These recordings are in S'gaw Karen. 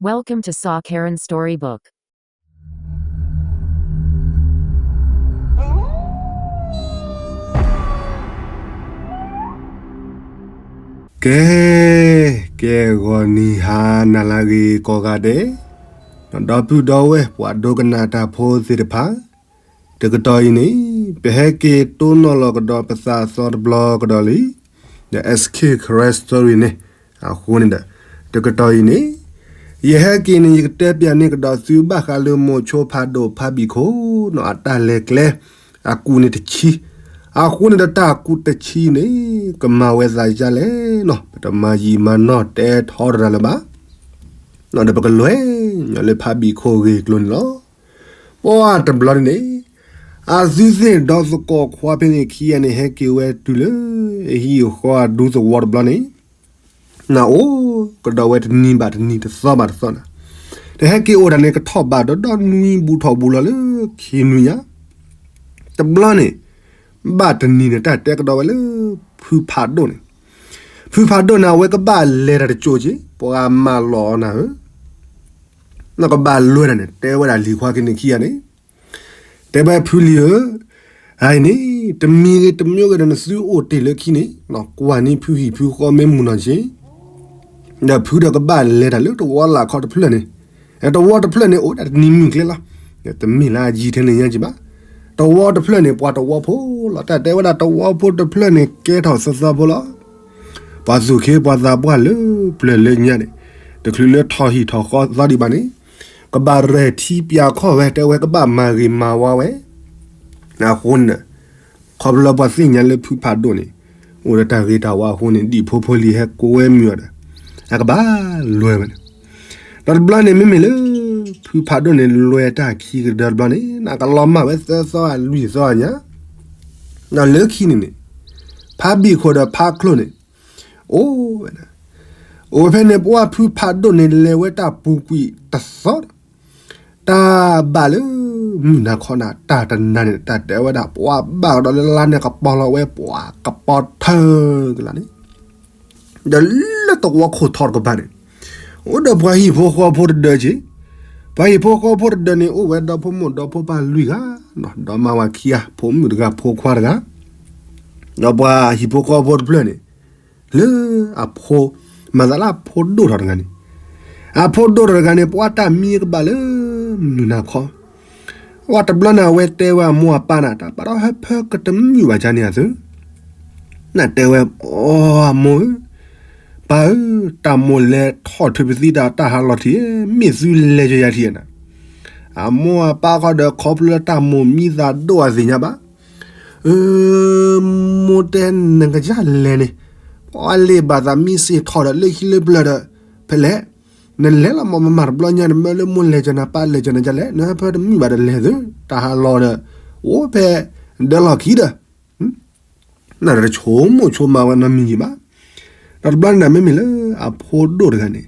Welcome to Sa Karen Storybook. ကဲ, ကဲဂီၤနံၤဟါနၤလၢအဂ့ၤကိးဂၤဒဲး, ဒီပုၢ်ဒီဝဲၢ်ပှၤဒိကနၣ်တၢ်ဖိသ့ၣ်တဖၣ်, တကတီၢ်အံၤန့ၣ် ပဟဲက့ၤတိၢ်နီၣ်လီၤကဒီးပသးအသီတဘျီကဒီးလံ, The S K Karen Story န့ၣ်, အဃိန့ၣ်ဒီး တကတီၢ်အံၤန့ၣ် ယဟဲက့ၤန့ၣ် ယကတဲပၠးန့ၢ်ကဒီးသုဘၣ်ဃးလၢမိၤဆိဖးဒိၣ်ဖးဘံၣ်ခိၣ်နီၤ အတၢ်လဲၤကျဲ အကူးန့ၣ်တဆံ, အဃိန့ၣ်ဒီးတၢ်ကူးတဆံန့ၣ် ကမၤဝဲသးဒ်လဲၣ်နီၤ ပတမၤယံာ်မၤနီၢ်တဲထီတရၤလၢၤဘၣ်, ဒီးပကလဲၤညီလၢဖးဘံၣ်ခိၣ်ဂ့ၢ်ကျိၤန့ၣ်လီၤ. ပှၢ်တဘျီန့ၣ်န့ၣ် အသုသ့ၣ်ဒီသကိးခွါဖဲန့ၣ်ခံဂၤန့ၣ် ဟဲက့ၤဝဲတုၤလၢ အဟံၣ်အဃီအဒူသဝီတဘျီန့ၣ်, နအိၣ်ကဒီးဝဲတနံၤဘၣ်တနံၤတသီဘၣ်တသီနၤ, တဟဲက့ၤအိၣ်တၢ်န့ၣ် ကထီၣ်ဘးဒီဒီနွံဘူးထီၣ်ဘူးလီၤလၢခံနွံညါ, တဘျီန့ၣ် ဘၣ်တနံၤန့ၣ် တၢ်တဲကဒီးဝဲလၢ ဖုဖးဒိၣ်န့ၣ်, ဖုဖးဒိၣ်န့ၣ် အဝဲကဘၣ်လဲၤတၢ်တကၠိက့ၤ ပှၤမၢလီၤအီၤနၤဧၢ နီၢ်ကဘၣ်လွဲၢ်တၢ်န့ၣ် တဲဝဲဒၣ်လံၤခွါက့ၤန့ၣ်ခံဂၤန့ၣ်, တဲဝဲဖုလံၤဧၢ, အအံၤန့ၣ် တမံၤဂ့ၤတမံၤဂ့ၤဒီးနသုအိၣ်တ့ၢ်လၢခံန့ၣ် ကွၢ်န့ၢ်ဖုဟံၣ်ဖုဃီမ့ၢ်မုာ်နီၢ်က့ၤ, ဒီးဖုဒီးကဘၣ်လဲၤတၢ်လၢတဝီလၢ်ခီတဖျၢၣ်န့ၣ်, တဝီတဖျၢၣ်န့ၣ် အိၣ်ဒၣ်တနံၤမုၢ်ကျဲလီၤ, တမ့ၢ်လၢအယံၤထဲန့ၣ်ညါက့ၤဘၣ်, တဝီတဖျၢၣ်န့ၣ် ပှၤတဝီဖိလီၤ, တၢ်တဲဝဲဒၣ်တဝီဖိတဖျၢၣ်န့ၣ် ကဲထီၣ်သၢသၢဖိလီၤ. ပှၤသူၣ်ခ့ပှၤသးပှၢ်လၢပျၢၤလၢညါန့ၣ်, တချုးလၢထီၣ်ဟံၣ်ထီၣ်ဃီသီဒံးဘၣ်န့ၣ်, ကဘၣ်ရဲၣ်ထံပၠးခီၣ်ဝဲ တဲဝဲကဘၣ်မၤဂ့ၤမၤဝါဝဲ, အဃိန့ၣ်, ခီဖျိလၢပှၤသ့ၣ်ညါလၢဖုဖးဒိၣ်န့ၣ်, အိၣ်ဒီးတၢ်ဂ့ၤတၢ်ဝါအဃိန့ၣ် ဒ်ဖိဖိလံၤဟဲကိးဝဲမုာ်အီၤဒီး, အကဘၣ်လွဲၢ်ဝဲန့ၣ်, ဒီးတဘျီန့ၣ်မ့မ့ၢ်လၢ, ဖုဖးဒိၣ်န့ၣ်လွဲၢ်တၢ်ခံကဒီးတဘျီန့ၣ် နကလီၤမၢ်ဝဲသၢသီအလွံၢ်သီညါ ဒီးလၢခံန့ၣ်န့ၣ်, ဖးဘံၣ်ခိၣ်ဒီးဖးချိၣ်န့ၣ်, အိၣ်ဝဲဒၣ်, အိၣ်ဝဲဖဲန့ၣ် ပှၢ်ဖုဖးဒိၣ်န့ၣ်လဲၤဝဲတၢ်ပူၤကွံာ်တသီဒီး, တၢ်ဘၣ်လၢမုၢ်နၤခီနၤ တၢ်တနၤန့ၣ် တၢ်တဲဝဲဒၣ် ပှၤဘၣ်ကဒီးလၢလါန့ၣ် ကပီၤလီၤဝဲပှၤကပီၤထၢကလါန့ၣ် ဒီးလၢသဝီခိၣ်ထီတကပၤန့ၣ်, အိၣ်ဒီးပှၤဟံၣ်ဖိဃီဖိတဒၢက့ၤ, ပှၤဟံၣ်ဖိဃီဖိတဒၢန့ၣ် အိၣ်ဝဲဒီဖိမိၢ်ဒီဖိပၢ်လွံၢ်ဂၤ, ဒီးမါဝၤခံဂၤ ဖိမုၣ်တဂၤဖိခွါတဂၤ, ဒီးပှၤဟံၣ်ဖိဃီဖိတဖျၢၣ်န့ၣ်, လၢအဖိ, မၤသးလၢအဖိဒိၣ်ထီၣ်တဂၤန့ၣ်, အဖိဒိၣ်ထီၣ်တဂၤန့ၣ် ပှၤတၢ်မံကဘၣ်လၢမုၢ်နၤခီ ပှၤတဘျီန့ၣ်အဝဲတဲဝဲအမိၢ်အပၢ်န့ၣ် တၢ်ဘၣ်ဒီးဟၢဖၢကတမုာ်ဘၣ်ကန့ၣ်အသု, နတဲဝဲ, အိ အမိၢ်ဧၢ, ပၢ်ဧၢ, တၢ်မိၢ်လဲၤထီၣ်ထုးပသံတၢ်တၢ်ဟးလီၤထံး, မ့ၢ်သုလဲၤကယၤထံးနၤ, အမိၢ်အပၢ်ဃီဒီးခီဖျိလၢတၢ်မိၢ်မံသးဒိၣ်အသ့ၣ်ညါဘၣ်, အၢ, မိၢ်တဲနကယၤလဲၤန့ၣ်, ပှၤလ့ၣ်ဘၣ်သးမံစ့ၢ်ထီၣ်ဒီးလၢခံလၢပျၢၤဒီး, ဖဲလဲၣ်, နလဲၤလီၤမး မမၤတဘျီညါန့ၣ် မ့ၢ်လၢမိၢ်လဲၤကနၤ ပၢ်လဲၤကနၤဒ်လဲၣ် နဟၢဖၢတမုာ်ဘၣ်ဒီးလဲၤသု, တၢ်ဟးလီၤဒီး, အိၣ်ဖဲ, ဒၢလီၢ်ခံဒီး နတဆိကမိၣ်ဆိကမးဝဲနီတမံၤယံၤဘၣ်. ဒီးတဘျီန့ၣ်ဒီးမ့မ့ၢ်လၢအဖိဒိၣ်တဂၤန့ၣ်,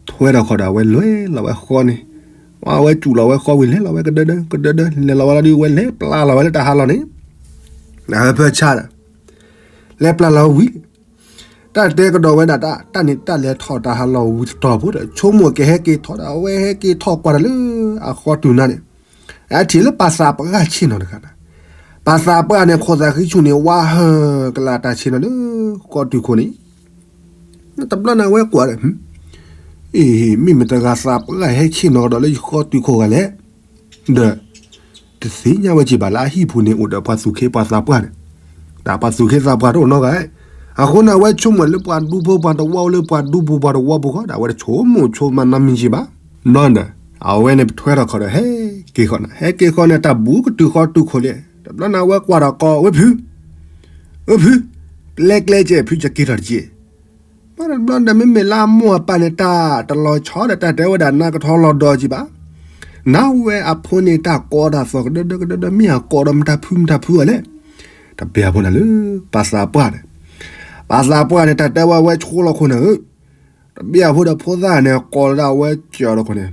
ထွဲထီၣ်ခီၣ်ဒီးအဝဲလဲၤလီၤဝဲဃီန့ၣ်, အဝဲစူးလီၤဝဲဃီဝံၤလဲၤလီၤဝဲကဒၢဒၢကဒၢဒၢ လဲၤလီၤဝဲလီၤဒုးဝဲလဲၤပျၢ်လီၤဝဲလၢတၢ်ဟးလီၤန့ၣ်, အဟၢဖၢဆါဒီး, လဲၤပျၢ်လီၤဝံၤ တၢ်တဲကဒီးဝဲဒၣ်တၢ် တၢ်န့ၣ်တၢ်လဲၤထီၣ်တၢ်ဟးလီၤဝံၤတတီၤဖိဒီး ဆိကမိၣ်ကဟဲက့ၤထီၣ်ဒီး အဝဲဟဲက့ၤထီၣ်ကွၢ်တၢ်လၢအဃီတုၤနၤန့ၣ်, အထံၣ်လၢပၢ်သးပှၢ်ဆ့ၣ်နီၤတဂၤန့ၣ်, ပၢ်သးပှၢ်န့ၣ် ခိၣ်သးဃံဆူၣ်န့ၣ် ဝါဟၢကလးတၢ်ဆ့ၣ်နီၤလၢဃီတုၤခိၣ်န့ၣ်, တဘျီန့ၣ်အဝဲကွၢ်ဒီး, အ့ မ့ၢ်မတၤတဂၤသးပှၢ်ဟဲဆ့ၣ်နီၤကဒီးလၢယဃီတုၤခိၣ်ဂၤလဲၣ်, ဒီး တသ့ၣ်ညါဝဲက့ၤဘၣ်လၢအဟံၣ်ပူၤန့ၣ်အိၣ်ဒီးပှၤသူၣ်ခ့ပှၤသးပှၢ်န့ၣ်, တၢ်ပှၤသူၣ်ခ့သးပှၢ်တအိၣ်နီတဂၤ, အဃိန့ၣ် အဝဲဆိကမိၣ်လၢပှၤဒူဖိပှၤတဝီလၢပှၤဒူပူၤပှၤတဝီပူၤဃီဒီး အဝဲတဆိကမိၣ်ဆိကမးနီတမံၤက့ၤဘၣ်, ဘျီန့ၣ်ဒီး, အဝဲန့ၣ်ပထွဲထီၣ်ခီၣ်ဒီးဟဲက့ၤဃီန့ၣ် ဟဲက့ၤဃီန့ၣ် တၢ်ဘူးကတုၤဃီတုၤခိၣ်လဲၣ်, တဘျီန့ၣ်အဝဲကွၢ်ဒီးကိးဝဲဖု, အၢဖု, ပျဲကျဲကဲဖုကက့ၤထီၣ်တက့ၢ် ဘၣ်တဘျီဒီးမ့မ့ၢ်လၢအမိၢ်အပၢ်န့ၣ် တၢ်တလီၤဆီဒီးတၢ်တဲဝဲဒၣ်နါကထီလီၤဒီးက့ၤဘၣ်, နဝဲအဖိန့ၣ်တၢ်ကိးတၢ်သီၣ်ကဒၢဒၢကဒၢဒၢ မ့ၢ်အကိးဒီးမတၤဖုမတၤဖုအီၤလဲၣ်, တပျၢ်ဖိန့ၣ်လၢ, ပၢ်သးပှၢ်န့ၣ်, ပၢ်သးပှၢ်န့ၣ် တၢ်တဲဝဲဝဲဆိလီၤခိၣ်န့ၣ်ဧၢ, တပျၢ်ဖိဒီးဖိသၣ်န့ၣ် ကိးလီၤဒၣ်ဝဲကၠီၤဒီးခိၣ်န့ၣ်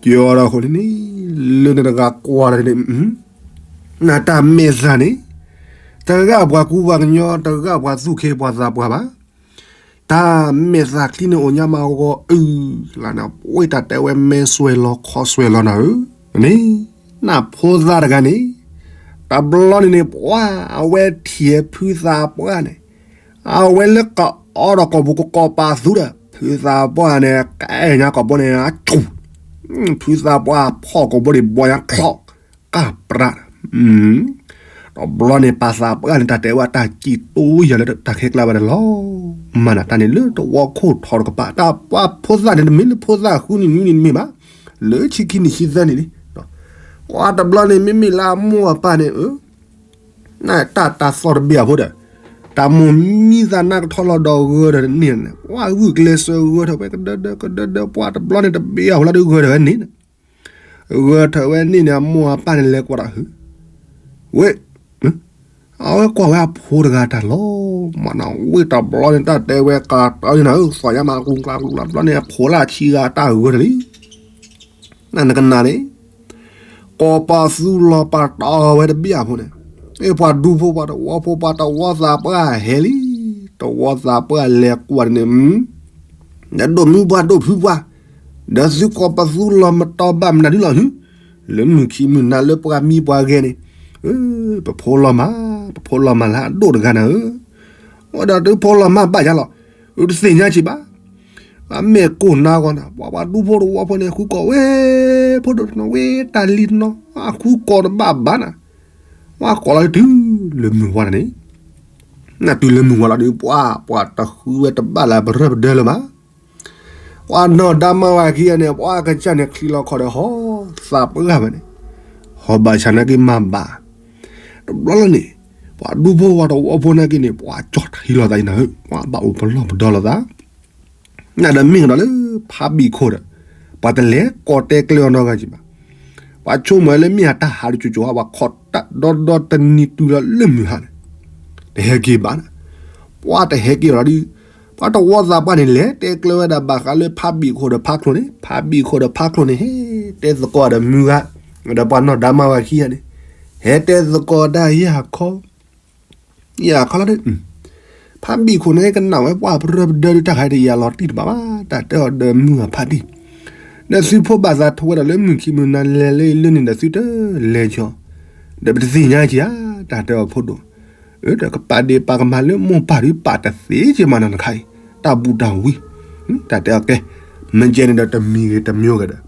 ကၠီၤဒီးခိၣ်န့ၣ်န့ၣ်, လၢနတဂၤကွၢ်ဒီးန့ၣ်, နတၢ်မဲာ်သၣ်န့ၣ်, တဂၤပှၤကူပှၤကညီ တဂၤပှၤသူၣ်က့ပှၤသးပှၢ်ဘၣ်. တၢ်မဲာ်သးချံန့ၣ်အိၣ်ညါမးဂီၤအုၣ်လၢန့ၣ် ဝ့ၢ်တၢ်တဲဝဲမဲစွဲလီၤခီစွဲလီၤနၤဧၢ, န့ၣ် နၢ်ဖိသၣ်တဂၤန့ၣ် တဘျီန့ၣ်န့ၣ် ပှၤအဝဲထံၣ်ဖုသးပှၢ်န့ၣ် အဝဲလၢကအီဒီးကိာ်ပူၤကကိးပာ်သူဒီး ဖုသးပှၢ်န့ၣ် ကဲညါကိာ်ဘိန့ၣ် အကၠူၣ် ဖုသးပှၢ်ဖီၣ်ကိာ်ဘိန့ၣ် ဘီညါချီၣ် ကၢ်ပြး တဘျီန့ၣ် ပှၤသးပှၢ်န့ၣ် တၢ်တဲဝဲတၢ်ကံၣ်တူယၤလၢတၢ်ခဲကျါဘၣ်န့ၣ်လီၤ. မၤနၢၤတၢ်န့ၣ်လၢတဝီခိၣ်ထီတကပၤ တၢ်ပှၤဖိသၣ်န့ၣ် တမ့ၢ်လၢဖိသၣ်ဃုနံၣ်နွံနံၣ်တမ့ၢ်ဘၣ်, လၢဆံခံနံၣ်ဆံသၢနံၣ်လံ. ပှၤတဘျီန့ၣ် မ့မ့ၢ်လၢအမိၢ်အပၢ်န့ၣ် တၢ်တၢ်သီၣ်တဘ့ၣ်အဖိဒီး တၢ်မိၢ်မံသးနါကထီလီၤဒီးဂၢၤထၢၣ်တန့ၢ်န့ၣ် ပှၤဂုာ်ကျဲးစၢးဂၢၤထၢၣ်ဝဲကဒၢဒၢကဒၢဒၢ ပှၤတဘျီန့ၣ်တဘ့ၣ်အဖိလၢဒုးဂၢၤထၢၣ်ဝဲန့ၣ်န့ၣ် ဂၢၤထၢၣ်ဝဲန့ၣ်န့ၣ် အမိၢ်အပၢ်န့ၣ်လဲၤကွၢ်တၢ်ဟု ဝဲ အဝဲကွၢ်ဝဲအဖိတဂၤတၢ်လီၤ. မ့ၢ်နဝ့ၢ်တဘျီန့ၣ် တၢ်တဲဝဲကးတၢ်န့ၣ်နၤဧၢ သီၣ်ညါမးကျူၤကျါကျူၤကျါတဘျီန့ၣ် အဖိလၢအဆံဂၤတၢ်ဂၢၤထၢၣ်လံ. နနကနၣ်န့ၣ် ကိးပသူလီၤပာ်တီဝဲတဘ့ၣ်အဖိန့ၣ် ပှၤဒူဖိပှၤတဝီဖိပှၤတဝီသးပှၢ်ဟဲလံ. တဝီသးပှၢ်လဲၤကွၢ်န့ၣ် ဒီးဒိၣ်မုၢ်ပှၢ်ဒိၣ်ဖုပှၢ် ဒီးသုကိးပသူလီၤမတီဘၣ်မနုၤဒ်လီၤဟု လၢမုၢ်ခံမုၢ်နၤလၢပှၤမံပှၤဂဲၤန့ၣ် ပဖိလီၤမး ပဖိလီၤမးလၢအဒိၣ်တဂၤနၤဧၢ, အိၣ်ဒီးသုဖိလီၤမးဘၣ်ယါလီၤ, တသ့ၣ်ညါက့ၤဘၣ်. အမဲာ်ကိၢ်နါဂီၤနၤ ပှၤပှၤဒူဖိတဝီဖိန့ၣ် ဃုကိးဝဲ ဖိဒိၣ်တနီၤဝဲတၢ်လံၤတနီၤ အဃုကိးတဘၣ်ဘၣ်နၤ, ပှၤကိးလီၤတုၤလၢမုၢ်ဝါလီၤန့ၣ် နတုၤလၢမုၢ်ဝါလီၤဒီး ပှၤ ပှၤတဃုဝဲတဘၣ်လၢပရၢပဒၢလၢၤဘၣ်. ပှၤနီၢ်ဒါမါဝၤခံဂၤန့ၣ် ပှၤကစၢ်န့ၣ်ချံလီၤခီၣ်ဒီးဟီသးပှၢ်ဘၣ်န့ၣ်, ဟီဘၣ်ဆၣ်နာ်က့မၤဘၣ်. တဘျီလီၤန့ၣ် ပှၤဒူဖိပှၤတဝီဖိနာ်က့န့ၣ် ပှၤကၠီၣ်ထံလီၤသးအံၤနၤဧၢ, ပှၤဘၣ်အိၣ်ပလီၢ်ပဒီလီၤသး နဒီးမ့ၢ်ကဒီးလၢဖးဘံၣ်ခိၣ်ဒီး ပှၤတလဲၤကိးတဲကျဲအီၤနီတဂၤက့ၤဘၣ်. ပှၤဆိကမိၣ်လၢမ့ၢ်အတၢ်ဟးတစိၤစိၤဧါ ပှၤခိးတၢ်ဒီဒီတနံၤတုၤလီၤလၢမုၢ်ဟါန့ၣ် တဟဲက့ၤဘၣ်နၤ, ပှၤတဟဲက့ၤလီၤဒီး ပှၤတဝီသးပှၢ်န့ၣ် လဲၤတဲကျဲဝဲဒၣ်ဘၣ်ဃးလၢဖးဘံၣ်ခိၣ်ဒီးဖးချိၣ်န့ၣ်, ဖးဘံၣ်ခိၣ်ဒီးဖးချိၣ်န့ၣ် ဟဲတဲသကိးဒီးမုၢ်ဂၤ ဒီးပှၤနီၢ်ဒါမါဝၤခံဂၤန့ၣ် ဟဲတဲသကိးတၢ်ယၤခီ ယၤခီလီၤဒီး ဖးဘံၣ်ခိၣ်န့ၣ် ကနၣ်ဝဲပှၤပရၢပဒၢဒုးတၢ်ခါအံၤတယၤလီၤတံၢ်တဘၣ်ဘၣ်, တၢ်တဲအီၤဒီးမုၢ်ဂၤဖးတံၢ်, ဒီးသုဖိဘၣ်သးထီၣ်ဝဲဒၣ်လၢမုၢ်ခံမုၢ်နၤလဲၤလၢအံၤလၢန့ၣ်ဒီးသုတလဲၤကၠီ, ဒီးပတသ့ၣ်ညါက့ၤဧါ, တၢ်တဲအီၤဖိဒိၣ်, ဒီးကပာ်ဒ့ၣ်ပာ်ကမၤလၢမိၢ်ပၢ်ဒုးပာ်တသ့က့ၤမးနီၤနခါအံၤ, တၢ်ဘူးတၢ်ဝံ, တၢ်တဲအီၤကဲ, မ့ၢ်ကဲန့ၣ်ဒီးတမံၤဂ့ၤတမံၤဂ့ၤဒီး,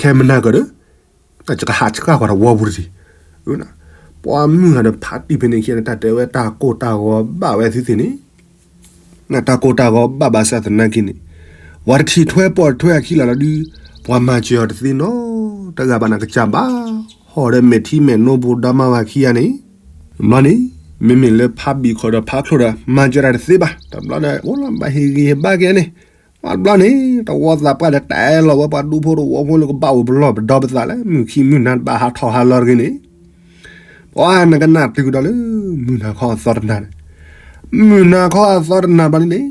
ခဲမနၤကဒီး ကဟးဆှၣ်ကွၢ်တဝီပူၤတထံၣ်, ပှၤမုၢ်ဂၤဒီးဖးတံၢ်ဖဲန့ၣ်ခံဂၤန့ၣ် တၢ်တဲဝဲတၢ်ကိၢ်တၢ်ဂီၤဘၣ်ဝဲသုသ့ၣ်န့ၣ်, တၢ်ကိၢ်တၢ်ဂီၤဘၣ်ဘၣ်ဆၣ်သနာ်က့န့ၣ်, ပှၤတထံၣ်ထွဲပိာ်ထွဲအခံလီၤလီၤဒုး, ပှၤမၤစၢၤအီၤတသ့နီတဂၤဘၣ်နၤ ကစၢ်ဘၣ်, ဟီၣ်ဒီးမဲာ်ထံမဲာ်နိပူၤဒီမါဝၤခံဂၤန့ၣ်, တဘျီန့ၣ်, မ့မ့ၢ်လၢဖးဘံၣ်ခိၣ်ဒီးဖးချိၣ်ဒီး မၤစၢၤတၢ်တသ့ဘၣ်, တဘျီဒီး အိၣ်လီၤဘၣ်ဟ့ၣ်ဂံၢ်ဟ့ၣ်ဘါက့ၤန့ၣ် ပှၤတဘျီန့ၣ် တဝီသးပှၢ်ဒီးတဲလီၤဝဲပှၤဒူဖိတဝီဖိလၢကဘၣ်အိၣ်ပလီၢ်ပဒီပသးလၢ မုၢ်ခံမုၢ်နၤတဘၣ်ဟးထီၣ်ဟးလီၤတဂ့ၤန့ၣ်, ပှၤနကနၣ်တုၤကဒီးလၢမုၢ်နၤခီအသီတနၤန့ၣ်, မုၢ်နၤခီအသီတနၤဘျီန့ၣ်န့ၣ်,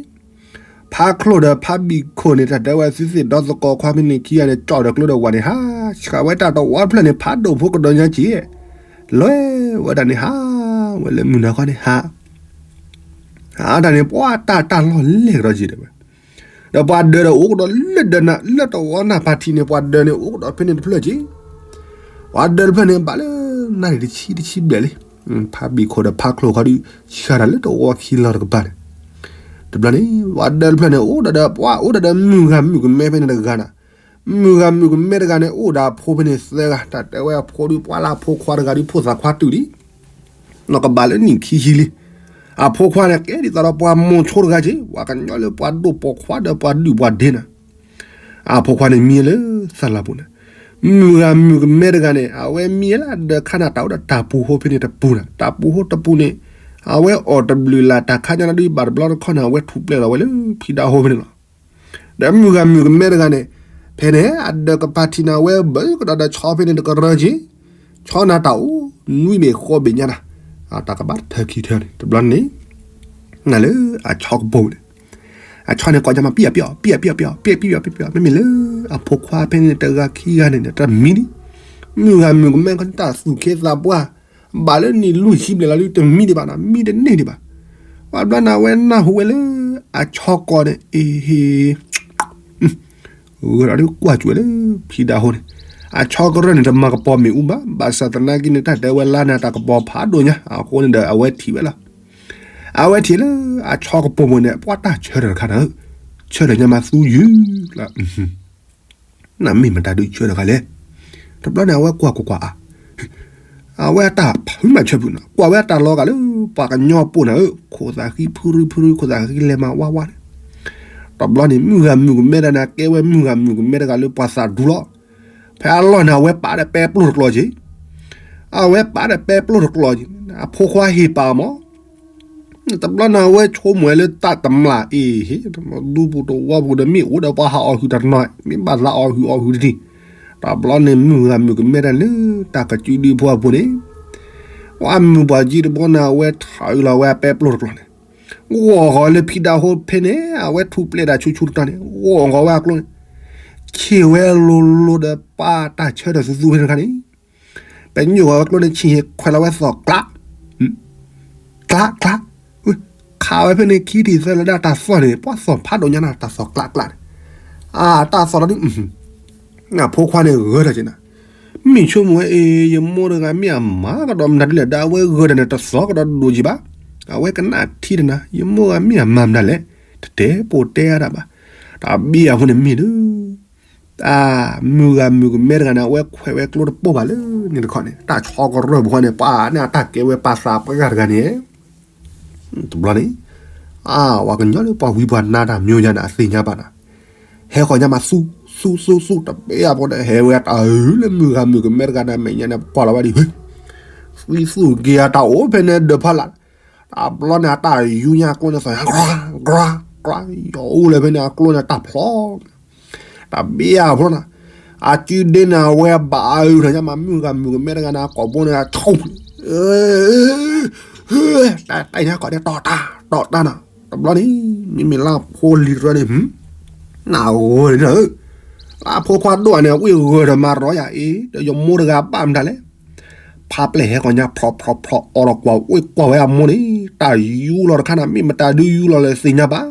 ဖးချိၣ်ဒီးဖးဘံၣ်ခိၣ်န့ၣ် တၢ်တဲဝဲသုသ့ၣ်ဒီသကိးခွါဖဲန့ၣ်ခံဂၤန့ၣ် ကၠီၣ်ဒီးကျိဒီးဝၤန့ၣ် ဟးဆှၣ်ဝဲတၢ်တဝီတဖျၢၣ်န့ၣ် ဖးဒိၣ်ဖိကဒီးညါက့ၤ, လဲၤဝဲဒၣ်န့ၣ်ဟး, ဝဲလၢမုၢ်နၤခီန့ၣ်ဟး အတၢ်န့ၣ် ပှၤတၢ်တၢ်လီၢ်လဲၢ်ကဒီးက့ၤတဲဝဲ, ဒီးပှၤဒၢးဒီးအိၣ်ကဒီးလၢဒၢးနၤ လၢတဝီနၢ်ပၢၢ်ထံန့ၣ် ပှၤဒၢးန့ၣ်အိၣ်ကဒီးဖဲန့ၣ်တဖျၢၣ်က့ၤ, ပှၤဒၢးတဖျၢၣ်န့ၣ် ဘၣ်လၢနၣ်ရံၣ်တဆံတဆံဘျဲၣ်လံ, ဖးဘံၣ်ခိၣ်ဒီးဖးချိၣ်ခီဒုး ဆှၣ်တၢ်လၢတဝီခံလီၤတကပၤန့ၣ်, တဘျီန့ၣ် ပှၤဒၢးတဖျၢၣ်န့ၣ် အိၣ်ဒီးဒီး ပှၤအိၣ်ဒီးဒီးမုၢ်ဂၤမုၣ်ကမဲဖဲန့ၣ်တဂၤနၤ, မုၢ်ဂၤမုၣ်ကမဲတဂၤန့ၣ် အိၣ်ဒီးအဖိဖဲန့ၣ်သၢဂၤ တၢ်တဲဝဲအဖိဒုး ပှၤလၢအဖိခွါတဂၤဒုး ဖိသၣ်ခွါတုၤလံ နီၢ်ကဘၣ်လၢနံၣ်ခံဆံလံ, အဖိခွါန့ၣ် ကဲဒ်သိးဒီးပှၤမိၤဆိတဂၤက့ၤ ပှၤကညီလၢပှၤဒိၣ်ပိာ်ခွါဒီးပှၤဒုၣ်ပှၤဒ့နၤ, အဖိခွါန့ၣ်မံလၢသလၢ်ပူၤန့ၣ်, မုၢ်ဂၤမုၣ်ကမဲတဂၤန့ၣ် အဝဲမံလၢအဒၢးခါနၢ်တၢ်အိၣ်ဒီးတၢ်ပူၤဖိဖဲန့ၣ်တပူၤန့ၣ်, တၢ်ပူၤဖိတပူၤန့ၣ်, အဝဲအီၣ်တဘျုးလၢ်တၢ်ခါညါနၤဒုး ဘၣ်တဘျီတခီန့ၣ် အဝဲထူၣ်ပျဲၢ်လီၤဝဲလၢဖံဒၣ်ဟိဖဲန့ၣ်လီၤ. ဒီးမုၢ်ဂၤမုၣ်ကမဲတဂၤန့ၣ်, ဖဲန့ၣ် အဒၢးကပၤထံးန့ၣ် အဝဲဘၢကဒီးဒီးဆီဖဲန့ၣ်တကရၢက့ၤ, ဆီနၢ်တၢ်အိၣ်နွံဘ့ၣ်ဃိးဘ့ၣ်ညါနၤ, တၢ်ကဘၣ်ထၢခံထၢန့ၣ် တဘျီန့ၣ်, နၤလၢအဆီကပိာ်န့ၣ်, အဆီန့ၣ်ကိးညါမး ပံၢ်အပံၢ်အီၤ ပံၢ်အပံၢ်အီၤ ပံၢ်အပံၢ်အီၤ ပံၢ်အပံၢ်အီၤ မ့မ့ၢ်လၢ အဖိခွါဖဲန့ၣ်တဂၤခံဂၤန့ၣ် တမံၤန့ၣ်, မုၢ်ဂၤမုၣ်ကမဲတၢ်သူၣ်က့သးပှၢ် ဘၣ်လၢနံၣ်လွံၢ်ဆံဘျဲၣ်လီၤဒုး တမံဒံးဘၣ်နီၤ, မံတန့ၢ်ဒံးဘၣ်. ပှၤဘျီန့ၣ် အဝဲနၢ်ဟူဝဲလၢ အဆီကီၢ်န့ၣ် အ့ဟ့ ဂၢၢ်ဒီးဒုးကွၢ်ကွဲးလၢ ဖံဒါဟိန့ၣ်, အဆီကရၢၢ်န့ၣ် တမၤကပီၤမ့ၣ်အူဘၣ်, ဘၣ်ဆၣ်သနာ်က့န့ၣ် တၢ်တဲဝဲလါန့ၣ် တၢ်ကပီၤဖးဒိၣ်ညါ, အဃိန့ၣ်ဒီး အဝဲထံၣ်ဝဲလီၤ. အဝဲထံၣ်လၢ အဆီကပိာ်မုၣ်န့ၣ် ပှၤတၢ်ဆၢထၢၣ်တခါန့ၣ်, ဆၢထၢၣ်ညါမးသူယုၢ်လီၤ. နမ့ၢ်မတၤဒုးဆၢထၢၣ်တခါလဲၣ်. တဘျီန့ၣ် အဝဲကွၢ်ကွၢ်ကွၢ်အါ အဝဲအတၢ်ဖုးမၤဆၢဖုးနီၤ, ကွၢ်ဝဲအတၢ်လီၤဂာ်လၢ ပှၤကညီပိာ်နၤဧၢ, ခိၣ်သးဃံဖုရူဖုရူ, ခိၣ်သးဃံလဲၤမၤဝါဝါန့ၣ်. တဘျီန့ၣ် မုၢ်ဂၤမုၢ်ကမဲတဂၤန့ၣ် ကဲဝဲမုၢ်ဂၤမုၢ်ကမဲတဂၤလၢပှၤသးဒူလီၤ. ဖဲအလီၢ်န့ၣ် အဝဲပာ်ဒီးပဲပျိၢ်တကျီၤက့ၤ, အဝဲပာ်ဒီးပဲပျိၢ်တကျီၤက့ၤ, အဖိခွါဟ့ၣ်ပာ်အီၤမး. တဘျီန့ၣ် အဝဲဆိကမိၣ်လၢတၢ်တမျၢ်အ့ၣ်ဟ့ၣ်, ဒူပူၤတဝီပူၤဒီး မ့ၢ်အိၣ်ဒီးပှၤဟးအီၣ်ဟုၣ်တနီၤ, မ့ၢ်ဘၣ်သးအီၣ်ဟုၣ်အီၣ်ဟုၣ်တထံၣ်. တဘျီန့ၣ် မုၢ်ဂၤမုၢ်ကမဲတၢ်လၢ တၢ်ကစုဒုဖိအပူၤန့ၣ်, ပှၤမုၢ်ပှၢ်ကံတဘိန့ၣ် အဝဲထးအုးလီၤဝဲအပဲပျိၢ်တကျီၤန့ၣ်, ဂီၢ်ဂီၤလၢဖံဒါဟိဖဲန့ၣ် အဝဲထူၣ်ပျဲၢ်တၢ်ဆူၣ်ဆူၣ်တတီၤန့ၣ် ဂီၢ်ဂီၤဝဲအကျိန့ၣ်, ဆ့ၣ်ဝဲလိၤလိၤဒီးပှၤတၢ်ဆၢထၢၣ်သူသူဖဲန့ၣ်တခါန့ၣ် ပညိၣ်ဂီၤဝဲကျိန့ၣ် ဆ့ၣ်ဟ့ၣ်ခွဲးလီၤဝဲသီၣ်ကျး, ကျးကျး, ခးဝဲဖဲန့ၣ် ခံထံၣ်သၢလၢာ်ဒၣ်တၢ်သီၣ်န့ၣ် ပှၤသီၣ်ဖးဒိၣ်ညါနၤ တၢ်သီၣ်ကျးကျးန့ၣ်, အတၢ်သီၣ်လီၤဒုး, အဖိခွါန့ၣ်ဂၢၢ်ထီၣ်က့ၤနၤ, မ့ၢ်ဆိကမိၣ်ဝဲအ့ၣ် ယမိၢ်တဂၤမ့ၢ်အမၤ ကဒီးမတၤဒ်လဲၣ်ဒီး အဝဲဂၢၢ်တၢ်န့ၣ် တသီၣ်ကဒီးဒိၣ်က့ၤဘၣ်, အဝဲကနၣ်ထံတနၤ ယမိၢ်တဂၤမ့ၢ်အမၤမတၤလဲၣ်, တတဲပိာ်တဲအါတၢ်ဘၣ်, တၢ်ဘံၣ်အဖိန့ၣ်မ့ၢ်ဒုး တၢ်မုၢ်ဂၤမုၢ်ကမဲတဂၤန့ၣ် အဝဲခွဲးဝဲကျိတပိၢ်ဘၣ်လၢန့ၣ်တခီန့ၣ် တၢ်ဆီကရၢၢ်ဖိန့ၣ် ပှၤန့ၣ်အတၢ်ကဲဝဲပှၤသးပှၢ်တဂၤန့ၣ်, တဘျီန့ၣ်, အဝဲကညီလၢပှၤဝံပှၤနါတၢ်မံၤညါန့ၣ် အသ့ၣ်ညါဘၣ်နၤ, ဟဲဃီၤညါမးသူ, သူသူသူ တဘံၣ်အဖိန့ၣ် ဟဲဝဲတၢ်အုးလၢမုၢ်ဂၤမုၢ်ကမဲတဂၤန့ၣ် အမဲာ်ညါန့ၣ် ကွၢ်လီၤဝဲဒ်, သွံသူၣ်က့ၤအတၢ်အိၣ်ဖဲန့ၣ်ဒၢးဖီလာ်, တဘျီန့ၣ် အတၢ်ယူညါအကျိန့ၣ်သီၣ်ညါ ကြၢကြၢကြၢ, ယီၤအိၣ်လၢဖဲန့ၣ် အကျိန့ၣ်တၢ်ဖျီ တၢ်ဘံၣ်အဖိန့ၣ်, အစုဒ့န့ၣ် အဝဲဘၣ်အုးထီၣ်ညါမး မုၢ်ဂၤမုၢ်ကမဲတဂၤန့ၣ် အကိာ်ဘိန့ၣ် ဆိၣ်, တၢ်တၢ်ညါကိာ်ဒ့ တီၢ်တၢ် တီၢ်တၢ်နီၤ, တဘျီန့ၣ် မ့မ့ၢ်လၢဖိလံၤတရၢန့ၣ်, နၢ်ဂီၤန့ၣ်, လၢဖိခွါဒိၣ်န့ၣ် ဝ့ၢ်ဂၢၢ်ဒီးမၤရီယၤအံၤ ဒီးယမိၢ်တဂၤဘၣ်မတၤလဲၣ်, ဖးပျဲၢ်ဟဲကိာ်ညါ ဖြီၣ်ဖြီၣ်ဖြီၣ် အိးထီၣ်ကွၢ်ဝ့ၢ်ကွၢ်ဝဲအမိၢ်န့ၣ် တၢ်ယူလီၤတခါန့ၣ် မ့ၢ်မတၤဒုယူလီၤလဲၣ်သ့ၣ်ညါဘၣ်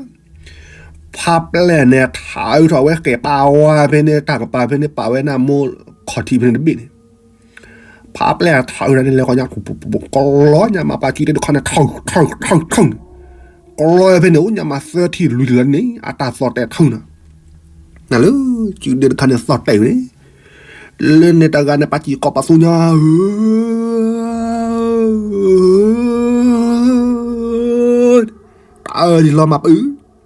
ဖးပျဲၢ်န့ၣ် ထးအုးထီၣ်ဝဲဃဲၤပာ်ဝါဖဲန့ၣ် တၢ်ကပၤဖဲန့ၣ် ပာ်ဝဲန့ၣ်အမိၢ်ခီၣ်ထံးဖဲန့ၣ်တဘ့ၣ်န့ၣ်, ဖးပျဲၢ်ထးအုးန့ၣ် လဲၤဃီၤညါ ကလီညါမး ပှၤစုဒ့တခီန့ၣ် ထၢၣ်ထၢၣ်ထၢၣ်ထၢၣ်န့ၣ်, ကလီဖဲန့ၣ် အိၣ်ညါမးသၢထံၣ်လွံၢ်ထံၣ်လီၤန့ၣ် အတၢ်သီၣ်တဲာ်ထၢၣ်န့ၣ်, နၤလၢ စုဒ့တခါန့ၣ်သီၣ်တဲာ်န့ၣ်, လၢန့ၣ်တဂၤန့ၣ် ပှၤစံၣ်ကိးပသူညါ ဧၢ တၢ်အၢၣ်ဒံးလီၤမးပၢ်, စုဒ့တ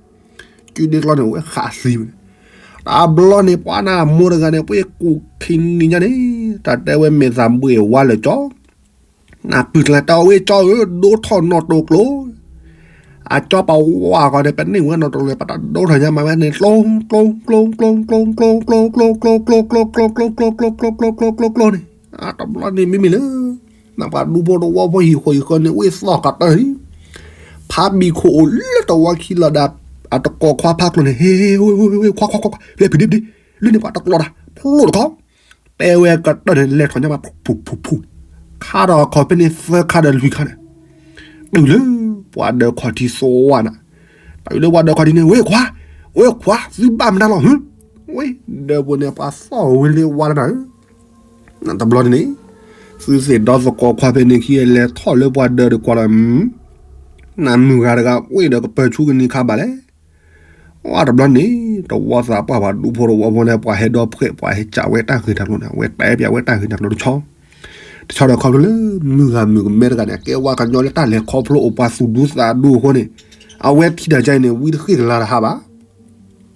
လီၤန့ၣ် အဝဲဃးသံဝဲန့ၣ်, တဘျီန့ၣ် ပှၤနၢ်မိၢ်တဂၤန့ၣ် ပှ့ၤကူၣ်ခံနံၤညါန့ၣ် တၢ်တဲဝဲမ့ၢ်သးဘှ့ၣ်ဝါလၢကၠီ, နၢ်ပၢၢ်ကျါတၢ်ဝဲကၠီဧၢ ဒိထီၣ်နီၣ်တိာ်ကျိ အကၠီပဝါကီၢ်န့ၣ် ပန့ၢ်ဝဲနီၣ်တိာ်ကျိ ပတၢ်ဒိထီၣ်ညါမးဝဲန့ၣ် ကျိ ကျိ ကျိ ကျိ ကျိ ကျိ ကျိ ကျိ ကျိ ကျိ ကျိ ကျိ ကျိ ကျိ ကျိ ကျိ န့ၣ်, တဘျီန့ၣ်မ့မ့ၢ်လၢ နပှၤဒူဖိတဝီဖိဟံၣ်ဃီဟံၣ်ဃီန့ၣ် ဝ့ၢ်သီၣ်ကတၢၢ်န့ၣ်, ဖးဘံၣ်ခိၣ်အိၣ်လၢတဝီခံလီၤဒီး အတကိးခွါဖးကျိန့ၣ် ဟ့ ခွါ ခွါ ခွါ ခွါ လၢဖံးဒ့ဖံးဒ့ လၢန့ၣ် ပှၤတကျိးတၢ် ဖျိတခီ တဲဝဲကတၢၢ်န့ၣ် လဲၤထီၣ်ညါမး ဖူး ဖူး ဖူး ဖူး, ခါဒီးခီဖဲန့ၣ်သၢခါဒီးလွံၢ်ခါန့ၣ်, တုၤလၢ ပှၤဒၢးခီၣ်ထံးသဝါနၤ, တုၤလၢပှၤဒၢးခီၣ်ထံးန့ၣ် ဝ့ၢ်ခွါ, ဝ့ၢ်ခွါ သုဘၣ်မတၤလီၤ ဟၢ, ဝ့ၢ်ဒၢးပူၤန့ၣ် ပှၤသီၣ်ဝံၤလၢဝါလၢနၤဧၢ, တဘျီန့ၣ်န့ၣ်, သုသ့ၣ်ဒီသကိးခွါဖဲန့ၣ်ခံ လဲၤထီၣ်လၢပှၤဒၢးတကွၢ်လီၤ, နမုၢ်ဂၤတဂၤ ဝ့ၢ်ဒီးကပၢၤဆူကနံၤခါဘၣ်လဲၣ် ဝဲတဘျီန့ၣ် တဝီသးပှၢ်ပှၤဒူဖိတဝီဖိန့ၣ် ပှၤဟဲဒီဖှဲး ပှၤဟဲကးဝဲတၢ်ဂ့ၢ်တၢ်ကျိၤန့ၣ် အဝဲတဲပၠးဝဲတၢ်ဂ့ၢ်တၢ်ကျိၤတဆီ, တဆီဒီးခီဖျိလၢ မုၢ်ဂၤမုၢ်ကမဲတဂၤန့ၣ် အကဲဝဲကညီလၢတၢ်လဲၤခီဖျိအိၣ်ပှၤသူၣ်ဒူသးဒူအဃိန့ၣ်, အဝဲထံၣ်တၢ်ကါအံၤန့ၣ် ဝံတဃ့ၢ်ကလၤတဟးဘၣ် နတဲ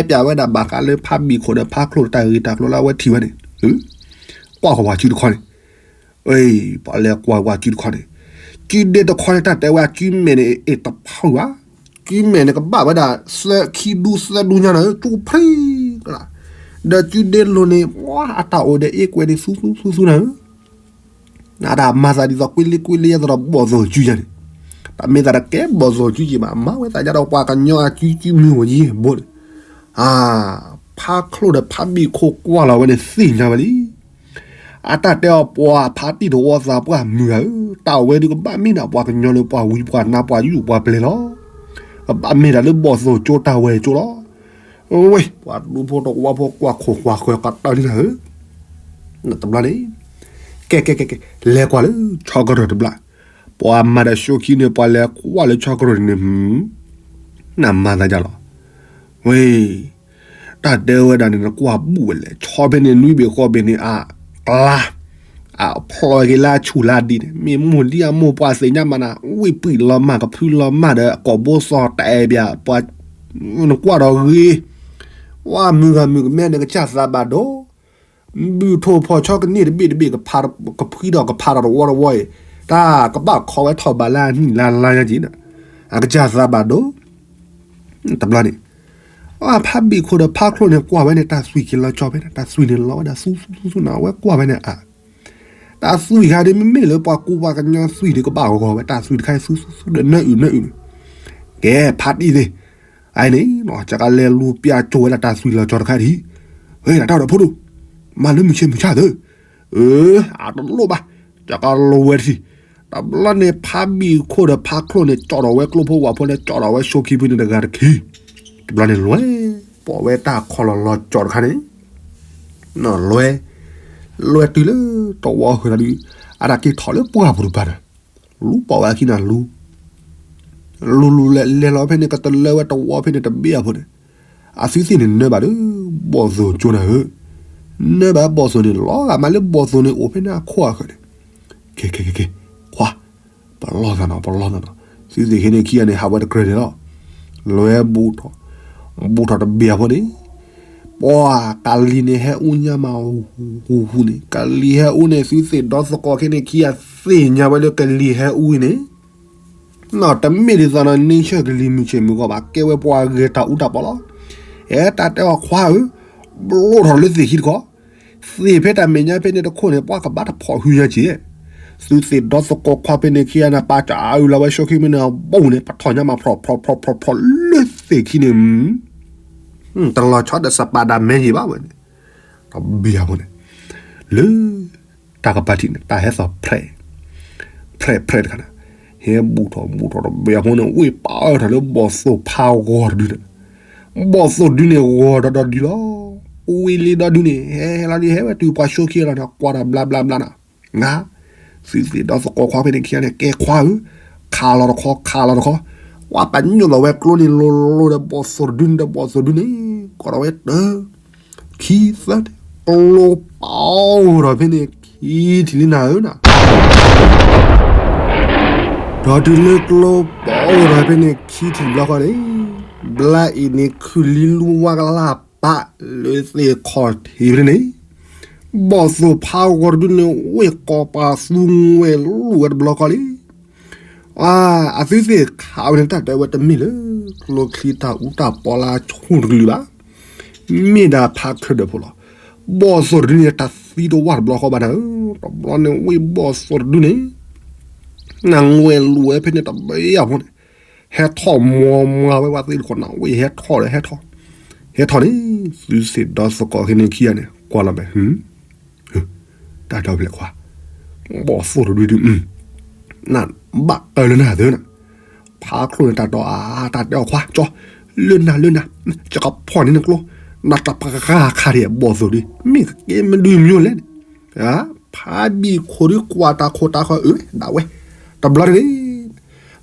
ပၠးဝဲဒၣ်ဘၣ်ဃးလၢဖးဘံၣ်ခိၣ်ဒီးဖးချိၣ်တၢ်ဂ့ၢ်တၢ်ကျိၤလၢအဝဲထံၣ်ဝဲန့ၣ်, ကွၢ်ဃီၤပှၤစုတခီန့ၣ်, ပှၤလဲၤကွၢ်ပှၤစုတခီန့ၣ်, စုဒ့တခီန့ၣ် တၢ်တဲဝဲအစုမဲာ်န့ၣ် အ့ၣ်တဖုဘၣ်, စုမဲာ်န့ၣ် ကဘၣ်ဝဲဒၣ်သၢခံဒူသၢဒူညါန့ၣ် ကၠူဖံကလး, ဒီးစုဒ့လိၤန့ၣ် ပှၤအတၢ်အိၣ်ဒီးအ့ၣ်ကွဲးန့ၣ် သူသူသူသူနၤဧၢ နတၢ်မၤသးဒ်သိးကွ့လ့ကွ့လ့ယဲသိးဒီးဘီၣ်သိၣ်စုယဲန့ၣ်, တၢ်မ့ၢ်သးတကဲဘီၣ်သိၣ်စုယဲဘၣ် မၤဝဲသးညါဒီးပှၤကညီအစုစုမုၢ်ဝဲယံၤဘိန့ၣ်, ဖးချိၣ်ဒီးဖးဘံၣ်ခိၣ်ကွၢ်လီၤဝဲန့ၣ်သ့ၣ်ညါဝဲလံ, အတၢ်တဲအီၤ ပှၤဖါတံၢ်တဝီသးပှၢ်မုၢ်ဧၢ, တၢ်ဝဲဒုးကဘၣ်မ့ၢ်ဒၣ်ပှၤကညီလၢပှၤဝံပှၤနါပှၤယုၢ်ပှၤပျဲၤလီၤ. ကဘၣ်မ့ၢ်ဒၣ်လၢဘီၣ်သိၣ်ကၠိတၢ်ဝဲကၠိလီၤ. ဝ့ၢ် ပှၤဒူဖိတဝီဖိကွၢ်ခိၣ်ကွၢ်ဃၢၤကတၢၢ်လံနၤဧၢ, တဘျီန့ၣ် ကဲကဲကဲကဲ လဲၤကွၢ်လၢဆီကရၢၢ်တဘျီ, ပှၤမၤဒီးၡိခံန့ၣ် ပှၤလဲၤကွၢ်လၢဆီကရၢၢ်န့ၣ် နမၤသးဒ်လဲၣ်. ဝ့ၢ် တၢ်တဲဝဲဒၣ်န့ၣ် နကွၢ်ဘူၣ်ဝဲလဲၣ်, ဆီဖဲန့ၣ်နွံဘ့ၣ်ဃိးဘ့ၣ်န့ၣ် အကျါ, အဖျီက့ၤလၢဆူၣ်လၢဒံးန့ၣ် မ့ၢ်မိၢ်လံအမိၢ်ပှၢ်သ့ၣ်ညါမးနၤ, ဝ့ၢ်ပှံၢ်လီၤမၢ် ကဖုလီၤမၢ်ဒီး ကိာ်ဘိစီၤတအဲၣ်ဘၣ်, ပှၤ နကွၢ်ဒီးဂ့ၤ, ဝဲမုၢ်ဂၤမုၢ်ကမဲန့ၣ် ကစၢ်သးဘၣ်ဒိ, ဘုၣ်ထိၣ်ဖီၣ်ဆီကန့ၢ်တဘ့ၣ်တဘ့ၣ် ကဖှံဒီးကဖးဒီးတဝီတဝီအံၤ, တၢ်ကဘၣ်ခီဝဲထီၣ်ဘးလၢအနံၣ်လါလါညါက့ၤန့ၣ်, အကစၢ်သးဘၣ်ဒိ တဘျီန့ၣ် ဖါဘံၣ်ခိၣ်ဒီးဖါချိၣ်န့ၣ် ကွၢ်ဝဲန့ၣ် တၢ်သွံၣ်က့ၤလီၤကၠီဖဲန့ၣ်, တၢ်သွံၣ်န့ၣ်လီၤဝဲဒၣ်သူသူသူသူန့ၣ် အဝဲကွၢ်ဝဲန့ၣ်အါ, တၢ်သွံၣ်ခါဒ်မ့မ့ၢ်လၢပှၤကူပှၤကညီသွံၣ်ဒ်ကဘၣ်ဂီၤဂီၤဝဲ, တၢ်သွံၣ်တခါအံၤသူသူသူဒီးနၢအုၣ်နၢအုၣ်န့ၣ်, ကဲ ဖါတံၢ်သ့ၣ်, အန့ၣ် ကကလဲၤလူၤပျၢ်ကၠိဝဲဒၣ်တၢ်သွံၣ်လီၤကၠီတခါဒ်အံၤ, ဝဲဒၣ်တၢ်ဒီးဖိဒိၣ်, မၤလၢမုၢ်ဆ့ၣ်မုၢ်ဆါသၢ အၢ အတလိၣ်ဘၣ်, ကကလူၤဝဲတထံၣ်, တဘျီန့ၣ် ဖါဘံၣ်ခိၣ်ဒီးဖါချိၣ်န့ၣ် ကၠီၣ်ဒီးဝဲကျိဖိဝၣ်ဖိန့ၣ် ကၠီၣ်ဒီးဝဲၡိခံဖုန့ၣ်တဂၤတခံ, တဘျီန့ၣ်လွဲ, ပိာ်ဝဲတၢ်ခီလီၤလီၤကၠီတခါန့ၣ်, လွဲ, လွဲတုၤလၢတဝီဃၢၤဒီး အတၢ်က့ၤထီၣ်လၢပှၢ်ပူၤတပၤဒီး, လူၤပိာ်ဝဲအခံန့ၣ်လူၤ လူၤလူၤလဲၤလဲၤလီၤဖဲန့ၣ် ကတလၢဝဲတဝီဖဲန့ၣ်တဘ့ၣ်အဖိန့ၣ်, အသုသ့ၣ်န့ၣ်နၢဘၣ်ဒီး ဘီၣ်သိၣ်ကၠိနၤဧၢ, နၢဘၣ်ဘီၣ်သိၣ်န့ၣ် လီၤဂာ်မးလၢဘီၣ်သိၣ်န့ၣ်အိၣ်ဖဲန့ၣ်အခိၣ်အဃၢၤန့ၣ်, ကဲကဲကဲကဲ, ခွါ, ပလီၢ်သးနီၤ ပလီၢ်သးနီၤ, သုသ့ၣ်ခဲန့ၣ်ခံဂၤန့ၣ် ဟးဝဲတကြၢးန့ၣ်လီၤ, လွဲဘူးထီၣ်, ဘူးထီၣ်တဘ့ၣ်အဖိန့ၣ် ပှၤကလံၤန့ၣ်ဟဲအူညါမး ဟူဟူန့ၣ် ကလံၤဟဲအူန့ၣ် သုသ့ၣ်ဒီသကိးခဲန့ၣ်ခံဂၤသ့ၣ်ညါဝဲလၢကလံၤဟဲအူအံၤန့ၣ်, နီၢ်တမ့ၢ်ဒ်သိးနီၤ န့ဆၢၣ်ကလံၤမုၢ်ဆ့ၣ်မုၢ်ဂီၤဘၣ် ကဲဝဲပှၤဂဲၤတၢ်အူတၢ်ပီလီၤ, အဲတၢ်တဲအီၤခွါဧၢ, ဘျိထီၣ်လၢသ့ၣ်ခံတခီ, သ့ၣ်ဖဲတၢ်မဲာ်ညါဖဲန့ၣ်တခိၣ်န့ၣ် ပှၤကဘၣ်တဖီၣ်ဟုညါက့ၤ, သုသ့ၣ်ဒီသကိးခွါဖဲန့ၣ်ခံဂၤန့ၣ် ပာ်စၢ်အအုၣ်လီၤဝဲၡိခံမ့ၢ်န့ၣ် အဘိၣ်န့ၣ် ပထီၣ်ညါမးဖျီၣ်ဖျီၣ်ဖျီၣ်ဖျီၣ်ဖျီၣ်လၢသ့ၣ်ခံန့ၣ်, တလီၤဆီဒီးစပာ်ဒၣ်မဲယံၤဘၣ်ဝဲန့ၣ်, တဘ့ၣ်အဖိန့ၣ်, လၢ တၢ်ကပၤထံၣ်န့ၣ် တၢ်ဟဲသီၣ်ဖျဲး, ဖျဲးဖျဲးတခါန့ၣ်, ဟဲဘူးထီၣ်ဘူးထီၣ်တဘ့ၣ်အဖိန့ၣ် ဝ့ၢ်ပာ်အၢထီၣ်လၢဘီၣ်သိၣ်ဖးဂီၤတဒုန့ၣ်, ဘီၣ်သိၣ်ဒုန့ၣ်ဂီၤဒီးဒီဒုလီၤ, ဝ့ၢ်လံဒီဒုန့ၣ် ဟဲဟဲလီၤဒုး ဟဲဝဲတုၤပှၤၡိခံလီၤန့ၣ် ကွၢ်တၢ်ဘျါဘျါဘျါနီၤ, နၤ, သုသ့ၣ်ဒီသကိးခွါဖဲန့ၣ်ခံဂၤန့ၣ် ကဲခွါဧၢ, ခးလီၤတခီ ခးလီၤတခီ, ဝဲပညိၣ်လီၤဝဲကျိန့ၣ် လိၤလိၤဒီးဘီၣ်သိၣ်တဒုန့ၣ် ဒီးဘီၣ်သိၣ်ဒုန့ၣ် ကီးထီၣ်ဝဲတၢ ခံသၢန့ၣ် ကျိပာ်အိၣ်ထီၣ်ဖဲန့ၣ် ခံထံၣ်လံနၤဧၢနီၤ, ဒီးတုၤလၢကျိပာ်အိၣ်ထီၣ်ဖဲန့ၣ် ခံထံၣ်ဘျီဃီန့ၣ်, ဘျါအံၤန့ၣ် ခုၣ်လံလူဝါကလၢ်ပာ်လၢသ့ၣ်ခီၣ်ထံးဖဲန့ၣ်, ဘီၣ်သိၣ်ဖးဂီၤတဒုန့ၣ် ဝ့ၢ်ကီၤပၤသူဝဲလူၤဝဲတဘျီဃီလံ အသုသ့ၣ်ခးဝဲန့ၣ် တၢ်တဲဝဲတမ့ၢ်လၢ ကျိချံတၢ်အူတၢ်ပီလၢဆူၣ်တကလုာ်ဘၣ်, မ့ၢ်ဒၣ်ဖးချၢၣ်ဒၢးဖိလီၤ. ဘီၣ်သိၣ်တဒုန့ၣ် တၢ်သံတဝၢ်တဘျီဃီဘၣ်နၤဧၢ, တဘျီန့ၣ်ဝ့ၢ်ဘီၣ်သိၣ်တဒုန့ၣ် နငွဲလူၤဝဲဖဲန့ၣ်တဘ့ၣ်အဖိန့ၣ်, ဟဲထီၣ်မွၤမွၤဝဲဝဲသ့ၣ်တခီနီၤ ဝ့ၢ်ဟဲထီၣ်ဒီးဟဲထီၣ်, ဟဲထီၣ်န့ၣ် သုသ့ၣ်ဒီသကိးခဲန့ၣ်ခံဂၤန့ၣ် ကွၢ်လီၤမဲာ် တၢ်ဒီဖျၢၣ်ခွါ, ဘီၣ်သိၣ်တဒုဒု, နဘၣ်အၢလၢနၤသၢနၤ, ဖးချိၣ်န့ၣ်တၢ်ဒီးအါ တၢ်တဲအီၤခွါ ကၠီ, လၢနၤလၢနၤ, ယကဖီၣ်န့ၢ်နကျိ, နတပှၤဃၣ်ခါဒံး ဘီၣ်သိၣ်ဒု, မ့ၢ်ကကဲမဒုးမညိလဲၣ်န့ၣ်, ဖးဘံၣ်ခိၣ်ဒုကွၢ်တၢ်ခိၣ်တၢ်ဃီအၢ ဒၣ်ဝဲ, တဘျီန့ၣ်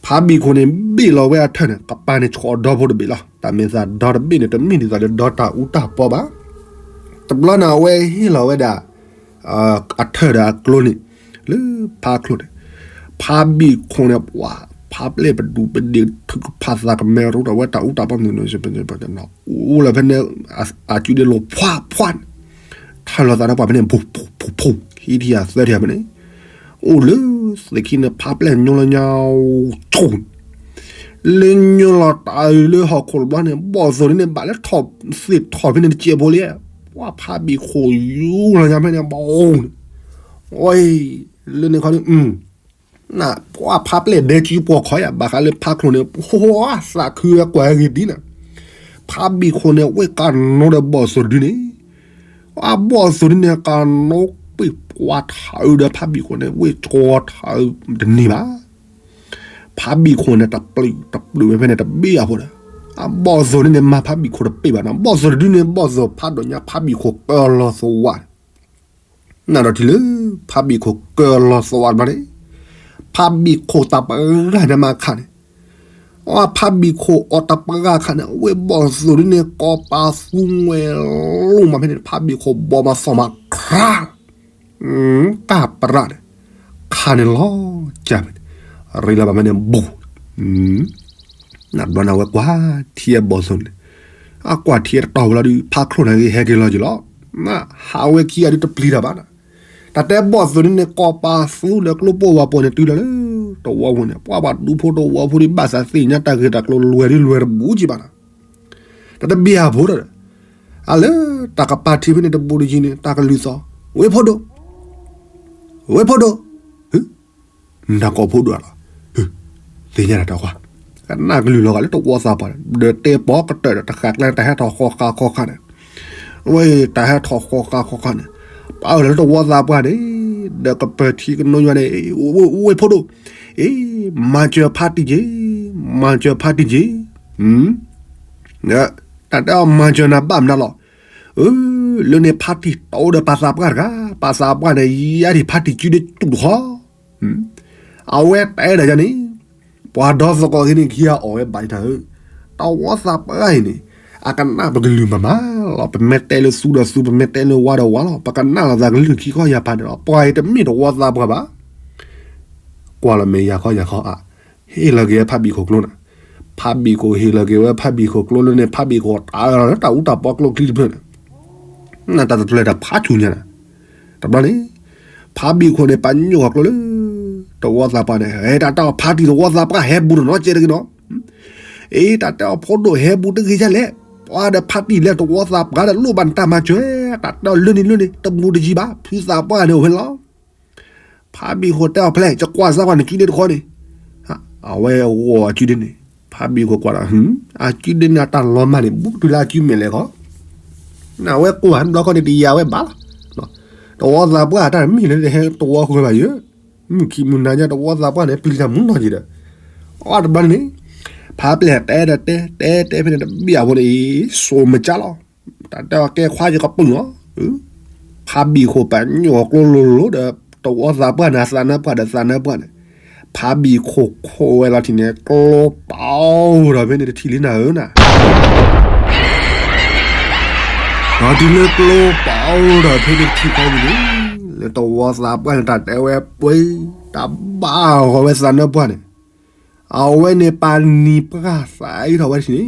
ဖးဘံၣ်ခိၣ်န့ၣ် ဘ့ၣ်လီၤဝဲအထၢၣ်န့ၣ် ကပၤန့ၣ် ဆှီဒီဖိတဘ့ၣ်လီၤ. တၢ်မဲာ်သးဒီတဘ့ၣ်န့ၣ် တမ့ၢ်ဒ်သိးလၢဒီတၢ်အူတၢ်ပီဘၣ်. တဘျီန့ၣ် အဝဲဟ့ၣ်လီၤဝဲဒၣ် အထၢၣ်ဒီးအကျိန့ၣ် လၢဖးချိၣ်န့ၣ်, ဖးဘံၣ်ခိၣ်န့ၣ် ပှၤ ဖးပျဲၢ်ပဒူးပဒ့ၣ် ထုကဖၣ်သးကမဲ ရူးထီၣ်ဝဲတၢ်အူတၢ်ပီမုၢ်န့ၣ် အိၣ်လၢဖဲန့ၣ် အစုဒ့လိာ်ဖှါဖှါန့ၣ်, ထၢၣ်လီၤသးဒီးပှၤဖဲန့ၣ် ဖူဖူဖူဖူ ခံထံၣ်ဧါသၢထံၣ်ဧါဖဲန့ၣ်, အိၣ်လၢသ့ၣ်ခံန့ၣ် ဖးပျဲၢ်ညိလၢညါ ဆူၣ် လၢညိလီၤတၢ်အုးလၢဟီၣ်ခိၣ်တဘျီန့ၣ် ဘီၣ်သိၣ်ဒုန့ၣ် ဘၣ်လၢထီၣ်သ့ၣ်ထီၣ်ဖဲန့ၣ်တစဲးဖိလံ, ပှၤဖးဘံၣ်ခိၣ်ယူလီၤညါဖဲန့ၣ် ဘီၣ်န့ၣ်, အီ လၢန့ၣ်ခီဒု ပှၤဖးပျဲၢ်ဒဲကၠူပှီၢ်ခီယါ ဘၣ်ဃးလၢဖးချိၣ်န့ၣ် ပှၤသးခုဝဲကွၢ်ဂ့ၤဒ်န့ၣ်, ဖးဘံၣ်ခိၣ်န့ၣ် ဝ့ၢ်ကနိဒီးဘီၣ်သိၣ်ဒုန့ၣ်, အဘီၣ်သိၣ်ဒုန့ၣ် ကနိပှ့ၢ် ကွၢ်ထးအုးဒီးဖးဘံၣ်ခိၣ်န့ၣ် ဝ့ၢ်ကီထးအုးတန့ၢ်ဘၣ်. ဖးဘံၣ်ခိၣ်န့ၣ် တပျုာ်တပျုာ်ဝဲဖဲန့ၣ် တဘ့ၣ်အဖိဒီး အဘီၣ်သိၣ်န့ၣ်န့ၣ် မၤဖးဘံၣ်ခိၣ်တပ့ၢ်ဘၣ်နီၤ. ဘီၣ်သိၣ်တဒုန့ၣ် ဘီၣ်သိၣ်ဖးဒိၣ်ညါ ဖးဘံၣ်ခိၣ်ကၢလီၤသဝးန့ၣ် နဒီးထံၣ်လၢ ဖးဘံၣ်ခိၣ်ကၢလီၤသဝးတဘျီန့ၣ် ဖးဘံၣ်ခိၣ်တၢ်ပဂၢ်န့ၣ်မၤခးန့ၣ် အဖးဘံၣ်ခိၣ်အီၣ်တၢ်ပဂၢ်ခါန့ၣ် အဝဲဘီၣ်သိၣ်ဒ်န့ၣ် ကီးပာ်သူငွဲၤလိမးဖဲန့ၣ် ဖးဘံၣ်ခိၣ်ဘီမၤသီၣ်မၤခရၣ် တၢ်ပရၣ်န့ၣ် ခါန့ၣ်လီၤကၢ်ဖဲန့ၣ် ရ့လီၤဘၣ်ဖဲန့ၣ် ဘူး နဘျီန့ၣ် အဝဲကွၢ်ထံအဘီၣ်သိၣ်န့ၣ် အကွၢ်ထံအတတီၢ်ဝဲလီၤဒုး ဖးချိၣ်န့ၣ်ဂ့ၤ ဟဲက့ၤလီၤက့ၤလီၤ. ဟးဝဲခံဂၤဒုးတပျံၤတၢ်ဘၣ်နီၤ. တၢ်တဲဘီၣ်သိၣ်န့ၣ်န့ၣ် ကီးပာ်သူဒီးကျိပိၢ်ဝဲပှဲၤန့ၣ် တုၤလီၤလၢ တဝီပူၤန့ၣ် ပှၤဘၣ်ဒူဖိတဝီဖိဒုး ဘၣ်သးသ့ၣ်ညါတၢ်ဂ့ၢ်တၢ်ကျိၤ လွဲၤဒုးလွဲၤတဘူးက့ၤဘၣ်နီၤ. တၢ်တဘ့ၣ်အဖိဒီး အလၢတၢ်ကပၤထံဖဲန့ၣ် တဘူးတယံၤန့ၣ် တၢ်ကလုၢ်သီၣ် ဝ့ၢ်ဖိဒိၣ် ဝ့ၢ်ဖိဒိၣ် နတၢ်ကိးဖိဒိၣ်လီၤ. သ့ၣ်ညါတၢ်တၢ်ကွၢ် ကနၣ်ကလုၢ်လီၤဂာ်လၢတဝီသးပှၢ်ဒီး တဲပိာ်ကတၢၢ်ဒီး တဃာ်ကျဲ တၢ်ဟဲထီၣ်ဃီဃာ်ဃီဃာ်န့ၣ် ဝဲတၢ်ဟဲထီၣ်ဃီဃာ်ဃီဃာ်န့ၣ် ပာ်အၢၣ်လီၤလၢတဝီသးပှၢ်န့ၣ် ဒီးကပၢၤထံကနိယွၤန့ၣ် ဝ့ၢ်ဖိဒိၣ် အ့ မၤစၢၤဖါတံၢ်က့ၤ မၤစၢၤဖါတံၢ်က့ၤ တၢ်တဲအီၤမၤစၢၤနၤဘၣ်မနုၤလီၤ. လၢန့ၣ်ဖါတံၢ်တအိၣ်ဒီးပှၤသးပှၢ်တဂၤ ပှၤသးပှၢ်န့ၣ် ယါဒံးဖါတံၢ်စုဒီးတူၢ်တခီ အဝဲတဲဒၣ်ယၤန့ၣ် ပှၤဒီသကိးသ့ၣ်န့ၣ် ခံဂၤအီၣ်ဝဲဘၣ်တၢ်ဧၢ, တဝီသးပှၢ်အံၤန့ၣ် အကနၣ်ပကလုၢ်မၤမးလီၤ. ပမ့ၢ်တဲလၢသူဒီးသူ ပမ့ၢ်တဲလၢဝါဒီးဝါလီၤ. ပကနၣ်လီၤသးကလုၢ်ခံခီယၤဖးန့ၣ်လီၤ. ပှၤအံၤတမ့ၢ်တဝီသးပှၢ်ဘၣ်. ကွၢ်လီၤမ့ၢ်ယၤခီယၤခီအါ ဟ့ၣ်လီၤက့ၤဝဲဖးဘံၣ်ခိၣ်ကျိန့ၣ်, ဖးဘံၣ်ခိၣ်ဟ့ၣ်လီၤက့ၤဝဲဖးဘံၣ်ခိၣ်ကျိလၢန့ၣ် ဖးဘံၣ်ခိၣ်တၢ်အၢၣ်လီၤလၢတၢ်အူတၢ်ပီကျိချံတဖျၢၣ်န့ၣ်, နတၢ်တဖျၢၣ်တၢ်ဖးဆူၣ်ညါန့ၣ်, တဘျီန့ၣ် ဖးဘံၣ်ခိၣ်န့ၣ် ပာ်ညိၣ်အီၤကျိလၢ တဝီသးပှၢ်န့ၣ်, တၢ်တဲအီၤဖါတံၢ်တဝီသးပှၢ်ဟဲဘူးတနီၤကဲတဂ့ၤနီၤ, အ့ တၢ်တဲအီၤဖိဒိၣ်ဟဲဘူးတဂ့ၤယါလဲၣ်, ပှၤဒီးဖါတံၢ်လၢတဝီသးပှၢ်ဒီးလိၣ်ဘၣ်နတၢ်မၤစၢၤ, တၢ်တဲအီၤလၢန့ၣ်လၢန့ၣ် တဘူးတယံၤဘၣ်, ဖုသးပှၢ်န့ၣ်အိၣ်ဝဲလီၤ. ဖးဘံၣ်ခိၣ်တဲအီၤဖဲလဲၣ် ယကွၢ်စၢ်ကွၢ်နစုဒ့တခီန့ၣ်, အဝဲဂီၤအစုဒ့န့ၣ်, ဖးဘံၣ်ခိၣ်ကွၢ်ဒီး အစုဒ့န့ၣ်အတၢ်လီၤမၢ်န့ၣ် ဘူးတုၤလၢအစုမဲာ်လဲၣ်ခီ, နဝဲကွၢ်ဘျီခီန့ၣ် တယံၤဝဲဘၣ်လီၤ, တဝီသးပှၢ်တၢ်မ့ၢ်လၢတဟဲတဝီဃၢၤဘၣ်ယဲ, မုၢ်ခံမုၢ်နၤညါတဝီသးပှၢ်န့ၣ် ပျံၤတၢ်မူနီၢ်က့ၤဒီး, အတဘျီန့ၣ်, ဖးပျဲၢ်တဲဒီးတဲ တဲတဲဖဲန့ၣ်တဘ့ၣ်အဖိန့ၣ်အံၤ, စိၤမကၢ်လီၤ. တၢ်တဲအီၤကဲခွါယကပုာ်နီၤ, ဖးဘံၣ်ခိၣ်ပာ်ညိၣ်အီၤကျိလိၤလိၤဒီး တဝီသးပှၢ်န့ၣ် အသးနၢပှၢ်ဒီးသးနၢပှၢ်န့ၣ်, ဖးဘံၣ်ခိၣ်ခိးဝဲလီၤထံၣ်န့ၣ် ကျိပာ်အိၣ်ဒီးဖဲန့ၣ်တထံၣ်လံနၤဧၢနၤ ဒီးတုၤလၢကျိပာ်အိၣ်ဒီးဖဲန့ၣ်တထံၣ်ခီန့ၣ်, လၢတဝီသးပှၢ်န့ၣ် တၢ်တဲဝဲပှဲၤ, တၢ်ဘၣ်ဂီၤဝဲသးနၢပှၢ်န့ၣ်, အဝဲန့ၣ်ပာ်နံၤပှၢ်သးအံၤထီၣ်ဝဲတထံၣ်န့ၣ်,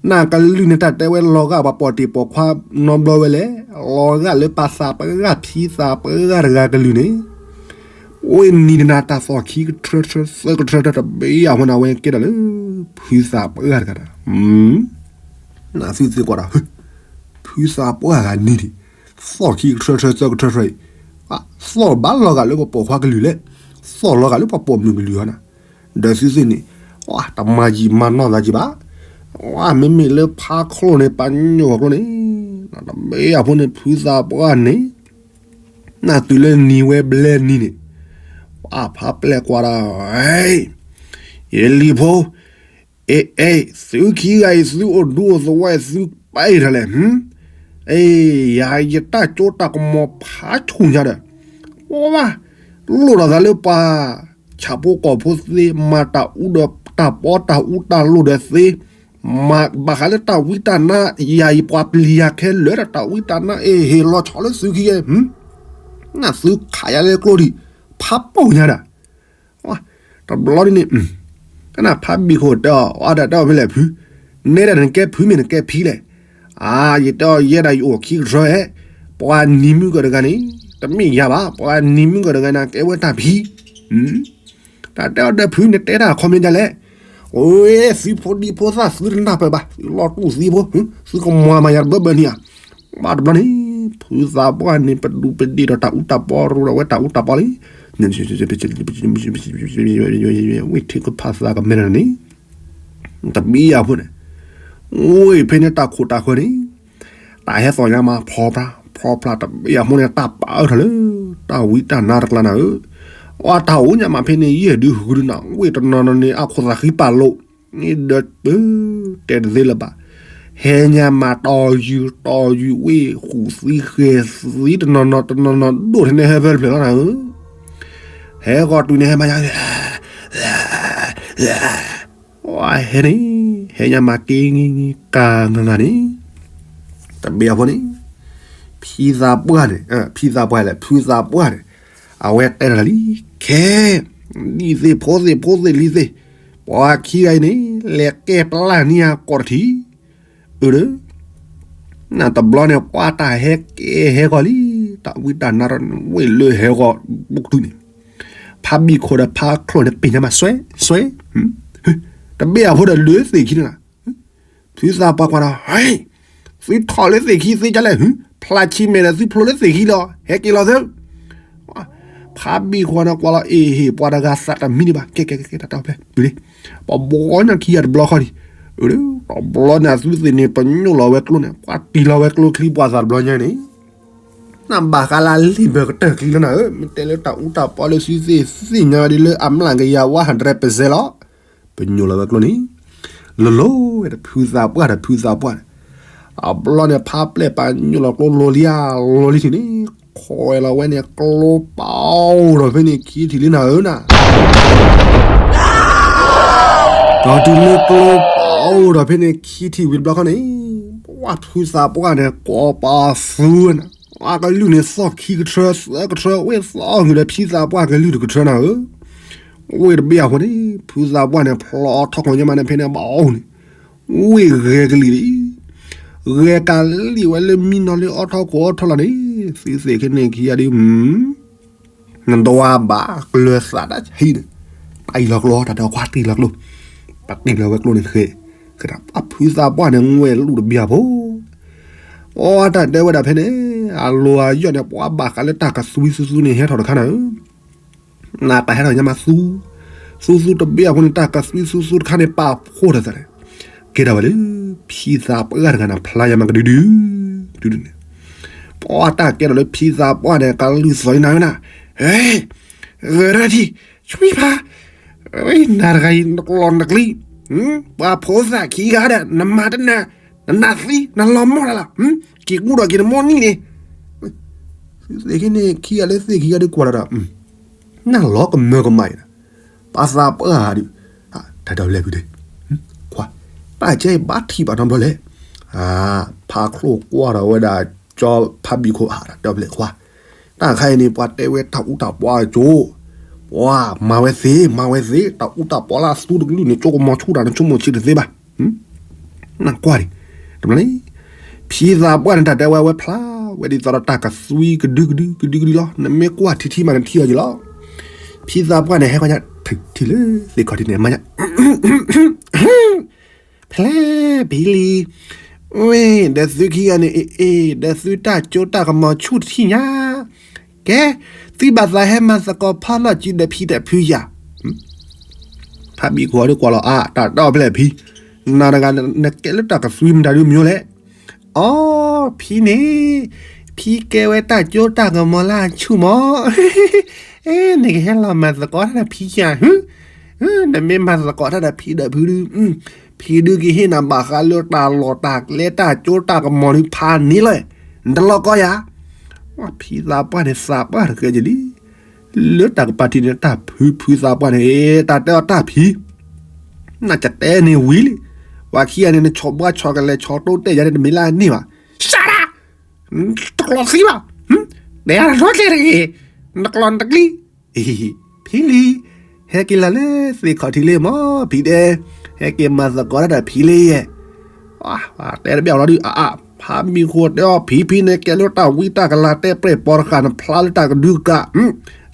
နကလုၢ်န့ၣ် တၢ်တဲဝဲလီၤဂာ်ပှၤပိာ်တံၢ်ပိာ်ခွါနီတဘျီဝဲလဲၣ်, လီၤဂာ်လၢပှၤသးပှၢ်ဖံသးပှၢ်တဂၤကလုၢ်န့ၣ် အိၣ်နံၤတနၤတၢ်သီၣ်ခံကထြၢထြၢ သၢကထြၢထြၢ တဘ့ၣ်အဃိန့ၣ် အဝဲကဲထီၣ်လၢ ဖုသးပှၢ်တဂၤဒီး, နသုသ့ၣ်ကွၢ်ဒီး, ဖုသးပှၢ်ဂၤနံၤဒံး, သီၣ်ခံကထြၢထြၢသၢကထြၢထြၢအံၤ, သီၣ်ဘၣ်လီၤဂာ်လၢပပိာ်ခွါကလုၢ်လဲၣ်, သီၣ်လီၤဂာ်လၢပပိာ်မုၣ်ကလုၢ်အီၤနၤ, ဒီးသုသ့ၣ်န့ၣ်, တမၤယံာ်မၤနီၢ်သးက့ၤဘၣ်, မ့မ့ၢ်လၢဖးချိၣ်န့ၣ် ပာ်ညိၣ်အီၤကျိန့ၣ်, တဘ့ၣ်အဃိန့ၣ် ဖုသးပှၢ်န့ၣ် နသုလၢနံၤဝဲဘျဲနံၤန့ၣ်, ပှၤဖးပျဲၢ်ကွၢ်ဒီး, ယလံၤဖိ, အ့ အ့ သုခံဂၤအံၤ သုအိၣ်ဒူအိၣ်သဝီအံၤ သုပာ်အံၤထီၣ်လဲၣ်, အ့ ယၤယတၢ်ကၠိတၢ်ကမီၤဖးဆူၣ်ညါဒီး, ဝဲ လိၣ်ဒီးသးလၢပှၤ ဆၣ်ဖိကီၢ်ဖိသ့ မၤတၢ်အူဒီးတၢ်ပီတၢ်အူတၢ်လိၣ်ဒီးသ့ မၤဘၣ်ဃးလၢတၢ်ဝံတၢ်နါ ယၤအံၤပှၤပျံၤယၤခဲလၢာ်ဒီးတၢ်ဝံတၢ်နါ အ့ ဟ့ၣ်လီၤဆီလၢသုခံဂၤ, နသုခးယၤလၢကျိဒံး ဖးပိာ်ညါဒၣ်, တဘျီဒ်န့ၣ်, ကနၣ်ဖးဘံၣ်ခိၣ်တဲအီၤ အတၢ်တဲအီၤဖဲလဲၣ်ဖု, နဲဒၣ်နကဲဖုမ့ၢ်နကဲဖံလဲၣ်, အါ ယတဲအီၤယဲဒၣ်ယအိၣ်ခံကထြၢဧဲ, ပှၤနံၤမုၢ်ကီၢ်တဂၤန့ၣ်, တမ့ၢ်ယၤဘၣ် ပှၤနံၤမုၢ်ကီၢ်တဂၤန့ၣ် ကဲဝဲတၢ်ဖံ တၢ်တဲအီၤဒီးဖုန့ၣ်တဲတၢ်အခီပညီဒ်လဲၣ်, အိ သုဖိဒံဖိသၣ်သုတနၢ်ပၢၢ်ဘၣ် သုလီၤတူၢ်သံဖိ, သုကမၤမၤယၤတဘၢဘၢန့ၣ်ဧါ, ဘၣ်တဘျီန့ၣ်, ဖုသးပှၢ်န့ၣ် ပဒူးပဒ့ၣ်ဒီးတၢ်အူတၢ်ပီရိဒီးဝဲတၢ်အူတၢ်ပီလံ, ဝ့ၢ်ထုကဖၣ်သးကမဲန့ၣ်, တဘံယၤဖိန့ၣ်, အိ ဖဲန့ၣ်တၢ်ခိၣ်တၢ်ဃၢၤန့ၣ်, တၢ်ဟဲသီၣ်ညါမး ဖီပြါ, ဖ ဖီဖျါတဘ့ၣ်အဖိန့ၣ် တၢ်ပာ်အၢထီၣ်လၢ တၢ်ဝံတၢ်နါတကျါနၤဧၢ, အတၢ်အိၣ်ညါမးဖဲန့ၣ် ယဲၢ်ဒုးဂုာ်ဒုးနၤ ဝ့ၢ်တနီၤနီၤန့ၣ် အခိၣ်သးဃံပာ်လိာ်, န့ၣ်ဒီး တဲတသ့လၢၤဘၣ်, ဟဲညါမးတီယူၤတီယူၤ ဝ့ၢ်ဃုာ်သံဃဲၤသံ တနီၤနီၤတနီၤနီၤ ဒိၣ်ထဲန့ၣ်ဟဲဖဲတဖျၢၣ်လီၤနၤဧၢ, ဟဲဂီၤတုၤန့ၣ်ဟဲမၤညါ ဟဲန့ၣ်, ဟဲညါမၤက့ၤကၤငၤငၤန့ၣ်, တဘ့ၣ်အဖိန့ၣ်, ဖံသးပှၢ်န့ၣ်, ဖံသးပှၢ်လဲၣ် ဖုသးပှၢ်န့ၣ်, အဝဲတဲထီၣ်လံ, ခဲ, ဒ်သ့ၣ်ဖိသ့ၣ်ဖိသ့ၣ်လံၤသ့ၣ်, ပှၤခံဂၤအံၤန့ၣ် လဲၤကဲပျၢ်န့ၢ်ယၤကိးတထံၣ်, အၢ နတဘျီန့ၣ် ပှၤတၢ်ဟဲကဲဟဲဂီၤလံ, တၢ်ဝံတၢ်နါထီၣ်န့ၣ် ဝ့ၢ်လၢဟဲဂီၤဘူးကတုၤန့ၣ်, ဖါဘံၣ်ခိၣ်ဒီးဖါချိၣ်န့ၣ် ပ့ၤညါမးစွဲစွဲ, တဘ့ၣ်အဖိဒီးလၢသ့ၣ်ခံန့ၣ်လီၤ, ဖုသးပှၢ်ကွၢ်ဒီး, သုထီၣ်လၢသ့ၣ်ခံသ့ကလဲၣ်, ဖျါဆံးမဲာ်ဒီးသုဖျိလၢသ့ၣ်ခံလီၤ ဟဲက့ၤလီၤသု ဖါဘံၣ်ခိၣ်န့ၣ်ကွၢ်လီၤ အ့ၣ်ဟ့ၣ် ပှၤတဂၤသးတမံန့ၣ်ဘၣ် ကဲကဲကဲ တၢ်တဲဖဲ ပှၤဘှီညါခံဂၤတဘျီဃီဒံး, တဘျီန့ၣ်သုသ့ၣ်န့ၣ် ပညိၣ်လီၤဝဲကျိန့ၣ် ပှၤတံၢ်လီၤဝဲကျိချံပှၤသးတဘျီညါန့ၣ်, နဘၣ်ဃးလၢလံာ်ဘၢၣ်ကတၢၢ်ချံလၢနၤဧၢ, မ့ၢ်တဲလၢတၢ်အူတၢ်ပီလၢသုသ့ၣ်သ့ၣ်ညါဒ်လၢအမျးကယၤ one hundred percent လီၤ, ပညိၣ်လီၤဝဲကျိန့ၣ်, လိၤလိၤဝဲဒီးဖုသးပှၢ်ဒီးဖုသးပှၢ်န့ၣ်, အဘျီန့ၣ် ဖါပျဲၢ်ပာ်ညိၣ်လီၤကျိလိၤလံဧါ လိၤလံထံၣ်န့ၣ်, ခွဲးလီၤဝဲန့ၣ် ကျိပာ်အိၣ်ဒီးဖဲန့ၣ်ခံထံၣ်လံနၤဧၢနၤ ဒီးတုၤလၢကျိပာ်အိၣ်ဒီးဖဲန့ၣ်ခံထံၣ်ဝံၤတဘျီဃီန့ၣ်, ပှၤဖုသးပှၢ်န့ၣ် ကိးပာ်သူဝဲနၤ, အကလုၢ်န့ၣ်သီၣ်ခံကထၢသၢကထၢ ဝ့ၢ်သီၣ်ဂုာ်ဒီးဖံသးပှၢ်ကလုၢ်တကထၢနၤဧၢ, ဝ့ၢ်တဘ့ၣ်အဃိန့ၣ် ဖုသးပှၢ်န့ၣ် ဖျီထီၣ်ခီၣ်ညါမးန့ၣ်ဖဲန့ၣ်ဘၣ်အိၣ်န့ၣ်, ဝ့ၢ်ဂဲၤကလံၤလံ ဂဲၤကလံၤဝဲလၢမံနီၤလၢအီထီၣ်ခိၣ်အီထီၣ်လီၤန့ၣ်, သုသ့ၣ်ခဲန့ၣ်ခံဂၤဒုး နဒွးဘၣ်ကျၢၤသးတၢ်ဟံးန့ၣ်, တံၢ်လီၤကျိ တၢ်တဲကွၢ်တံၢ်လီၤကျိ, ပတံၢ်လီၤဝဲကျိန့ၣ်ဃဲ, အဖုသးပှၢ်န့ၣ် ငွဲၣ်လူၢ်တဘျီဖိ, အတၢ်တဲဝဲဒၣ်ဖဲန့ၣ်, အလိၤအယီၣ်န့ၣ် ပှၤဘၣ်ဃးလၢတၢ်ကသွံသူသူန့ၣ် ဟဲထီၣ်တခါနၤဧၢ နတၢ်ဟဲထီၣ်ညါမးသူ, သူသူတဘ့ၣ်အဃိန့ၣ် တၢ်ကသွံသူသူတခါန့ၣ် ပာ်ဖှိၣ်ထီၣ်သးန့ၣ်, ကဲထီၣ်ဝဲလၢ ဖံသးပှၢ်တဂၤန့ၣ် ဖျါယၤမးကဒုဒု, ဒုဒုန့ၣ်, ပှၤတၢ်ကဲထီၣ်လၢဖံသးပှၢ်န့ၣ် ကလုၢ်သီၣ်အံၤနၤဝဲနၤ, ဂဲၤထီၣ်ထံ, ဆွံဖး, နၤတဂၤအံၤ နကျီၢ်နကျံ, ပှၤဖိသၣ်ခံဂၤဒီး နမၤတနၤ, နနၢ်သံ နလီၤမီၢ်တၢ်လီၤ, က့ၤကူၣ်ဒီးက့ၤနမိၢ်နံၣ်န့ၣ်, သ့ၣ်ခဲန့ၣ်ခံဂၤလၢသ့ၣ်ခံဂၤဒုးကွၢ်လီၤဒီး နၢ်လီၤကမၢကမၣ်အံၤဒီး, ပှၤသးပှၢ်ဒုး, တၢ်ဒိးဘျဲၣ်ဖုဒဲး, ခွါ, တၢ်ကဲအံၤဘၣ်ထံၣ်ဘၣ်နီတဘျီလဲၣ်, ဖါချိၣ်ကွၢ်ဒီးဝဲဒၣ် ကၠီဖါဘံၣ်ခိၣ် တၢ်ဒိးဘျဲၣ်ခွါ, တၢ်ခါအံၤန့ၣ် ပှၤတဲဝဲတၢ်အူတၢ်ပီအကၠိ, ပှၤမၤဝဲသ့ မၤဝဲသ့ တၢ်အူတၢ်ပီလၢအသူတကလုာ်န့ၣ် ကၠိကမီၤဆူၣ်တၢ်န့ၣ် ဆိကမိၣ်ဆံးတသ့ဘၣ် နကွၢ်ဒံး, တဘျီန့ၣ်, ဖံသးပှၢ်န့ၣ် တၢ်တဲဝဲ အဝဲဖျါဝဲဒ်သိးဒီးတၢ်ကသွံကဒုကဒု ကဒုကဒုလီၤ. နမ့ၢ်ကွၢ်ထံထံမး နထံၣ်အီၤယံၤလီၤ. ဖံသးပှၢ်န့ၣ် ဟဲကွၢ်ညါ ထံၣ်လၢသ့ၣ်ခီၣ်ထံးန့ၣ် မၤညါ ဖဲလဲၣ် ဖံလံၤ, ဝ့ၢ် ဒီးသုခံဂၤန့ၣ် အ့ၣ်အ့ၣ် ဒီးသုတၢ်ကၠိတၢ်ကမီၤဆူၣ်တထံၣ်ညါ, ကဲ, သုဘၣ်သးဟဲမၤသကိးဖီလီၢ်စုဒီးဖံဒီးဖုယၤ ဖါဘံၣ်ခိၣ်အီၤဒုးကွၢ်လီၤအါ တၢ်တဲအီၤဖဲလဲၣ်ဖံ, နၤတဂၤနကဲလၢတၢ်ကသွံမတၤဒုးမ့ၢ်လဲၣ်, အိ ဖံန့ၣ်, ဖံကဲဝဲတၢ်ကၠိတၢ်ကမီၤလၢအဆူၣ်မး, နကဟဲလီၤမၤသကိးတၢ်ဒီးဖံယၤ, နမ့ၢ်မၤသကိးတၢ်ဒီးဖံဒီးဖုဒုး, ဖံဒုးကဟ့ၣ်နၤဘၣ်ဃးလၢတၢ်လီၢ်တၢ်ကျဲတၢ်ကၠိတၢ်ကမီၤဒုးဖးန့ၣ်လီၤ, နတလီၤကီယၤ, ဖံသးပှၢ်န့ၣ်သးပှၢ်တဃဲကလံ လၢတၢ်ကပၤထံၣ်န့ၣ် တၢ်ဖုဖုသးပှၢ်န့ၣ် တၢ်တဲအီၤတၢ်ဖံ, နကတဲန့ၣ်ဝံၤလံ, ပှၤခံဂၤန့ၣ် နဆီၣ်ဘှါဆီၣ်ကလဲာ်ဆီၣ်တိတဲာ်ယၤန့ၣ် တမ့ၢ်လၢအန့ၢ်ဘၣ်, ရှဲဒၣ်, တကျီၢ်သံဘၣ်, တဲအါထီၣ်ကဲတဂ့ၤ, နကျီၢ်နတကျံ, ဖံလံၤ, ဟဲက့ၤလီၤလၢသ့ၣ်ခီၣ်ထံးလံမး ဖံဒဲး, ဟဲက့ၤမၤသကိးတၢ်ဒီးဖံလံယဲ တဲတဘၣ်လီၤဒုး အါအါ, ဖါမံၤဃိတဲအီၤ ဖံဖံန့ၣ် ကဲလၢတၢ်ဝံတၢ်ကလၤ တဲပြဲၢ်ပီတဃာ် နဖျါလၢတၢ်ကဒုကး,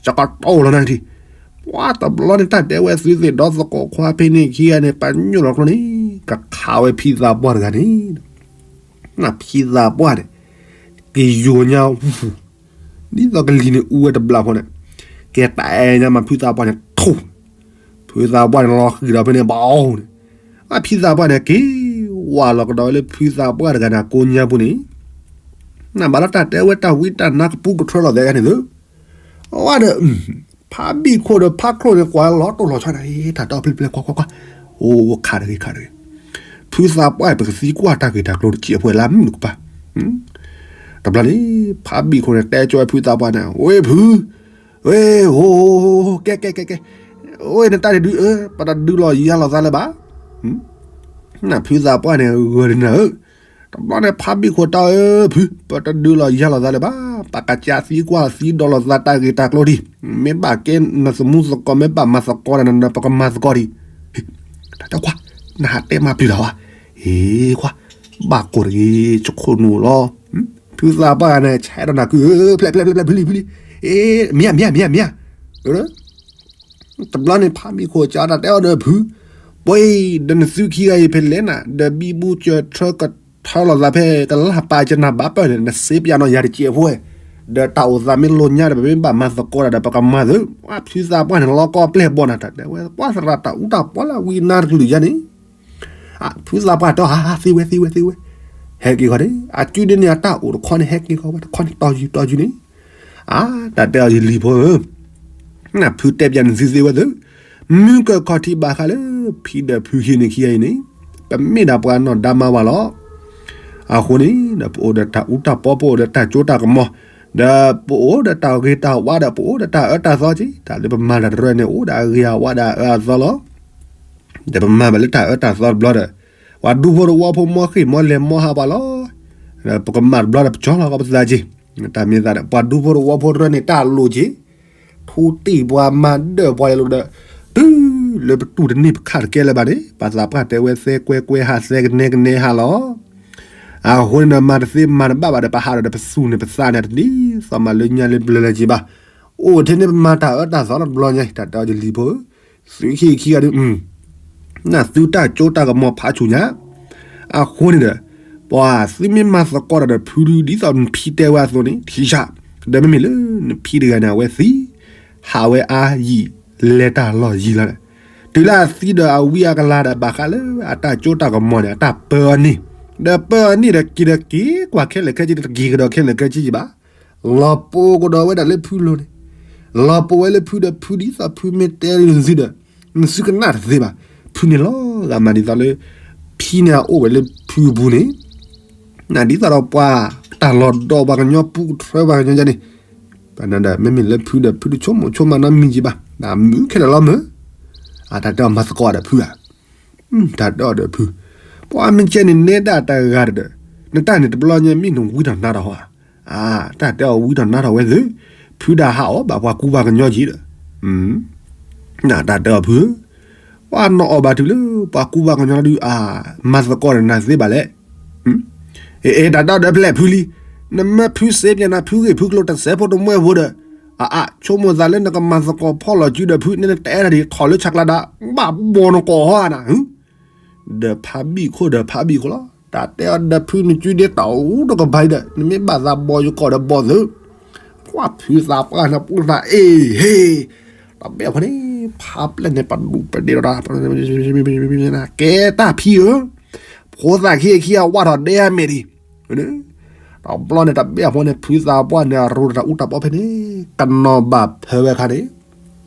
စကတီၢ်လီၤနထံၣ်, ပှၤတဘျီန့ၣ် တၢ်တဲဝဲသုသ့ၣ်ဒီသကိးခွါဖဲန့ၣ်ခံဂၤန့ၣ် ပညိၣ်လီၤကျိန့ၣ် ကခးဝဲဖံသးပှၢ်တဂၤန့ၣ်, နဖံသးပှၢ်န့ၣ် က့ၤယိာ်ညါ ဒ်သိးကလံၤန့ၣ်အူဝဲတဘျီဖိန့ၣ်, ကဲတၢ်အဲၣ်ညါမးဖုသးပှၢ်န့ၣ် ထိၣ်, ဖုသးပှၢ်န့ၣ်လီၤဃံၤဒီးဖဲန့ၣ်ဘၣ်အီၤန့ၣ်, အဖံသးပှၢ်န့ၣ် က့ၤဝၢ်လီၤကဒီးဝဲလၢဖုသးပှၢ်တဂၤန့ၣ် ကိးညါပူၤန့ၣ်, နဘၣ်လၢတၢ်တဲဝဲတၢ်ဝံတၢ်နါကပူၤကထြၢလီၤသဲဂၤန့ၣ်သု, အဝဲဒီး ဖးဘံၣ်ခိၣ်ဒီးဖးချိၣ်န့ၣ် ကွၢ်လီၤတိၢ်လီၤဆီန့ၣ် တၢ်တဲအီၤဖျဲၣ်ဖျဲၣ်ကွၢ်ကွၢ်ကွၢ်, အိၣ်ခးတဂ့ၤခးတဂ့ၤ, ဖုသးပှၢ် ပကသံကွၢ်တၢ်ဂ့ၢ်တၢ်ကျိၤတစဲးဖိလၢမုၣ်နကပၤ, တဘျီန့ၣ် ဖးဘံၣ်ခိၣ်န့ၣ် တဲကၠီဝဲဖုသးပှၢ်န့ၣ် ဝ့ၢ်ဖု, ဝ့ၢ်, ဟိ ကဲကဲကဲကဲ, ဝ့ၢ် နတၢ်န့ၣ်ဒုးအၢ ပတဒုးလီၤယၤလီၤသးလၢၤဘၣ်, နဖုသးပှၢ်န့ၣ် ဂၢၢ်ဒ်နၤဧၢ, တဘျီန့ၣ် ဖးဘံၣ်ခိၣ်တဲအီၤ ဖု, ပတဒုးလီၤယၤလီၤသးလၢၤဘၣ်, ပကစးသံကွၢ်သံဒိးလီၤသးတၢ်ဂ့ၢ်တၢ်ကျိၤဒံး, မ့ၢ်ဘၣ်ကဲနသမူသကိး မ့ၢ်ဘၣ်မၤသကိးနၤ ပကမၤသကိးဒံး, တၢ်ကွၢ်, နဟးတဲမၤပျုၤတၢ်ဝဲ, ဟ့ၣ်ကွၢ်, ဘၣ်ကိၢ်တဂ့ၤ ဆိခိၣ်နူာ်လီၤ, ဖုသးပှၢ်န့ၣ် ဆဲးဒီးနၤကုၢ်ဧၢ ဖျဲးဖျဲးဖျဲးဖျဲး ဖုလံ ဖုလံ, မ့ၢ်ဧါ မ့ၢ်ဧါ မ့ၢ်ဧါ မ့ၢ်ဧါ, တဘျီန့ၣ် ဖးဘံၣ်ခိၣ်ကၠီတၢ်တဲအီၤဒီးဖု, ပှ့ၤ ဒီးနသုခံဂၤအံၤဖဲလဲၣ်နၤ ဒီးဘံဘူစၢၤထၢကထၢလီၤသးဖဲကလၢ်ပာ်ကနၣ်ဘၣ်ပၢၢ်န့ၣ် နစ့ပယၤနီၢ်ယၤတစဲးဖိဝဲ, ဒီးတၢ်အိၣ်သးမ့ၢ်လိာ်ညါဒီး ပမ့ၢ်ဘၣ်မၤသကိးတၢ်ဒီး ပကမၤသု, ဖုသးပှၢ်န့ၣ် လီၤကီပျဲၢ်ဘီနၤ တၢ်တဲဝဲ ပှၤသရၣ်တၢ်အူတၢ်ပီလၢဝံနါတကလုာ်ယါန့ၣ် ဖုသးပှၢ်တဲအီၤ ဟး သ့ဝဲ သ့ဝဲ သ့ဝဲ, ဟဲက့ၤဃီန့ၣ် အစုဒ်န့ၣ် အတၢ်အိၣ်တခီန့ၣ် ဟဲက့ၤဃီဝဲတခီန့ၣ် တီၤယုာ်တီၤယုာ်န့ၣ်, အါ တၢ်တဲအီၤယလံၤဖိဧၢ, နဖုတဲပျးန့ၣ်သုသ့ဝဲသု, မုၢ်ကခီၣ်ထံးဘၣ်ဃးလၢ ဖံဒီးဖုဟံးန့ၣ်ခံဂၤအံၤန့ၣ်, ပမ့ၢ်ဒၣ်ပှၤနီၢ်ဒါမါဝၤလီၤ. အဃိန့ၣ်ဒီး ပအိၣ်ဒီးတၢ်အူတၢ်ပီ ပအိၣ်ဒီးတၢ်စိတၢ်ကမီၤ, ဒီးပအိၣ်ဒီးတၢ်ဂ့ၤတၢ်ဝါဒီး ပအိၣ်ဒီးတၢ်အၢတၢ်သီက့ၤ, တၢ်လၢပမၤတၢ်တရၢန့ၣ် အိၣ်ဒီးအဂ့ၤအဝါဒီးအအၢအသီလီၤ. ဒီးပမၤဘၣ်လၢတၢ်အၢတၢ်သီတဘျီဒီး ပှၤဒူဖိတဝီဖိမီၢ်ဃ့ၢ်မီၢ်လဲၤမီၢ်ဟးပှၤလီၤ. ဒီးပကမၤတဘျီဒီး ပကၠီလီၤကီးပသးက့ၤ, တၢ်မ့ၢ်သးဒီး ပှၤဒူဖိတဝီဖိတရၢန့ၣ် တၢ်လိၣ်က့ၤ, ထူတ့ၢ်ပှၤမၤဒၢၣ်ပှၤလဲၤလိာ်ဒီး တုၤလၢပတူၢ်တန့ၢ်ပခးတကဲလၢၤဘၣ်န့ၣ် ပှၤသးပှၢ်တဲဝဲသဲကွဲကွဲဟး သဲကနဲကနဲဟးလီၤ. အဃိန့ၣ်ဒီး မၤတသ့မၤတဘၣ်ဘၣ်ဒီး ပဟးဒီးပသူၣ်န့ၣ်ပသးန့ၣ် တဒ်သိးမၤလၢညါလၢဘျၢလၢက့ၤဘၣ်. အိၣ်ထဲန့ၣ်ပမၤတၢ်အၢတၢ်သီလီၤတဘျီညါ တၢ်တဲအီၤယလံၤဖိဧၢ, သုခံခံဂၤဒုး နသုတၢ်စိတၢ်ကမီၤဖးဆူၣ်ညါ, အဃိန့ၣ်ဒီး ပှၤသုမ့ၢ်မၤသကိးတၢ်ဒီးဖုဒုး ဒ်သိးနဖံတဲဝဲအသိးန့ၣ် ထံၣ်ဆၣ်, ဒီးမ့မ့ၢ်လၢနဖံတဂၤန့ၣ် အဝဲသံ, ဟးဝဲအါယံာ် လဲၤတၢ်လီၢ်ယံာ်လီၤဒီး, တုၤလၢအသံဒီးအဝံအကလၤဒီး ဘၣ်ဃးလၢအတၢ်စိတၢ်ကမီၤန့ၣ် အတၢ်ပၢအီၤန့ၢ်, ဒီးပၢအီၤန့ၢ်ဒီးက့ၤဒီးက့ၤကွၢ်ခဲလၢာ်ခဲဆ့ တက့ၤကဒီးခဲလၢာ်ခဲဆ့ယဘၣ်. လီၤပှီၤကဒီးဝဲဒၣ်လၢဖုလိၤန့ၣ်, လီၤပှီၤဝဲလၢဖုဒီး ဖုဒ်သိးဖုမ့ၢ်တဲလၢနသုဒီး နသုကနၣ်တသ့ဘၣ်. ဖုန့ၣ်လီၤဂာ်မးဒ်သိးလၢ ဖံန့ၣ်အအိၣ်ဝဲလၢဖုအပူၤန့ၣ်, နဒ်သိးဒီးပှၤတၢ်လီၤဒီးပှၤကညီ ပူကထြၢပှၤကညီယါန့ၣ်, ပှၤနဒီး မ့မ့ၢ်လၢဖုဒီး ဖုတဆိကမိၣ်ဆိကမးနီတမံၤက့ၤဘၣ်, နမုၢ်ခဲလၢာ်လီၤမၢ်. အတၢ်တဲအီၤမၤသကိးဒီးဖုဧါ, တၢ်တဲအီၤဒီးဖု, ပှၤမ့ၢ်ကဲန့ၣ်နဲဒၣ်တဂၤဒီး, နတၢ်န့ၣ်တဘျီညါမ့ၢ်နဝံထီၣ်နါထီၣ်ဟီဧါ, တၢ်တဲအီၤဝံထီၣ်နါထီၣ်ဝဲသု, ဖုဒၣ်ဟးအီၣ်ဘၣ်ပှၤကူပှၤကညီက့ၤဒီး, နတၢ်တဲအီၤဖုဧၢ, ပှၤနအီၣ်ဘၣ်တုၤလၢပှၤကူပှၤကညီဒုးအါ, မၤသကိးဒီးနၤသ့ဘၣ်လဲၣ်. အ့ တၢ်တဲအီၤဒီးဖဲလဲၣ်ဖုလံ, နမ့ၢ်ဖုစ့ပၠးနၤ ဖုဂ့ၢ်ဖုကျိၤတစဲးဖိတမှဲဖိဒီး, အါအါ ဆိကမိၣ်သးလၢနကမၤသကိးဖီၣ်လီၤစုဒီးဖုန့ၣ် နတဲတၢ်ဒ်ထီၣ်လၢဆးကျးဒၣ်, ဘၣ်ဘီနကိးဟီဧါနၤ, ဒီးဖးဘံၣ်ခိၣ်ဒီးဖးဘံၣ်ခိၣ်လီၤ. တၢ်တဲအီၤဒီးဖုနစုဒ့တၢ်အိၣ်တကပၤဒီး နမ့ၢ်ဘၣ်သးဘီယကိာ်ဒီးဘီသု, ပှၤဖုသးပှၢ်န့ၣ်ပူၤသးအ့ၣ်ဟ့ၣ်, တဘ့ၣ်အဖီန့ၣ် ဖးပျဲၢ်န့ၣ် ပဒူၣ်ပဒ့ဒီးတၢ် ကဲတၢ်ဖံဧၢ, ဖိသၣ်ခံခံအဝါထီၣ်ဒဲအမဲာ်ဒံး, တဘျီန့ၣ် တဘ့ၣ်အဖီန့ၣ် ဖုသးပှၢ်န့ၣ် အရိတၢ်အူတၢ်ပီဖဲန့ၣ် ကနီၤဘၣ်ဖၢဝဲအခါန့ၣ်,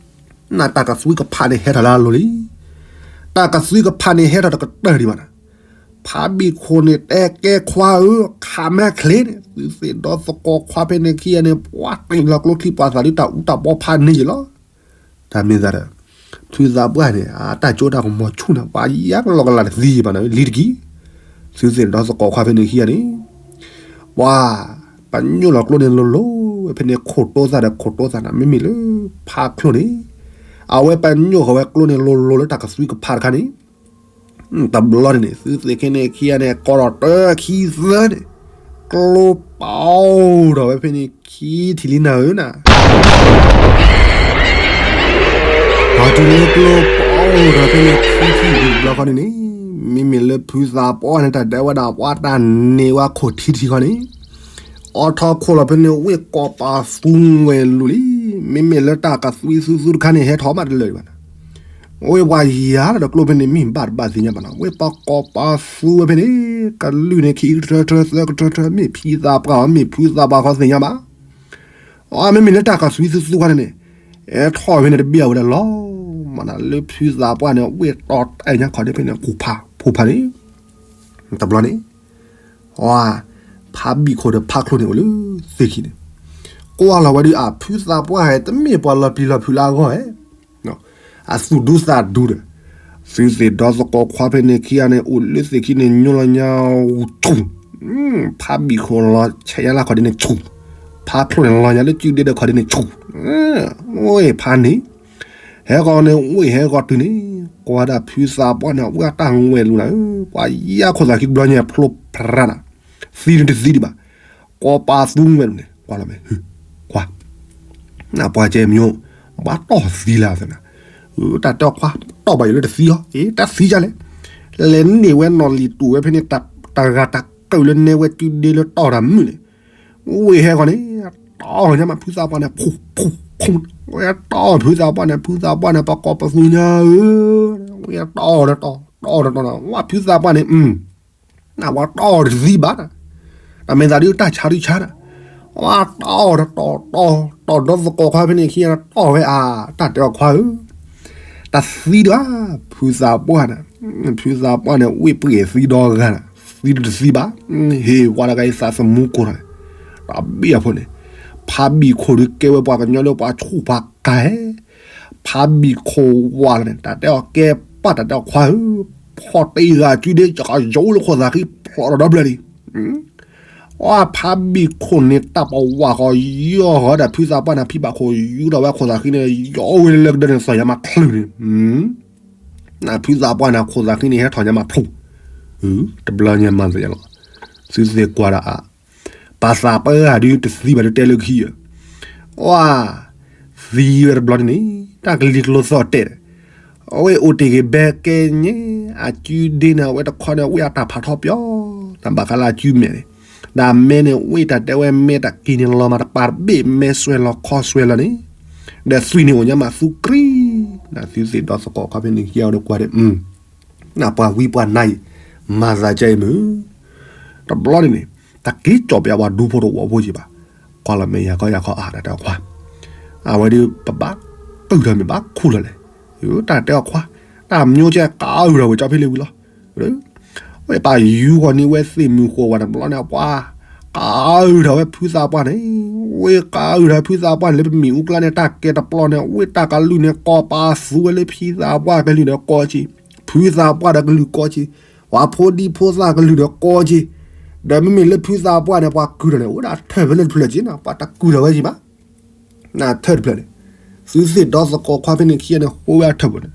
နတၢ်ကသွံကဖးန့ၣ်ဟဲထီၣ်လၢအလိၤလံ. တၢ်ကသွံကဖးန့ၣ်ဟဲထီၣ်တကတၢၢ်ဒံးဘၣ်နၤ. ဖးဘံၣ်ခိၣ်န့ၣ်တဲကဲခွါဧၢ, ခးမ့ၢ်ချ့န့ၣ် သုသ့ၣ်ဒီသကိးခွါဖဲန့ၣ်ခံဂၤန့ၣ် ပှၤတ့ၢ်လီၤကျိချံပှၤသးလၢတၢ်အူတၢ်ပီဖးန့ၣ်ယံၤလီၤ. တၢ်မ့ၢ်သးဒီး ဖုသးပှၢ်န့ၣ် အတၢ်စိတၢ်ကမီၤဆူၣ်န့ၣ် ပှၤယါကလီၤကလၤတသံဘၣ်န့ၣ် လံတက့ၢ်. သုသ့ၣ်ဒီသကိးခွါဖဲန့ၣ်ခံဂၤန့ၣ် ပှၤ ပညိၣ်လီၤကျိန့ၣ်လိၤလိၤဝဲဖဲန့ၣ် ခိၣ်တိသၣ်ဒီးခိၣ်တိသၣ်န့ၣ် မ့မ့ၢ်လၢဖးချိၣ်န့ၣ် အဝဲပညိၣ်ဃီၤဝဲကျိန့ၣ်လိၤလိၤလၢတၢ်ကသွံကဖးတခါန့ၣ် တဘျီန့ၣ်န့ၣ် သုသ့ၣ်ခဲန့ၣ်ခံဂၤန့ၣ် ကိးထီၣ်တၢခံသၢန့ၣ် ကျိပီၤဒီးဝဲဖဲန့ၣ်ခံထံၣ်လံနၤဧၢနၤ. ပှၤတုၤလၢကျိပီၤဒီးဖဲန့ၣ်ခံထံၣ်တဘျီဃီန့ၣ်န့ၣ် မ့မ့ၢ်လၢဖုသးပှၢ်န့ၣ် တၢ်ဒဲးဝဲဒၣ်ပှၤတၢ်န့ၢ်ဝဲခိၣ်ထံတထံၣ်ဃီန့ၣ် အိးထီၣ်ခိၣ်လီၤဖဲန့ၣ် ဝ့ၢ်ကိးပၤသူငွဲၤလူၤလံ. မ့မ့ၢ်လၢတၢ်ကသွံသူသူတခါန့ၣ် ဟဲထီၣ်မးတလၢာ်ဘၣ်နၤ. ဝဲပှၤယၤလၢဒီးကျိဖဲန့ၣ် မ့ၢ်ဘၣ်တဘၣ်သ့ၣ်ညါဘၣ်နီၤ, ဝဲပှၤကိးပှၤသူဝဲဖဲန့ၣ် ကလုၢ်န့ၣ်ခံကတၢၢ်တၢၢ်သၢကတၢၢ်တၢၢ် မ့ၢ်ဖံသးပှၢ်အီၤ မ့ၢ်ဖုသးပှၢ်ခီသ့ၣ်ညါဘၣ်. အမ့မ့ၢ်လၢတၢ်ကသွံသူသူခီန့ၣ်န့ၣ် အဲထီၣ်ဖဲန့ၣ်တဘ့ၣ်အဝဲဒၣ်လီၤ. မ့ၢ်နၤလၢဖုသးပှၢ်န့ၣ် ဝဲတီတဲာ်ညါခီဒ်ဖဲန့ၣ် ခိၣ်ဖးဖိဖးန့ၣ် တဘျီန့ၣ် ဖးဘံၣ်ခိၣ်ဒီးဖးချိၣ်န့ၣ်အိၣ်လၢသ့ၣ်ခံန့ၣ် ကွၢ်လီၤဝဲဒုး အဖုသးပှၢ်ဟဲ တမ့ၢ်ပှၤလီၤပျံၤလီၤဖုးလၢအဂီၢ်ဧဲ, အသူၣ်ဒူသးဒူဒီး သုသ့ၣ်ဒီသကိးခွါဖဲန့ၣ်ခံဂၤန့ၣ် အိၣ်လၢသ့ၣ်ခံန့ၣ် ညိလီၤညါဆူၣ်, ဖးဘံၣ်ခိၣ်လီၤဆဲးညါလၢခီဒ်န့ၣ်ဆူၣ်, ဖးချိၣ်န့ၣ်လီၤညါလၢကုဒ့ဒီးခီဒ်န့ၣ်ဆူၣ်, အိၣ်ဖးန့ၣ် ဟဲဂီၤန့ၣ် အိၣ်ဟဲဂီၤတုၤန့ၣ် ကွၢ်ဒၣ်ဖုသးပှၢ်န့ၣ် အဝဲအတၢ်ဝဲလူၤနၤဧၢ, ပှၤယါခိၣ်သးခံတဘျီညါဖျိဖရၣ်နၤ, သံတသံဒံးဘၣ်, ကိးပသူဝဲလူၤန့ၣ် ကွၢ်လီၤမဲာ် ကွၢ် နပှၤကဲမံၤ, ဘၣ်တီၢ်သံလၢသနၤ, တၢ်တဲအီၤခွါ တီၢ်ဘၣ်ယိၣ်လၢတသံအီၤ, အ့ တၢ်သံဒ်လဲၣ်, လဲၤန့ၢ်ဝဲနီၢ်လံၤတူာ်ဝဲဖဲန့ၣ် တဂၤတၢ်ကၢၣ်လၢနဲဝဲကုဒ့လၢတီၢ်တၢ်မုၣ်န့ၣ်, ဝ့ၢ်ဟဲဂီၤန့ၣ် တီၢ်ညါမးဖုသးပှၢ်န့ၣ် ဖူဖူဖူ, ဝဲတီၢ်ဖုသးပှၢ်န့ၣ် ဖုသးပှၢ်န့ၣ် ပှၤကိးပသူညါဧၢ, ဝဲတီၢ်ဒီးတီၢ် တီၢ်ဒီးတီၢ်နၤ, ဝဲဖုသးပှၢ်န့ၣ် နပှၤတီၢ်တသံဘၣ်, တၢ်မ့ၢ်သးဒုးတၢ်ဆါဒုးဆါနၤ, ဝဲတီၢ်ဒီးတီၢ်တီၢ်တီၢ်ဒီသကိးခွါဖဲန့ၣ်ခံဂၤတီၢ်ဝဲအါ, တၢ်တဲအီၤခွါဧၢ, တၢ်သံဒၣ် ဖုသးပှၢ်န့ၣ်, ဖုသးပှၢ်န့ၣ် ဝ့ၢ်ပှ့ၤသံဒီဂၤနၤ, သံတသံဘၣ်, ဟ့ၣ်ဝဲတဂၤအံၤသးသမူကိၢ်ထီၣ်န့ၣ်, တၢ်ဘ့ၣ်အဖိန့ၣ်, ဖးဘံၣ်ခိၣ်ဒုးကဲဝဲပှၤကညီလၢပှၤဆူၣ်ပှၤကၤ ဖးဘံၣ်ခိၣ်ဝါလီၤန့ၣ် တၢ်တဲအီၤကဲပၢ်တၢ်တဲအီၤခွါဧၢ, ဖီၣ်တ့ၢ်ဂၤကုဒ့ ယကယိလၢခိၣ်သးခံ ဖျိးဒီးဒီဘျၢလံ, အဖးဘံၣ်ခိၣ်န့ၣ် တၢ်ပဝးဃီ ယီၢ်ဃီဒီးဖုသးပှၢ်န့ၣ် ဖံဘၣ်ခိၣ်ယူဒီးဝဲခိၣ်သးခံန့ၣ် ယီၢ်ဝဲလၢကဒၢန့ၣ် သီၣ်ညါမးချုးန့ၣ်, နဖုသးပှၢ်န့ၣ် ခိၣ်သးခံန့ၣ် ဟဲထီၣ်ညါမးဖျိး, တဘျီညါမၤသးယါလီၤ, သုသ့ၣ်ကွၢ်ဒီးအ ပှၤသးပှၢ်ဒုးတသံဘၣ်ဒုးတဲလၢခံဧၢ, အ သံဝဲတဘျီန့ၣ်န့ၣ် တၢ်ကလံၤကျိသီၣ်တဲာ်ဒီး အဝဲအိၣ်တ့ၢ်ဂ့ၤဘဲကဲညါ, အကုဒ့န့ၣ် အဝဲတခီန့ၣ် အဝဲအတၢ်ဖးထီပၠီ, တၢ်ဘၣ်ဃးလၢအကုမဲာ်န့ၣ်, ဒီးအမဲန့ၣ် အဝဲတၢ်တဲဝဲမဲတၢ်က့ၤန့ၣ်လီၤမးတပၤတဘ့ၣ် မဲစွဲလီၤခီစွဲလီၤန့ၣ်, ဒီးသွံၣ်န့ၣ်အိၣ်ညါမးသူကရံ, နသုသ့ၣ်ဒီသကိးခီဖဲန့ၣ် ကဲအီၤဒီးကွၢ်ဒီး နပှၤဝံပှၤနါအံၤ မၤသးကဲအံၤမုၢ်, တဘျီန့ၣ်န့ၣ် တၢ်က့ၤကၠီၣ်ပယါပှၤဒူဖိတဝီဖိက့ၤဘၣ်, ကွၢ်လီၤမဲာ်ယၤကီယၤခီအါတၢ်တဲအီၤခွါ, အဝဲဒုးပဘၣ်ကုၢ်ထီၣ်မ့ၢ်ဘၣ်ခူၣ်လီၤလဲၣ်, တၢ်တဲအီၤခွါ, တၢ်မၠိကဲကးအုၣ်ထီၣ်ဝဲကၠီဖဲလ့ဝံၤလီၤ, ဝဲပာ်ယူဃီၤန့ၢ်ဝဲသ့ၣ်မုၢ်ဃိးဝဲတဘျီန့ၣ် ပှၤကးအုၣ်ထီၣ်ဝဲဖုသးပှၢ်န့ၣ်, ဝဲကးအုၣ်ထီၣ်ဖုသးပှၢ်န့ၣ် လၢပမ့ၣ်အူကျါန့ၣ် တၢ်ကဲတပျီန့ၣ် ဝဲတၢ်ကလုၢ်န့ၣ် ကိးပသူဝဲလၢဖံသးပှၢ်ကလုၢ်ဒီးကိးက့ၤ, ဖုသးပှၢ်ဒီးကလုၢ်ကိးက့ၤ, ပှၤဖိဒံဖိသၣ်ကလုၢ်ဒီးကိးက့ၤ, ဒီးမ့မ့ၢ်လၢဖုသးပှၢ်န့ၣ် ပှၤကုၢ်ထီၣ်န့ၣ် အိၣ်ဒၣ်ထၢၣ်ဖဲန့ၣ်တဖျၢၣ်က့ၤနီၤ ပှၤတကုၢ်ထီၣ်ဝဲက့ၤဘၣ် နထၢၣ်တဖျၢၣ်န့ၣ်, သုသ့ၣ်ဒီသကိးခွါဖဲန့ၣ်ခံဂၤန့ၣ် ဃိဝဲအထၢၣ်ပူၤန့ၣ်,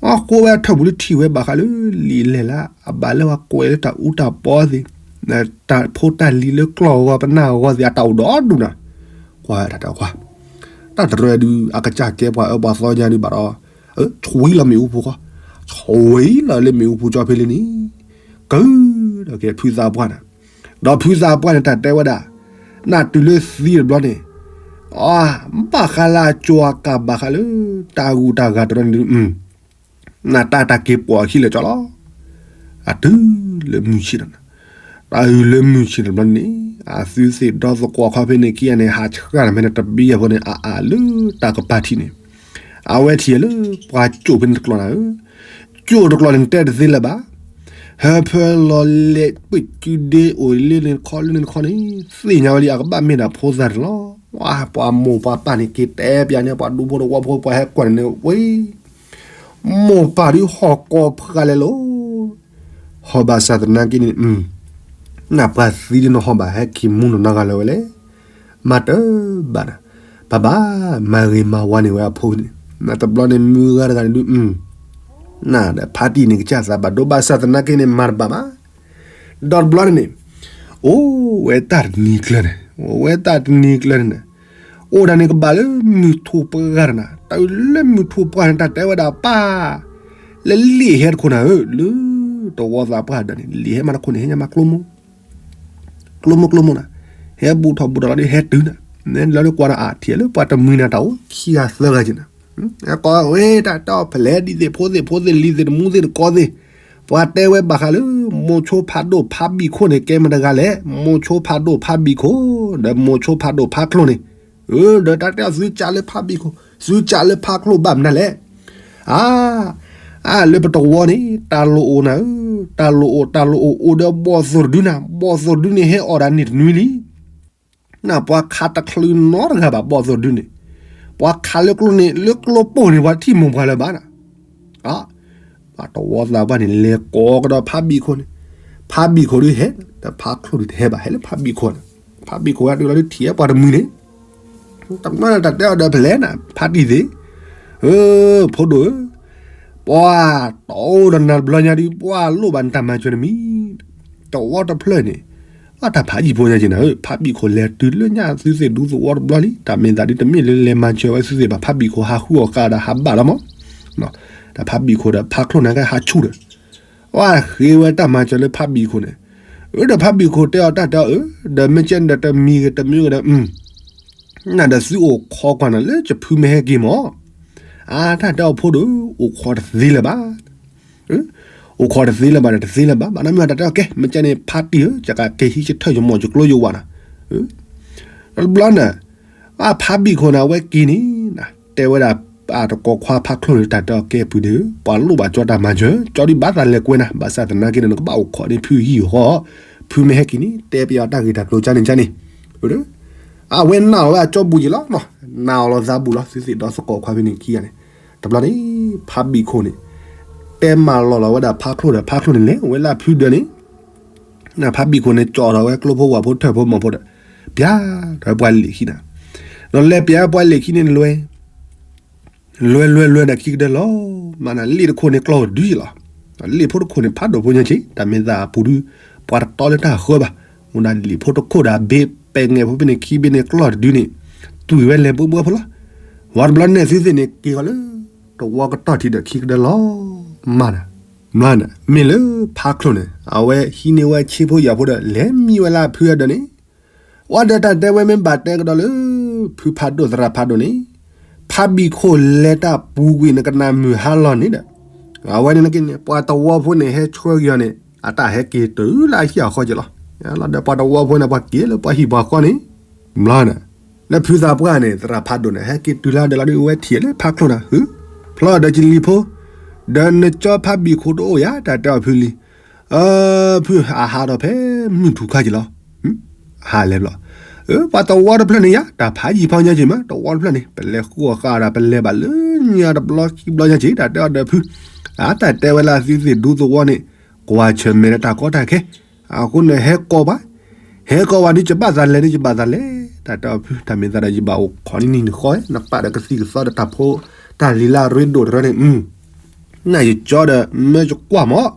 အဃိဝဲအထၢၣ်ပူၤလၢထံၣ်ဝဲဘၣ်ဃးလၢလံာ်လဲၢ်လၢ အဘၣ်လၢပှၤကွဲးလၢတၢ်အူတၢ်ပီသ့ၣ်, တၢ်ဖိတၢ်လံၤလၢကျီၢ်ဂီၤပနၢ်ဂီၤသ့ၣ် အတၢ်အိၣ်ဒီဒူၣ်နၤ, ကွၢ်တၢ်တဲအီၤခွါ, တၢ်တရၢဒုး အကစၢ်ကဲပှၤအၢပှၤသီညါဒုးဘၣ်ဒီး, ဆှံလီၤမ့ၣ်အူဖိဃီ, ဆှံလီၤလၢမ့ၣ်အူဖိကၠီဖဲလံန့ၣ်, ကုၢ်, ဒီးကဲဖုသးပှၢ်နၤ ဒီးဖုသးပှၢ်န့ၣ် တၢ်တဲဝဲဒၣ်, နတုၤလၢသံတဘျီန့ၣ်, အ ဘၣ်ဃးလၢအကၠိအကးဘၣ်ဃးလၢ တၢ်ဂုၤတၢ်ဂၤတရၢန့ၣ်ဒုး, နတၢ်တၢ်က့ၤပိာ်အခံလၢာ်ကၠီလီၤ, အတုၤလၢမုၢ်ဆ့ၣ်နီၤ, တၢ်အုၣ်လၢမုၢ်ဆ့ၣ်တဘျီန့ၣ်, အသုသ့ၣ်ဒီသကိးခီဖဲန့ၣ်ခံဂၤန့ၣ် ဟးဆှၣ်နၤဖဲန့ၣ်တဘံၣ်အဃိန့ၣ် အအၣ်လၢတၢ်ကပၤထံးန့ၣ်, အဝဲထံၣ်လၢပှၤကၠိၣ်ဖဲန့ၣ်တကျိာ်နၤဧၢ, ကၠိၣ်တကျိာ်န့ၣ်တဲတသ့လၢၤဘၣ် ဟၢဖၢလီၤလဲၤပှ့ၤကုဒ့အိၣ်လၢန့ၣ်တခီလၢန့ၣ်တခီန့ၣ်, သ့ၣ်ညါဝဲလံ အကဘၣ်မ့ၢ်ဒၣ်ဖိသၣ်တလီၤ. ပှၤမိၢ်ပှၤပၢ်န့ၣ်က့ၤတဲပျးန့ၣ် ပှၤဒူဖိတဝီဖိ ပှၤဟဲကွၢ်န့ၣ်ဝဲ, မိၢ်ပၢ်ဒုးဟီၣ်ကိးဖှါလဲၤလိၤ, ဟီၣ်ဘၣ်ဆၣ်သနာ်က့န့ၣ်, နပှၤသံဒုးနဟီၣ်ဘၣ်ဟဲခံမူနီၢ်နီၢ်ဂၤလၢၤဝဲလဲၣ် မၤတၢ်ဘၣ်နၤ, ပဘၣ်မၤဂ့ၤမၤဝါန့ၢ်ဝဲအဖိန့ၣ်, နတဘျီန့ၣ်မုၢ်ဂၤတဂၤန့ၣ်ဒုး, နဒီးဖါတံၢ်န့ၣ်ကစၢ်သးဘၣ်ဒိဘၣ်ဆၣ်သနာ်က့န့ၣ် မၤတဘၣ်မး, ဒီးတဘျီန့ၣ်န့ၣ်, အိၣ်ဝဲတၢ်တနံၤကျၢၤန့ၣ်, အိၣ်ဝဲတၢ်တနံၤကျၢၤန့ၣ်, အိၣ်ဒၣ်န့ၣ်ကဘၣ်လၢမုၢ်ထူၣ်ပှၢ်တနၤ, တၢ်လၢမုၢ်ထူၣ်ပှၢ်န့ၣ် တၢ်တဲဝဲဒၣ်ပၢ်, လၢလံာ်ဟဲတခိၣ်နၤဧၢ, လၢတဝီသးပှၢ်ဒီးန့ၣ် လံာ်ဟဲမးတခိၣ်န့ၣ် ဟဲညါမးကျိမိၢ် ကျိမိၢ်ကျိမိၢ်နၤ, ဟဲဘူးထီၣ်ဘူးထီၣ်လီၤဒီးဟဲတုၤနၤ, လီၤဒီးကွၢ်နၤအထံၣ်လၢပှၤတမှံၤနၤတၢ်အိၣ်ခံဂၤသၢဂၤက့ၤနၤ, ကိးဝဲတၢ်တဲအီၤဖဲလဲၣ် ဒ်သ့ၣ်ဖိသ့ၣ်ဖိသ့ၣ်လံၤသ့ၣ်တမူသ့ၣ်တကီသ့ၣ်, ပှၤတဲဝဲဘၣ်ဃးလၢ မိၤဆိဖးဒိၣ်ဖးဘံၣ်ခိၣ်န့ၣ် ကဲမတၤတဂၤလဲၣ်, မိၤဆိဖးဒိၣ်ဖးဘံၣ်ခိၣ် ဒီးမိၤဆိဖးဒိၣ်ဖးချိၣ်န့ၣ်, ဒီးတၢ်တဲအီၤသုကးလၢဖးဘံၣ်ခိၣ် သုကးလၢဖးချိၣ်ဘၣ်မနုၤလဲၣ်. အါ အါ လၢပတဝီန့ၣ် တၢ်လိၣ်အိၣ်နၤဧၢ, တၢ်လိၣ်အိၣ် တၢ်လိၣ်အိၣ် အိၣ်ဒီးဘီၣ်သိၣ်တဒုနၤ, ဘီၣ်သိၣ်တဒုန့ၣ် ဟဲအီၣ်ဒၣ်န့ၣ်တနွံလံ. နပှၤခးတချုးနီတဂၤဘၣ် ဘီၣ်သိၣ်တဒုန့ၣ်, ပှၤခးလၢကျိန့ၣ် လၢကျိပိၢ်န့ၣ် ပှၤထံၣ်မိၢ်ပှၢ်လၢၤဘၣ်နၤ. ပှၤတဝီသးပှၢ်န့ၣ် လဲၤကိးကဒီးဖးဘံၣ်ခိၣ်န့ၣ်, ဖးဘံၣ်ခိၣ်ဒုးဟဲ, ဒီးဖးချိၣ်ဒုးတဟဲဘၣ် ဟဲလၢဖးဘံၣ်ခိၣ်န့ၣ်, ဖးဘံၣ်ခိၣ်ဝဲဒုးလီၤဒုးထံၣ်ဝဲပှၤတမှံၤန့ၣ်, တမ့ၢ်တၢ်တဲအီၤဒီးဖဲလဲၣ်နၤ ဖးတံၢ်သ့ၣ်, ဖိဒိၣ်ဧၢ, ပှၤတအိၣ်ဒီးနၤတဘျီညါဒုး ပှၤလိၣ်ဘၣ်နတၢ်မၤစၢၤတမံၤ, တဝီတဖျၢၣ်န့ၣ်, ဘၣ်တၢ်ဖးယံာ်ဖိညါက့ၤနၤဧၢ, ဖးဘံၣ်ခိၣ်လဲၤတုၤလၢညါသုသ့ၣ်ဒူသဝီတဘျီလံ, တၢ်မ့ၢ်သးဒုးတမ့ၢ်လၢလဲၤမၤစၢၤဝဲသုသ့ၣ်ဘၣ် ဖးဘံၣ်ခိၣ်ဟးဃုအီၣ်ဃာ်ဒီးဟးဘၣ်လီၤမး, ဒီးဖးဘံၣ်ခိၣ်ဒီးဖးချိၣ်န့ၣ်ကဟးဆူၣ်ဒီး, ပှၤဃ့ဝဲတၢ်မၤစၢၤလၢဖးဘံၣ်ခိၣ်န့ၣ်, အၢ ဒီးဖးဘံၣ်ခိၣ်တဲအီၤတၢ်တဲအီၤဧၢ, ဒီးမ့ၢ်ကဲန့ၣ်ဒီးတမံၤဂ့ၤတမံၤဂ့ၤဒီး နဒီးသုအိၣ်ခိးကွၢ်နၤလၢယဖုမ့ၢ်ဟဲက့ၤမး, အါ တၢ်တဲအီၤဖိဒိၣ် အိၣ်ခိးတသ့လၢၤဘၣ်, အိၣ်ခိးတသ့လၢၤဘၣ်ဒီးတသ့လၢၤဘၣ်, ဘၣ်နီတမံၤတၢ်တဲအီၤကဲ မ့ၢ်ကဲန့ၣ် ဖးတံၢ်ဧၢ ယကက့ၤဟံးဆၢထၢၣ်ယမိၢ်ယကျိယဝၤနၤ, တဘျီန့ၣ်, အါ ဖးဘံၣ်ခိၣ်န့ၣ် အဝဲက့ၤန့ၣ်, တဲဝဲဒၣ် အတကိးခွါဖးချိၣ်န့ၣ် တၢ်တဲအီၤကဲပုၢ်ဒ့ဧၢ, ပှၤလိၣ်ဘၣ်ကၠီတၢ်မၤစၢၤ ကၠီဒုးဘၣ်သးလဲၤကွဲနၤ, ဘၣ်ဆၣ်သနာ်က့န့ၣ် နကဘၣ်အိၣ်ခိးန့ၢ်ဖုဟံၣ်ဃီ, ဖုမ့ၢ်ဟဲက့ၤန့ၣ် တဲပယီၤတၢ်ဂ့ၢ်တၢ်ကျိၤကၠါန့ၣ်ကၠါန့ၣ်, အဝဲနာ်လီၤဝဲအကၠီဘူးက့ၤလီၤ, နာ်အီၤလီၤသးဘူးလီၤ သုသ့ၣ်ဒီသကိးခွါဖဲန့ၣ်ခံဂၤန့ၣ်, တဘျီန့ၣ်, ဖးဘံၣ်ခိၣ်န့ၣ်, တဲမၤလီၤလီၤဝဲဒၣ်ဖးချိၣ်ဒီး ဖးချိၣ်န့ၣ်လဲၤဝဲလၢဖုဒၢးန့ၣ်, နဖးဘံၣ်ခိၣ်န့ၣ် ကၠီထီၣ်ဝဲကျိဖိဝၤဖိထၢၣ်ဖိမီၤဖိဒီး, ပျဲထီၣ်ဝဲပှၤလံာ်ခံနၤ, ဒီးလဲၤပျဲပှၤလံာ်ခံန့ၣ်လွဲ လွဲလွဲလွဲဒီးခံကတၢၢ်လီၤ, မၤနၤလံာ်တခိၣ်န့ၣ်ကျီၢ်တဒုယ့ၣ်လီၤ, လံာ်ဖိတခိၣ်န့ၣ်ဖးဒိၣ်ဖိညါက့ၤ တၢ်မ့ၢ်သးအပူၤဒုး, ပှၤတတီလၢတၢ်ဃၢဘၣ်, မူဒါလံာ်ဖိတခိၣ်ဒီးဘ့ပှၤငဲၢ်ဖိဖဲန့ၣ်ခံဘ့ၣ်န့ၣ်ကျီၢ်တဒုန့ၣ်, တွံၢ်ဝဲလဲၤဘှီဘှီဖိလီၤ, ဝံၤတဘျီန့ၣ်သုသ့ၣ်န့ၣ်က့ၤဃီၤလၢ, တဝီကတီၢ်ထံးဒီးခံကတၢၢ်လီၤ, မၤနၤ, မၤနၤ, မ့ၢ်လၢဖးချိၣ်န့ၣ် အဝဲဟံးန့ၢ်ဝဲဆ့ဖိယာ်ဖိဒီး လဲၤမံဝဲလၢဖုအဒၢးန့ၣ် ဝံၤဒီးတၢ်တဲဝဲမ့ၢ်ဘၣ်တဲကဒီးလၢ ဖုဖးဒိၣ်သရၣ်ဖးဒိၣ်န့ၣ်, ဖးဘံၣ်ခိၣ်လဲၤတၢ်ပူၤကွံာ်နကနၣ်မုၢ်ဟါလီၤန့ၣ်ဒီး, အဝဲန့ၣ်က့န့ၣ် ပှၤတဝီဖိန့ၣ်ဟဲဆှၢက့ၤအီၤန့ၣ် အတၢ်ဟဲက့ၤတုၤလၢအဟံၣ်အဃီက့ၤလီၤ, လီၤဒီးပှၤတဝီဖိန့ၣ် ပှၤက့ၤလၢပှၤဟံၣ်ပှၤဃီန့ၣ်, ဘျီနၤ, လၢဖုသးပှၢ်န့ၣ် သရၣ်ဖးဒိၣ်န့ၣ် ဟဲက့ၤတုၤလၢဒီးလီၤဒီးဝဲထံၣ်လၢဖးချိၣ်နၤ, ဟု, ဖျီဒီးကလံၤဖိ, ဒီးနကၠီဖးဘံၣ်ခိၣ်တအိၣ်ယၤ တၢ်တဲအီၤဖုလံ ဖုအဟးထီၣ်ဖဲမုၢ်ထူၣ်ခါက့ၤလီၤ, ဟးလဲၤဘျီ, ပှၤတဝီတဖျၢၣ်န့ၣ်ယါ တၢ်ဖးယံာ်ဖီညါက့ၤမး တဝီတဖျၢၣ်န့ၣ် ပလဲၤဃုအီၣ်ဃာ်ဒီး ပလဲၤဘၣ်လၢညါတဘျီခံဘျီညါက့ၤ တၢ်တဲအီၤဒီးဖု, အတၢ်တဲဝဲလၢသုသ့ၣ်ဒူသဝီန့ၣ်, ကွၢ်ဆၢၣ်မဲာ်ဒီးတၢ်ကီတၢ်ခဲ, အဃိန့ၣ်ဟဲကိးပှၤ, ဟဲကိးပှၤဒုးယဘၣ်သးလဲၤဒုးယဘၣ်သးလဲၤ, တၢ်တဲအီၤဖု တၢ်မ့ၢ်သးဒီးယဘၣ်အိၣ်ခိးန့ၢ်နံၣ်နဃီ နပာ်ဒီးကသံၣ်ကသီဒီးတၢ်ဖိ, တၢ်လံၤလၢအရ့ဒိၣ်တရၢန့ၣ် နယကၠီဒီးမၢယကွၢ်မး,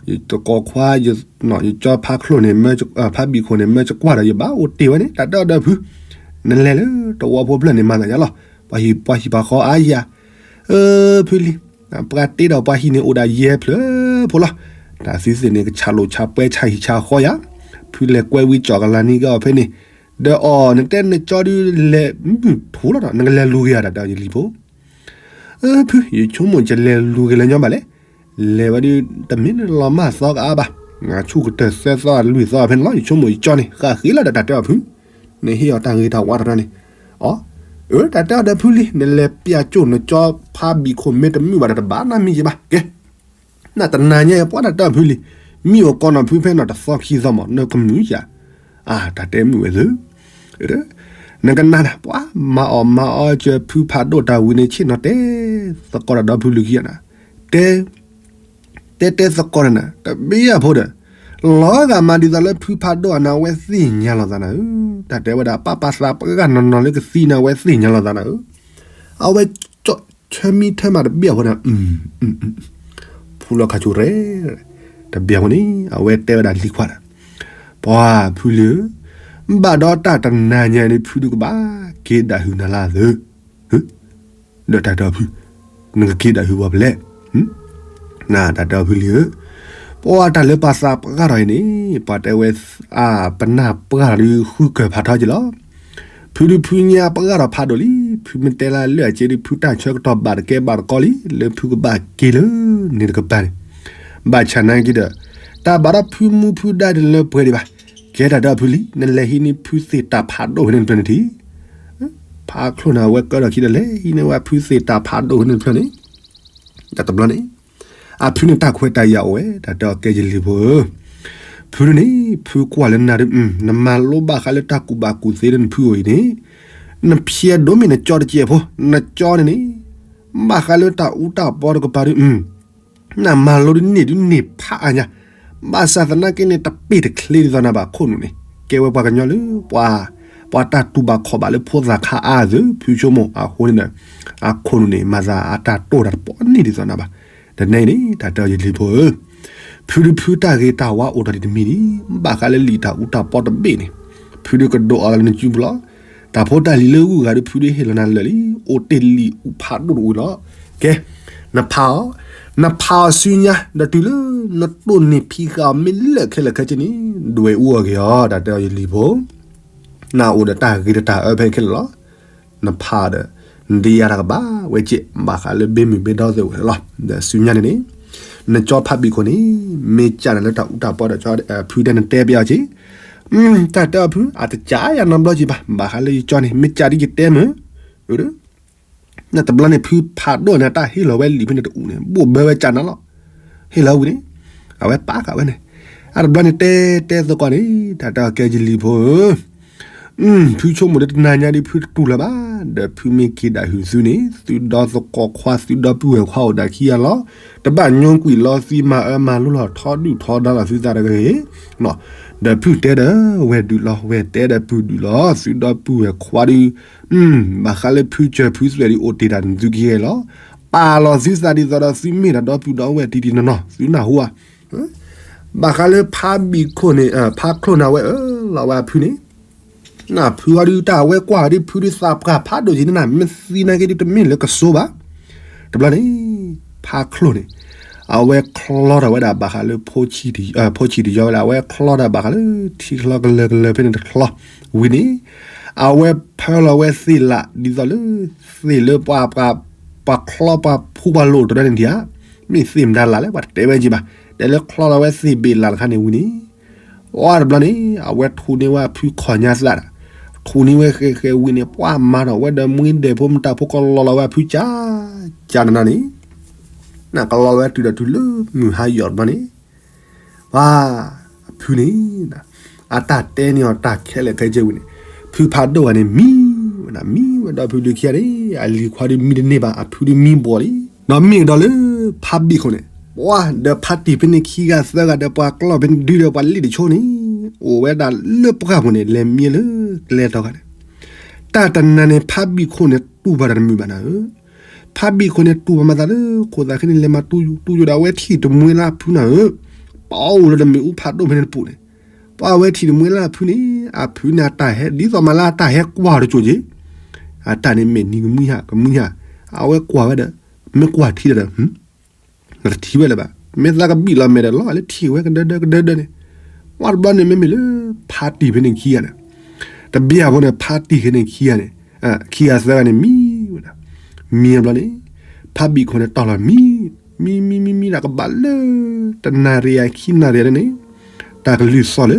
ယတကိးခွါ, ယကၠီဖးချိၣ်န့ၣ်, ဖးဘံၣ်ခိၣ်န့ၣ် မၢယကွၢ်ဒီးယဘၣ်အိၣ်တ့ၢ်ဝဲန့ၣ် တၢ်တဲအီၤဒီးဖု, နလဲၤလၢတဝီဖိဖျၢၣ်န့ၣ် မၤသးယါလီၤ, ပှၤဟံၣ်ပှၤဟံၣ်ပှၤဃီအါယၤ, ဖုလံ, ပှၤတ့ဒီးပှၤဟံၣ်န့ၣ်အိၣ်ဒၣ်ယဲၢ်ဖျၢၣ်ဖိလီၤ, တၢ်သုသ့ၣ်န့ၣ် ကဆးလိာ်ဆးပှဲဆးဟံၣ်ဆးဃီယၤ, ဖုလဲၤကွဲဝံၤကၠီၣ်ကလၤနံၤကီၢ်ဖဲန့ၣ်, ဒီးအီၤ နတဲနကၠီဒုးလဲၤမုၢ်ထူၣ်လီၤဒီး နကလဲၤလူၤက့ၤဧါ တၢ်တဲအီၤယလံၤဖိ ဖု ယဆိကမိၣ်ယလဲၤလူၤက့ၤလၢညီဘၣ်လဲၣ်, လဲၤဝဲဒုး တမ့ၢ်လၢလီၤမၢ်သီကအါဘၣ်, ဆူၣ်ကတၢၢ်သၢသီလွံၢ်သီဖဲန့ၣ်လီၤ, ယဆိကမိၣ်ယကၠီန့ၣ် ဃၣ်ဃ့လီၤဒီးတၢ်တဲအီၤဖု, နဟ့ၣ်အီၤတၢ်ဂ့ၤတၢ်ဝါတရၢန့ၣ်, အၢ တၢ်တဲအီၤဒီးဖုလံ, နလဲၤပျဲကၠိၣ်နကၠီဖးဘံၣ်ခိၣ်မ့ၢ်တမုာ်ဘၣ်ဒီးတဘၣ်နီတမံၤက့ၤဘၣ်, ကဲ နတနၤညါအံၤပှၤတၢ်တဲအီၤဖုလံ, မံအိၣ်ကီးနီၢ်ဖုဖဲနီၢ်တသီခံသီမး နကမုာ်ဧါ, အါ တၢ်တဲမုာ်ဝဲသု, နကနၣ်နၤ ပှၤမၤအီၣ်မၤအီစၢၤဖုဖးဒိၣ်တၢ်ဝံၤန့ၣ် ဆ့ၣ်နီၤတဲသကိးတၢ်ဒီဖုလံၤခံဂၤနၤ, တဲ တဲတဲသကိးတၢ်နၤ တဘ့ၣ်အဖိဒီး, လီၤဂာ်မၤဒ်သိးလၢဖုဖးဒိၣ်အနၤ အဝဲသ့ၣ်ညါလိာ်သးနၤဧၢ, တၢ်တဲဝဲဒၣ် ပာ်ပာ်သးပှၢ်ဂၤနီၢ်နီၢ်လၢကသံနၤ အဝဲသ့ၣ်ညါလိာ်သးနၤဧၢ, အဝဲ ဆၢမံထၢမၤတဘ့ၣ်အဖိန့ၣ်, ဖုလီၤခါဆူၣ်ရဲၣ်, တဘ့ၣ်အဖိန့ၣ် အဝဲတဲဝဲဒၣ်လံၤခွါဒီး, ပှၤဖုလံၤဧၢ, ဘၣ်ဒီးတၢ်တနၤညါန့ၣ် ဖုဒုးကဘၣ်က့ၤဒၣ်ဟုၣ်နၤလၢသု, ဒီးတၢ်တဲအီၤဖု, နကက့ၤဒၣ်ဟုၣ်ဝဲဖဲလဲၣ်, နတၢ်တဲအီၤဖုလံၤဧၢ, ပှၤတၢ်လၢပှၤသးပှၢ်ထီၣ်အံၤန့ၣ် ပှၤတဲဝဲ အါ ပနၢ်ပှၢ်ထီၣ်ဒုးဃုကၢၢ်ဖးထီက့ၤလီၤ, ဖုဒုးဖုညါပဂၢ်ဒီးဖးဒိၣ်လံ, ဖုမ့ၢ်တဲလၢအလၢအကျဲဒုး ဖုတၢ်ဆၢကတီၢ်ဘၣ်တကဲဘၣ်တကီလံ, လၢဖုကဘၣ်က့ၤလၢန့ၣ်တကပၤန့ၣ်, ဘၣ်ဆၣ်နာ်က့ဒီး, တၢ်ဘၣ်ဒီးဖုမူဖုဒါတလၢပှဲၤဒံးဘၣ်, ကဲတၢ်ဒီးဖုလံ, နလဲၤဟံးန့ၢ်ဖုသ့ၣ်တၢ်ဖးဒိၣ်ဖဲန့ၣ်တဖျၢၣ်န့ၣ်ထံၣ်, ဖးချိၣ်န့ၣ် အဝဲကၢထီၣ်ခံဒီး လဲၤဟံးန့ၢ်ဝဲဖုသ့ၣ်တၢ်ဖးဒိၣ်ဖဲန့ၣ်တဖျၢၣ်န့ၣ်, တဘျီန့ၣ် အဖုန့ၣ်တၢ်ခွဲးတၢ်ယာ်အိၣ်ဝဲ တၢ်တဲအီၤကဲယလံၤဖိဧၢ, ဖုန့ၣ် ဖုကွၢ်လၢနၤဒီး နမၤလိဘၣ်ဃးလၢတၢ်ကူၣ်ဘၣ်ကူၣ်သ့လၢနဖုအံၤန့ၣ်, နဖျဲးဒိၣ်မ့ၢ်နကၠီတစဲးဖိ, နကၠီန့ၣ်န့ၣ်, ဘၣ်ဃးလၢတၢ်အူတၢ်ပီတကပၤဒီး နမၤလိဒ်န့ၣ်ဒ်န့ၣ်ဖးအါညါ, ဘၣ်ဆၣ်သနာ်က့န့ၣ် တပ့ၢ်တချ့ဒ်သိးနၤဘၣ်ခိၣ်နူာ်န့ၣ်, ကဲဝဲပှၤကညီလၢ ပှၤတၢ်တူၢ်ဘၣ်ခီၣ်ဘၣ်လၢဖိသၣ်ခါအါအသိး ဖုဆိကမိၣ်အဃိန့ၣ်ဒီး, အခိၣ်နူာ်န့ၣ် မၤသးအတၢ်တိၢ်တၢ်တပီၣ်န့ၢ်ဒ်သိးနၤဘၣ်, တနံၤန့ၣ် တၢ်တဲအီၤယလံၤဖိဧၢ ဖုဒုးဖုတၢ်ဂ့ၤတၢ်ဝါအိၣ်ထီၣ်ဒံးတမံၤဒံး, ဘၣ်ဃးလၢလံာ်တၢ်အူတၢ်ပီတဘ့ၣ်န့ၣ်, ဖုဒုးကဒိးအီၤလၢနစုပူၤလီၤ, တၢ်ဖိတၢ်လံၤလၢဂုၤဂၤဒီး ဖုဒုးဟ့ၣ်လီၤနၤလၢာ်လံ, အိၣ်တ့ၢ်လံာ်အူဖးဒိၣ်တအိၣ်လီၤ, ကဲ, နဖးအီၤ, နဖးအီၤဆူညါ ဒီးတုၤလၢနတိၢ်န့ၢ်ဖံးဃာ်အီၤမ့ၢ်လၢာ်ခဲလၢာ်ခဲဆ့န့ၣ်, ဒွဲၣ်အူအီၤက့ၤအီၤ တၢ်တဲအီၤယလံၤဖိ နအိၣ်ဒီးတၢ်ဂ့ၤဒီးတၢ်အၢဖဲခဲလၢာ်လီၤ, နဖးဒီး, နဒ့ယါတၢ်ကဘၣ်ဝဲကဲး ဘၣ်ဃးလၢဘ့မုၢ်ဘ့ဒီသ့ၣ်ဝဲလီၤ, ဒီးဆူညါန့ၣ်န့ၣ်, နကၠီဖးဘံၣ်ခိၣ်န့ၣ်, မ့ၢ်ကးနၤလၢတၢ်အူတၢ်ပီဒီး ဖုတဲနတဲပယီၤက့ၤ, တၢ်တဲအီၤဖု အတကးယၤနီတဘျီက့ၤဘၣ်, ဘၣ်ဃးလၢယကၠီန့ၣ် မ့ၢ်ကးဒ်ယတဲမုၢ်, နတဘျီန့ၣ် ဖုဖးဒိၣ်န့ၣ် တၢ်ဟ့ၣ်လီၤဝဲလံာ်ဖဲန့ၣ်တအူန့ၣ် ဘိၣ်ဘၢဝဲကးနၤလီၤ, ဟ့ၣ်လီၤဝံၤန့ၣ်, အဝဲပာ်ဃာ်ဝဲန့ၣ်, အတဘျီန့ၣ်တဲတဲသကိးန့ၣ် တၢ်တဲအီၤကဲယလံၤဖိဧၢ ဖုဆိကမိၣ်ဒီးတနၤညါဒ်ဖုတတူၢ်လၢၤဘၣ်, ဒီးဖုမ့ၢ်က့ၤဒၣ်ဟုၣ်သုန့ၣ် သုဒီသကိးခွါ သုဒီပုၢ်ဝဲၢ်ခွါအိၣ်ဒၣ်ခံဂၤလီၤ, တဘၣ်ညိကွံာ်လီၤသံမၤအၢမၤလိလီၤ ထီဒုၣ်ထီဒါလီၤသုသးတဂ့ၤ, ဒီးဖုတဲဒီးဝဲၢ်ဒုးလီၤ ဝဲၢ်တဲဒီးပုၢ်ဒုးလီၤ သုဒီပုၢ်ဝဲၢ်ခွါဒီး, ဘၣ်ဃးလၢဖုစၢၤဖုသွဲၣ်ဒ်အိၣ်တ့ၢ်တၢ်န့ၣ်သုကဟဲလီၤ, ပာ်လီၤသုသးဒ်သိးဒီးသုမ့ၢ်တၢ်ဒီပုၢ်ဒီဝဲၢ်တံၤတံၤနီၢ်နီၢ် သုနၢ်ဟူဧါ ဘၣ်ဃးလၢဖးဘံၣ်ခိၣ်န့ၣ် ဖးချိၣ်န့ၣ် အဝဲအၢၣ်လီၤဝဲအဖုန့ၣ်, နဖုအီၤဒုးတၢ်အဝဲကွၢ်ဒ်ဖုဒုးသးပှၢ်ဖးဒိၣ်က့ၤန့ၣ် မ့ၢ်သံနာ်က့ဒုးတမ့ၢ်လၢကစိဘၣ်. တဘျီန့ၣ် ဖးချိၣ်န့ၣ် အဝဲချီထီၣ်ဝဲဒၣ်ဘၣ်ဃးလၢ ဖိဆံးတယီဝဲဒၣ် အဝဲချီထီၣ်ဘၣ်ဃးလၢထံချီကလၢာ်ကလၢာ်ဖဲန့ၣ်တချီဝံၤန့ၣ်, အဝဲဖၢလီၤဝဲသ့ၣ်လးဒ်သိးလၢ သ့ၣ်လၢပှၤ ပှၤချီပှၤဖူပှၤလိၣ်တရၢန့ၣ်ဒံးဧါ, မ့ၢ်သ့ၣ်မတၤလးလဲၣ် ပှၤတတဲဝဲက့ၤဘၣ်, တဲလၢချီလီၤဝဲသ့ၣ်ဘ့ၣ်လးတခါန့ၣ်ဝံၤန့ၣ်, ဝဲတဘျီန့ၣ် အဝဲထူးန့ၢ်ဝဲအဖုခီၣ်ညါသးဒီး, ထူးန့ၢ်ဝဲဃဲးဃဲးဝံၤန့ၣ် ပှၤမၤထီၣ်ဝဲဒီးမှံဒဲးဖိမတၤဖိကလီၤလီၤဝဲအဖုကၠး, ကၠးနနၤန့ၣ် နကလီၤဝဲတုၤဒီးတုၤလၢမုၢ်ဟါယီၤတဘျီန့ၣ် ပှၤ အဖုန့ၣ် အတၢ်တဲန့ၢ်အီၤတၢ်ခဲလၢာ်ခဲဆ့ဝံၤန့ၣ်, ဖုဖးဒိၣ်ဂၤန့ၣ်မံဝဲဒၣ် မံဝဲဒီးဖုဒုးခံဂၤန့ၣ် အလံၤခွါဒုးမံတန့ၢ်ဘၣ် အဖုဒုးမံဘှီလံ, ဒီးမ့ၢ်ကဒီးလၢ ဖးဘံၣ်ခိၣ်န့ၣ်, ပှၤဒီးဖးတံၢ်ဖဲန့ၣ်ခံဂၤသၢဂၤဒီး ပှၤကျီၢ်ဖဲန့ၣ်ဒုဒီးပှၤလံၣ်တဆိန့ၣ်, အိၣ်ဝဲဒၣ်လၢပှၢ်ပူၤန့ၣ် လဲၤမံလၢကျဲတီခါန့ၣ်, တၢ်တနၤန့ၣ် ဖးဘံၣ်ခိၣ်န့ၣ် တူၢ်ဘၣ်တၢ်တမုာ်ဘၣ်နၤဧၢ ဖးဘံၣ်ခိၣ်န့ၣ် တူၢ်ဘၣ်မၤသးလၢ ခိၣ်သးခဲန့ၣ် လဲၤမၤတူၢ်ယူၤ တူၢ်ယူၤဒီး အဝဲထံၣ်တမှဲလၢအဖုနၤဧၢ, ပအိၣ်လၢတမ့ၣ်အူဖးဒိၣ်ဖဲန့ၣ်တပူၤန့ၣ်, ပှၤအဝဲထံၣ်တမှဲလၢအဖုန့ၣ် အဖုန့ၣ်အတၢ်ဟဲ ဒ်သိးမၤလၢအတၢ်ဟဲကွၢ်တစိၤက့ၤ, အတၢ်န့ၣ်မဲာ်နံၤကမှံဟး ကမှံဟး, အဝဲကွၢ်ဝဲဒီး မ့ၢ်ကွၢ်ထံဒီး နတထံၣ်ဝဲလၢၤဘၣ်, မ့ၢ်သးကဘံၣ်လီၤမဲာ်ဒီးလီၤလၢထံၣ်ဝဲကဒၢဒၢကဒၢဒၢန့ၣ်, ပှၤတဘျီန့ၣ်မ့မ့ၢ်လၢ ဖးတံၢ်ဖဲန့ၣ်ခံဂၤန့ၣ်, တဘျီအဖိန့ၣ် ဖးတံၢ်ဖဲန့ၣ်ခံဂၤန့ၣ်, ခံဂၤသၢဂၤန့ၣ်မံဝဲဒၣ်, မံတဘျီန့ၣ်, ဖးဘံၣ်ခိၣ်န့ၣ်တီၢ်လီၤမံ, မံမံမံမံတၢ်ကဘၣ်လၢ တနၣ်ရံၣ်အခံနၣ်ရံၣ်န့ၣ်, တၢ်ကလုၢ်သီၣ်လၢ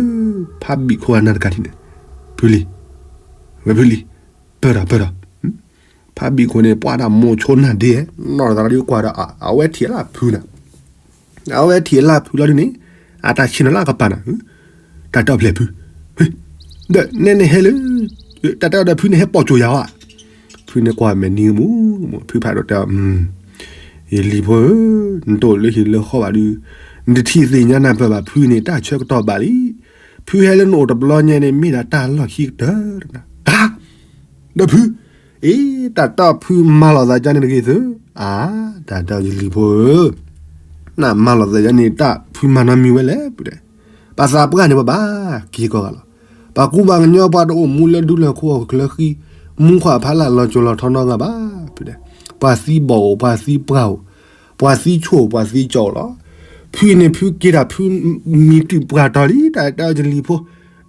ဖးဘံၣ်ခိၣ်အနၢ်တကးထံၣ်န့ၣ်, ဖုလံၤ, ဝဲဖုလံၤ, ပၢၢ်ဒီးပၢၢ်ဒီး ဖးဘံၣ်ခိၣ်န့ၣ် ပှၤဒၣ်မိၤဆိနၢ်ဒ့, နီၢ်သးဒီးကွၢ်ဒီး အဝဲထံၣ်လၢအဖုနၤ, အဝဲထံၣ်လၢအဖုလီၤဒုန့ၣ်, အတၢ်ဆ့ၣ်နီၤလၢအကပၤနၤ, တၢ်တဲအီၤဖျဲၣ်ဖု, ဒီးနဲန့ၣ်ဟဲလၢ, တၢ်တဲအီၤဒီးဖုန့ၣ်ဟဲပိာ်စိၤယၤဧါ, ဖုန့ၣ်ကွၢ်မဲာ်နံၤကမူ, ဖုဖးဒိၣ်တဲအီၤ, ယလံၤဖိဧၢ, နတအိၣ်လၢဟံၣ်လၢဃီဘၣ်ဒု, နတထံၣ်သ့ၣ်ညါနၢ်ပၢၢ်ဘၣ်ဖုန့ၣ် တၢ်ဆၢကတီၢ်ဘၣ်လံ, ဖုဟဲလၢနအိၣ်တဘျီညါန့ၣ် မ့ၢ်ဒၣ်တၢ်လီၢ်ခံကတၢၢ်တနၤ, တၢ် ဒီးဖု, အ့ တၢ်တဲအီၤဖုမၤလိာ်သးကန့ၣ်တဂ့ၤသု, အါ, တၢ်တဲအီၤယလံၤဖိဧၢ, နမၤလိာ်သးကန့ၣ် တၢ်ဖုမၤနီတမံၤဝဲလဲၣ်, ပတဲ, ပှၤသးပှၢ်န့ၣ်ပှၤဘၣ်က့ၤကိးဂၤလီၤ, ပှၤကူပှၤကညီပှၤတအိၣ်မူလၢဒူလၢၢ်ခိၣ်အီၣ်ချၢဃံ, မူခွါဖးလၢ်လီၤစိၤလီၤထီနီတဂၤဘၣ်, ပတဲ, ပှၤသံဘီၣ်အိၣ် ပှၤသံပှၢ်အိၣ်, ပှၤသံဆိၣ် ပှၤသံကၠီအိၣ်လီၤ, ဖုန့ၣ်ဖုက့ၤတၢ်ဖုမံတုၤပှၢ်တီၤလံ, တၢ်တဲအီၤယလံၤဖိ,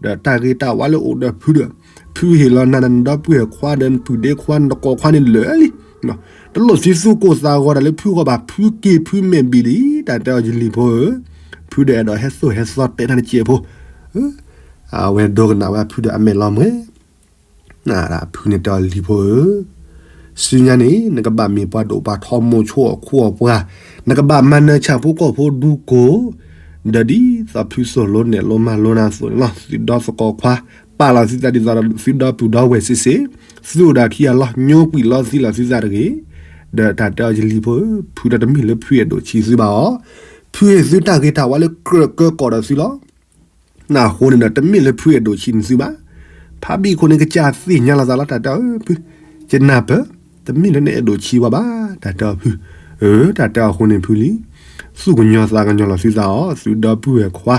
ဒီးတၢ်ဂ့ၤတၢ်ဝါလၢအိၣ်ဒီးဖုဒီး, ဖုဟ့ၣ်လီၤနၤဒီးနဒီပုၢ်ဝဲၢ်ခွါဒီးနပုၢ်ဒ့ခွါ နတကိးခွါန့ၣ်လၢာ်လံ. တလိၣ်သံသူၣ်ကိၢ်သးဂီၤတၢ်လၢဖုဂီၢ်ဘၣ်, ဖုက့ၤဖုမဲာ်ဘံၣ်လံ, တၢ်တဲအီၤယလံၤဖိဧၢ, ဖုဒီးအဲၣ်ဒိးဟဲသိၣ်ဟဲသီတဲနၤတစဲးဖိ, အဝဲဒိကနၣ်ဝဲဖုဒီးအမဲာ်လီၤမှဲၤ ဖုန့ၣ်တဲအီၤလံၤဖိဧၢ, ဆူညါန့ၣ် နကဘၣ်မ့ၢ်ပှၤဒိၣ်ပှၤထီမိၤဆိအခိအပှၤ, နကဘၣ်မၤနၢၤဆၣ်ဖိကီၢ်ဖိဒူကိၢ်, ဒီးဒ်သိးဖုသိၣ်လိနဲၣ်လိမၤလိနၤအသိးန့ၣ်လီၤ. သုဒီသကိးခွါ ပာ်လီၤသုသးဒ်သိးသုဒီပုၢ်ဒီဝဲၢ်စ့ၢ်စ့ၢ်, သူၣ်ဒၣ်ခံဂၤလီၤ ညိကွံာ်လီၤသံလီၤသုသးတဂ့ၤ, ဒီးတၢ်တဲအီၤယလံၤဖိဧၢ, ဖုဒီးတမ့ၢ်လၢဖုအဲၣ်ဒိးဆံးသုဘၣ်အီၤ, ဖုဟ့ၣ်သုတၢ်ဂ့ၤတၢ်ဝါလၢကြၢးကၢကီၢ်ဒီးသုလီၤ. အဃိန့ၣ်ဒီး တမ့ၢ်လၢဖုအဲၣ်ဒိးဆံးန့ၢ်သုဘၣ်. ဖါဘံၣ်ခိၣ်န့ၣ် ကစၢ်သ့ၣ်ညါလီၤသးလီၤ တၢ်တဲအီၤဖု, ယနၢ်ပၢၢ်, တမ့ၢ်လၢနအဲၣ်ဒိးဆံးဝဲဘၣ် တၢ်တဲအီၤဖု, အၢ တၢ်တဲအီၤအဃိန့ၣ်ဖုလံ, သူၣ်ကညီၤသးကညီၤလီၤသုသးအီၤ, သုဒီပုၢ်ဝဲၢ်ခွါ,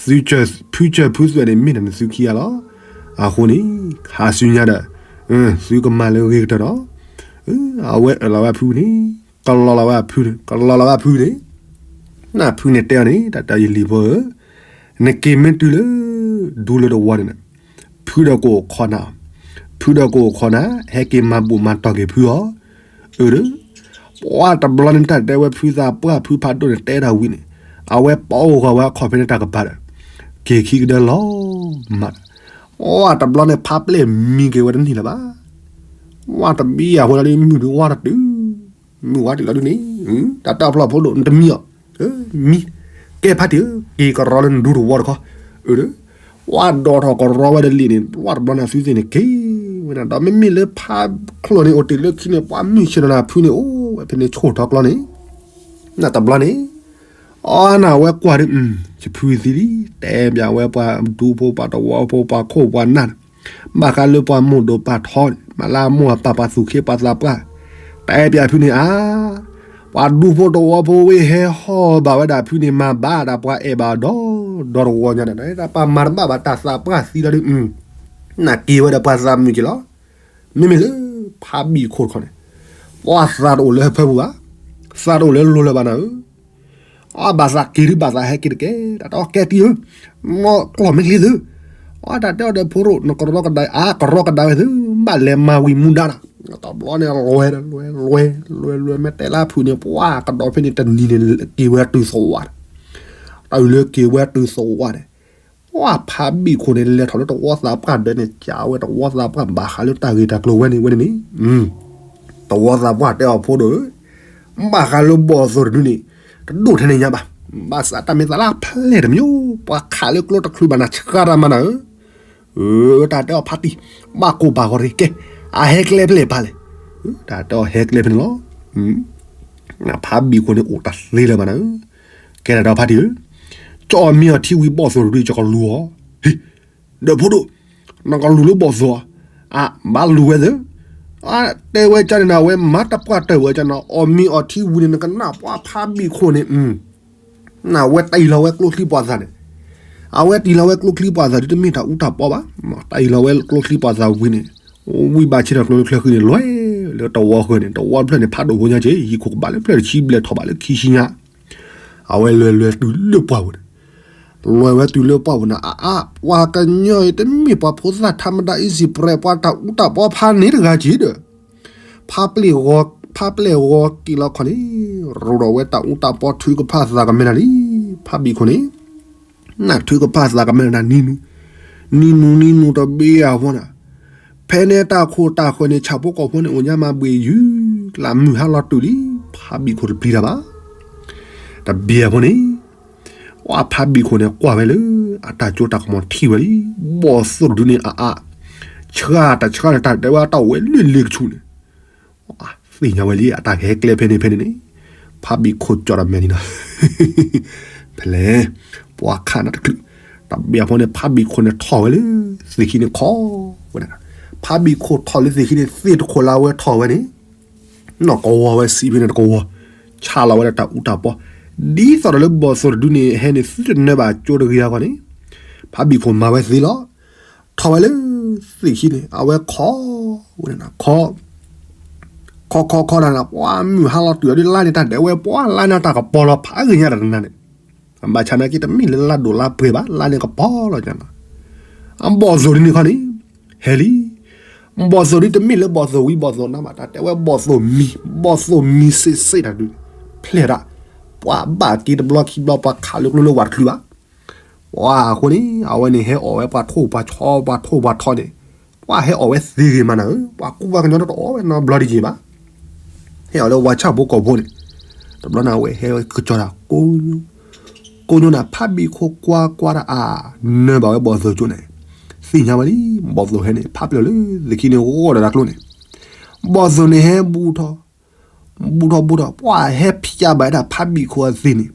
ဖုစၢၤဖုစၢၤဖုသွဲၣ်န့ၣ် မ့ၢ်တၢ်န့ၣ်သုခံဂၤလီၤ. အဃိန့ၣ် ခါဆူညါဒီး သုကမၤလၢအဂ့ၤကတၢၢ်ဒီး အဝဲအၢၣ်လီၤဝဲဖုန့ၣ်, ကလီလီၤဝဲဖုန့ၣ်, ကလီလီၤဝဲဖုန့ၣ်, နဖုန့ၣ်တဲအီၤန့ၣ် တၢ်တဲယလံၤဖိဧၢ, နက့ၤမ့ၢ်တုၤလၢ ဒူလၢတဝီန့ၣ်န့ၣ်, ဖုဒီးကအိၣ်ခိးနၤ, ဖုဒီးကအိၣ်ခိးနၤ, ဟဲက့ၤမၤဘူၣ်မၤတီၢ်က့ၤဖုအီၤ, အၢ ပှၤတဘျီန့ၣ် တၢ်တဲဝဲဖုသးပှၢ်ဖုဖးဒိၣ်န့ၣ် တဲတၢ်ဝံၤန့ၣ်, အဝဲပာ်အိၣ်ဂီၤဝဲအခီၣ်ဖဲန့ၣ်တၢ်ကပၤဒီး က့ၤခံကဒၢလီၤမး, ပှၤတဘျီန့ၣ် ဖးပျဲၢ်မံက့ၤဝဲတန့ၢ်လၢၤဘၣ်. ဝါတဘံယၤအဃိဒီး မုၢ်ဒုးဝါတတုၤ, မုၢ်ဝါတုၤလီၤဒုးန့ၣ်, တၢ်တဲအဖျီၣ်ဖိဒိၣ် နတမံအီၤ, မံ, ကဲဖါတံၢ်ဧၢ, က့ၤကရီလၢနဒူတဝီတခီ, အၢ ပှၤဒိးထီၣ်ကရီဝဲဒီးလံာ်န့ၣ် ပှၤတဘျီန့ၣ်သုသ့ၣ်န့ၣ်က့ၤဝဲဒၣ်ဒီး မ့မ့ၢ်လၢဖးချိၣ်န့ၣ် အိၣ်တ့ၢ်လၢခံန့ၣ် ပှၤမုၢ်ဆ့ၣ်နီၤနၤဖုန့ၣ် အိၣ်ဝဲဖဲန့ၣ်ဆိၣ်ထီၣ်ကျီန့ၣ်, နတဘျီန့ၣ် အီနဝဲကွၢ်ဒုး, ယဖုသံလံ, တဲဘၣ်ဝဲပှၤဒူဖိပှၤတဝီဖိပှၤခိၣ်ပှၤနၢ်န့ၣ်, ဘၣ်ဃးလၢပှၤမိၢ်ဒိၣ်ပၢ်ထီန့ၣ် မၤလၢအမိၢ်အပၢ်ပှၤသူၣ်ခ့ပှၤသးပှၢ်, တဲဘၣ်ဖုန့ၣ်ဧါ, ပှၤဒူဖိတဝီဖိဝ့ၢ်ဟဲဟီၣ်ဘၣ်ဝဲဒၣ်ဖုန့ၣ် မၤဘၣ်ဒၣ်ပှၤအဲၣ်ဘၣ်ဒီဒီတဝီညါန့ၣ် ပှၤမၤတဘၣ်ဘၣ်တၢ်သးပှၢ်သံလီၤဒုး, နက့ၤဝဲဒီးပှၤသးမုာ်က့ၤလီၤ. မ့မ့ၢ်လၢဖးဘံၣ်ခိၣ်တခီန့ၣ် ပှၤသးတအိၣ်လၢဟၢဖၢပူၤဘၣ်, သးတအိၣ်လၢလိၤလၢၤဘၣ်နၤဧၢ, အဘၣ်သးက့ၤဒုးဘၣ်သးဟဲက့ၤတကဲ, တၢ်တဲအီၤကဲတံၢ်ဧၢ, နီၢ်ကျီၢ်မ့ၢ်ချ့သု, အတၢ်တဲအီၤဒီးဖိရိၣ် နကရီကဒါ အါ ကရီကဒါဝဲသု, ဘၣ်လဲၤမၤဝံၤမူဒါနၤ, တဘျီန့ၣ် လွဲ လွဲ လွဲ လွဲ လွဲ မ့ၢ်တဲလၢဖုန့ၣ် ပှၤကဒီးဖဲန့ၣ်တနံၤန့ၣ် က့ၤဝဲတုၤသဝး, တၢ်အုၣ်လၢက့ၤဝဲတုၤသဝးန့ၣ် ပှၤဖးဘံၣ်ခိၣ်န့ၣ် လဲၤထီၣ်လၢတဝီသးပှၢ်ဒီးန့ၣ် ကးဝဲတဝီသးပှၢ်ဘၣ်ဃးလၢတၢ်ဂ့ၢ်တၢ်ကျိၤဝဲန့ၣ်ဝဲန့ၣ်န့ၣ်, တဝီသးပှၢ်တဲအီၤဖိဒိၣ်ဧၢ, ဘၣ်ဃးလၢဘီၣ်သိၣ်တဒုန့ၣ် တဒိၣ်ထဲန့ၣ်ညါဘၣ်, ဘၣ်ဆၣ်တၢ်မ့ၢ်သးလၢအဖျဲၣ်တမံၤ ပှၤခးလၢကျိတချုးဘၣ်နၤဆှါတၢ်မၤနၤဧၢ, တၢ်တဲအီၤဖါတံၢ်, ဘၣ်ကိၢ်ဘၣ်ဂီၤတဂ့ၤကဲ, အဟဲကျဲဖဲလဲၣ်ပၢ်လဲၣ်, တၢ်တဲအီၤဟဲကျဲဖဲန့ၣ်လီၤ. ဖးဘံၣ်ခိၣ်န့ၣ်အိၣ်တၢ်သ့လၢၤဘၣ်နၤဧၢ, ကဲဒၣ်ဒီးဖါတံၢ်ဧၢ, ကၠီအီၣ်မ့ၤအီထံဝံၤဘီၣ်သိၣ်တဒု ယကလူၤအီၤ, ဟ့ၣ်, ဒီးဖိဒိၣ်, နကလူၤလၢဘီၣ်သိၣ်, အါ ဘၣ်လူၤဝဲသ့ၣ်, အါ တဲဝဲကန့ၣ်နၤ အဝဲမၤတပှၢ်တၢၢ်ဝဲကန့ၣ် အီၣ်မ့ၤအီထံဝံၤန့ၣ် နကနၣ်ပှၤဖးဘံၣ်ခိၣ်န့ၣ် နဝဲတၢ်အံၤလီၤဝဲကျိချံပှၤသးန့ၣ်, အဝဲတၢ်အံၤလီၤဝဲကျိချံပှၤသးဒုး တမ့ၢ်တၢ်အူတၢ်ပီဘၣ်, တၢ်အံၤလီၤဝဲကျိချံပှၤသးဝံၤန့ၣ်, ဝံၤဘၣ်ဆ့ၣ်ထီၣ်ကျိချံဃုန့ၣ် လွဲလၢတဝီဃၢၤန့ၣ် တဝီဖျၢၣ်န့ၣ် ဖးဒိၣ်ဖိညါက့ၤ ဟံၣ်ခိၣ်ကဘၣ်လၢဖျၢၣ်တဆံဘျဲၣ်ထီၣ်ဘၣ်လၢခံဆံညါ, အဝဲလွဲလွဲတုၤလၢပှၢ်ပူၤန့ၣ်, လွဲဝဲတုၤလၢပှၢ်ပူၤန့ၣ် အါအါ ပှၤကညီအံၤတမ့ၢ်ပှၤဖိသၣ်ထးမတၤ easy prey ပှၤတၢ်အူတၢ်ပီဖးန့ၣ်တဂၤက့ၤဒီး ဖးပျဲၢ်ဂီၤ, ဖးပျဲၢ်ဂီၤက့ၤလီၤခီန့ၣ်, ရိဒီးဝဲတၢ်အူတၢ်ပီထုကဖၣ်သးကမဲနၤလံ, ဖးဘံၣ်ခိၣ်န့ၣ်, နၢ်ထုကဖၣ်သးကမဲနၤ နံၤနူၤ, နံၤနူၤနံၤနူၤတဘ့ၣ်အဃိန့ၣ်, ဖဲန့ၣ်တၢ်ခိၣ်တၢ်ဃၢၤန့ၣ် ဆၣ်ဖိကီၢ်ဖိန့ၣ် အိၣ်ညါမၤဘှံးယုၢ်, လၢမုၢ်ဟါလီၤတုၤလံ, ဖးဘံၣ်ခိၣ်တပျံၤတၢ်ဘၣ်. တဘ့ၣ်အဃိန့ၣ် ပှၤဖးဘံၣ်ခိၣ်န့ၣ် ကွၢ်ဝဲလၢ အတၢ်ကၠိတၢ်ကမီၤထံၣ်ဝဲလံ, ဘီၣ်သိၣ်တဒုန့ၣ်အအါ, ဆှၣ်တၢ်ဆှၣ်န့ၣ် တၢ်တဲဝဲတၢ်အိၣ်ဝဲလၢလ့ကဆူးန့ၣ်, သ့ၣ်ညါဝဲလံ အတၢ်ကဟဲကျဲဖဲန့ၣ်ဖဲန့ၣ်န့ၣ်, ဖးဘံၣ်ခိၣ်ကၠီၣ်တၢ်မဲာ်န့ၣ်လီၤ. ဖဲလဲၣ်, ပှၤခးနၤတချုး, တဘ့ၣ်အဃိန့ၣ် ဖးဘံၣ်ခိၣ်န့ၣ်ထီၣ်ဝဲလၢ သ့ၣ်ခံန့ၣ်ခီဝဲဒၣ်, ဖးဘံၣ်ခိၣ်ထီၣ်လၢသ့ၣ်ခံန့ၣ် သ့ၣ်တခိၣ်လၢအဝဲထီၣ်ဝဲန့ၣ် နီၢ်ကဝီၤဝဲစံးဖဲန့ၣ်တကဝီၤ, ဆါလီၤဝဲဒၣ်တၢ်အူတၢ်ပီ, ဒ်သိးဒီးလၢဘီၣ်သိၣ်တဒုန့ၣ် ဟဲန့ၣ် သုတနၢၤဘၣ်ကၠိတဂ့ၤအဂီၢ်န့ၣ်, ဖးဘံၣ်ခိၣ်မၤဝဲသ့လီၤ. ထီၣ်ဝဲလၢသ့ၣ်ခံန့ၣ် အဝဲခီဝဲဒၣ်နၤ, ခီ, ခီခီခီဒၣ်နၤ ပှၤမုၢ်ဟါလီၤတုၤဒီးလါန့ၣ် တၢ်ဒဲးဝဲပှၤလါန့ၣ် တၢ်ကပီၤလီၤဖးဂ့ၤညါတၢ်တနၤန့ၣ်, ဘၣ်ဆၣ်နာ်က့တမ့ၢ်လၢလါဒိၣ်လါပှဲၤဘၣ် လါန့ၣ်ကပီၤလီၤညါလီၤ. အဘီၣ်သိၣ်ဒုန့ၣ်ခီန့ၣ် ဟဲလံ. ဘီၣ်သိၣ်ဒုတမ့ၢ်လၢဘီၣ်သိၣ်ဝံဘီၣ်သိၣ်နါဘၣ်, တၢ်တဲဝဲဘီၣ်သိၣ်မံၤ, ဘီၣ်သိၣ်မံၤစ့ၢ်စ့ၢ်တၢ်ဒုး, ဖျဲၣ်တၢ်, ပှၤဘၣ်က့ၤတဘျီခံဘျီ ပှၤခးလၢကျိလၢဝၤတချုးဘၣ်. ပှၤအဃိန့ၣ် အဝဲန့ၣ်ဟဲအီၣ်ဝဲပှၤထိၣ်ပှၤဆီပှၤထိၣ်ပှၤထီန့ၣ်, ပှၤဟဲအီၣ်ဝဲသ့ဂ့ၤမးနၤဧၢ, ပှၤကူပှၤကညီတအီၣ်ဝဲနီတဘျီဒံးက့ၤဘၣ်. ဟဲအီၣ်လၢဝၤဆၣ်ဖိကီၢ်ဖိန့ၣ်, တဘျီန့ၣ်အဝဲဟဲကစီၤတၢ်ကိညိ, ကိညိန့ၣ် ဖးဘံၣ်ခိၣ်ကွၢ်ကွၢ်တၢ်အါ, နၢဘၣ်ဝဲဘီၣ်သိၣ်ကၠိန့ၣ်, သ့ၣ်ညါဝဲလံ, ဘီၣ်သိၣ်ဟဲန့ၣ် ဖးပျၢၢ်လၢသ့ၣ်ခံန့ၣ်ဂီၢ်ဒီးတၢ်ကျိန့ၣ်, ဘီၣ်သိၣ်န့ၣ်ဟဲဘူးထီၣ် ဘူးထီၣ်ဘူးထီၣ် ပှၤဟဲဖၠးဘၣ်ဝဲဒၣ်ဖးဘံၣ်ခိၣ်အသ့ၣ်န့ၣ်,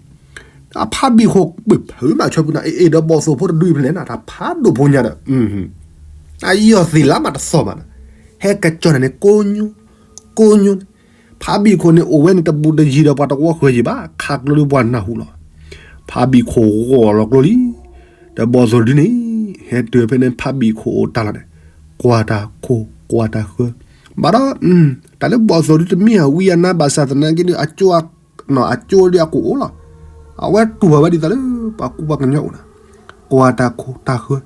ဖးဘံၣ်ခိၣ်ပှ့ၤဖုးမးဆၢပူၤနၤ အ့ၣ်ဒီးဘီၣ်သိၣ်ဖိတဒုအံၤဖဲလဲၣ်နၤ တၢ်ဖးဒိၣ်ဖိညါဒီး, အယီၢ်သ့ၣ်လါမးတသီၣ်ဘၣ်နၤ, ဟဲကစီၤန့ၣ်န့ၣ် ကိညိ, ကိညိန့ၣ်, ဖးဘံၣ်ခိၣ်န့ၣ်အိၣ်ဝဲန့ၣ်တဘူးတယံၤဒီးပှၤတဝီဃၢၤယံၤဘၣ် ခးကျိလၢပှၤနၢ်ဟူလီၤ. ဖးဘံၣ်ခိၣ်ဂီၢ်လီၤကျိလံ, ဒီးဘီၣ်သိၣ်ဒုန့ၣ်, ဟဲတုၤဖဲန့ၣ်ဖးဘံၣ်ခိၣ်အတၢ်လီၢ်န့ၣ်, ကွၢ်တၢ်ခိၣ်ကွၢ်တၢ်ဃၢ, ဘၣ်ဒီး, တၢ်လၢဘီၣ်သိၣ်ဒုတမ့ၢ်အဝံအနါဘၣ်ဆၣ်သနာ်က့ဒီး အကၠိဒုအကအိၣ်လီၤ. အဝဲတူၢ်ဘၣ်ဝဲဒ်သိးလၢပှၤကူပှၤကညီအိၣ်နၤ, ကွၢ်တၢ်ခိၣ်တၢ်ဃၢ,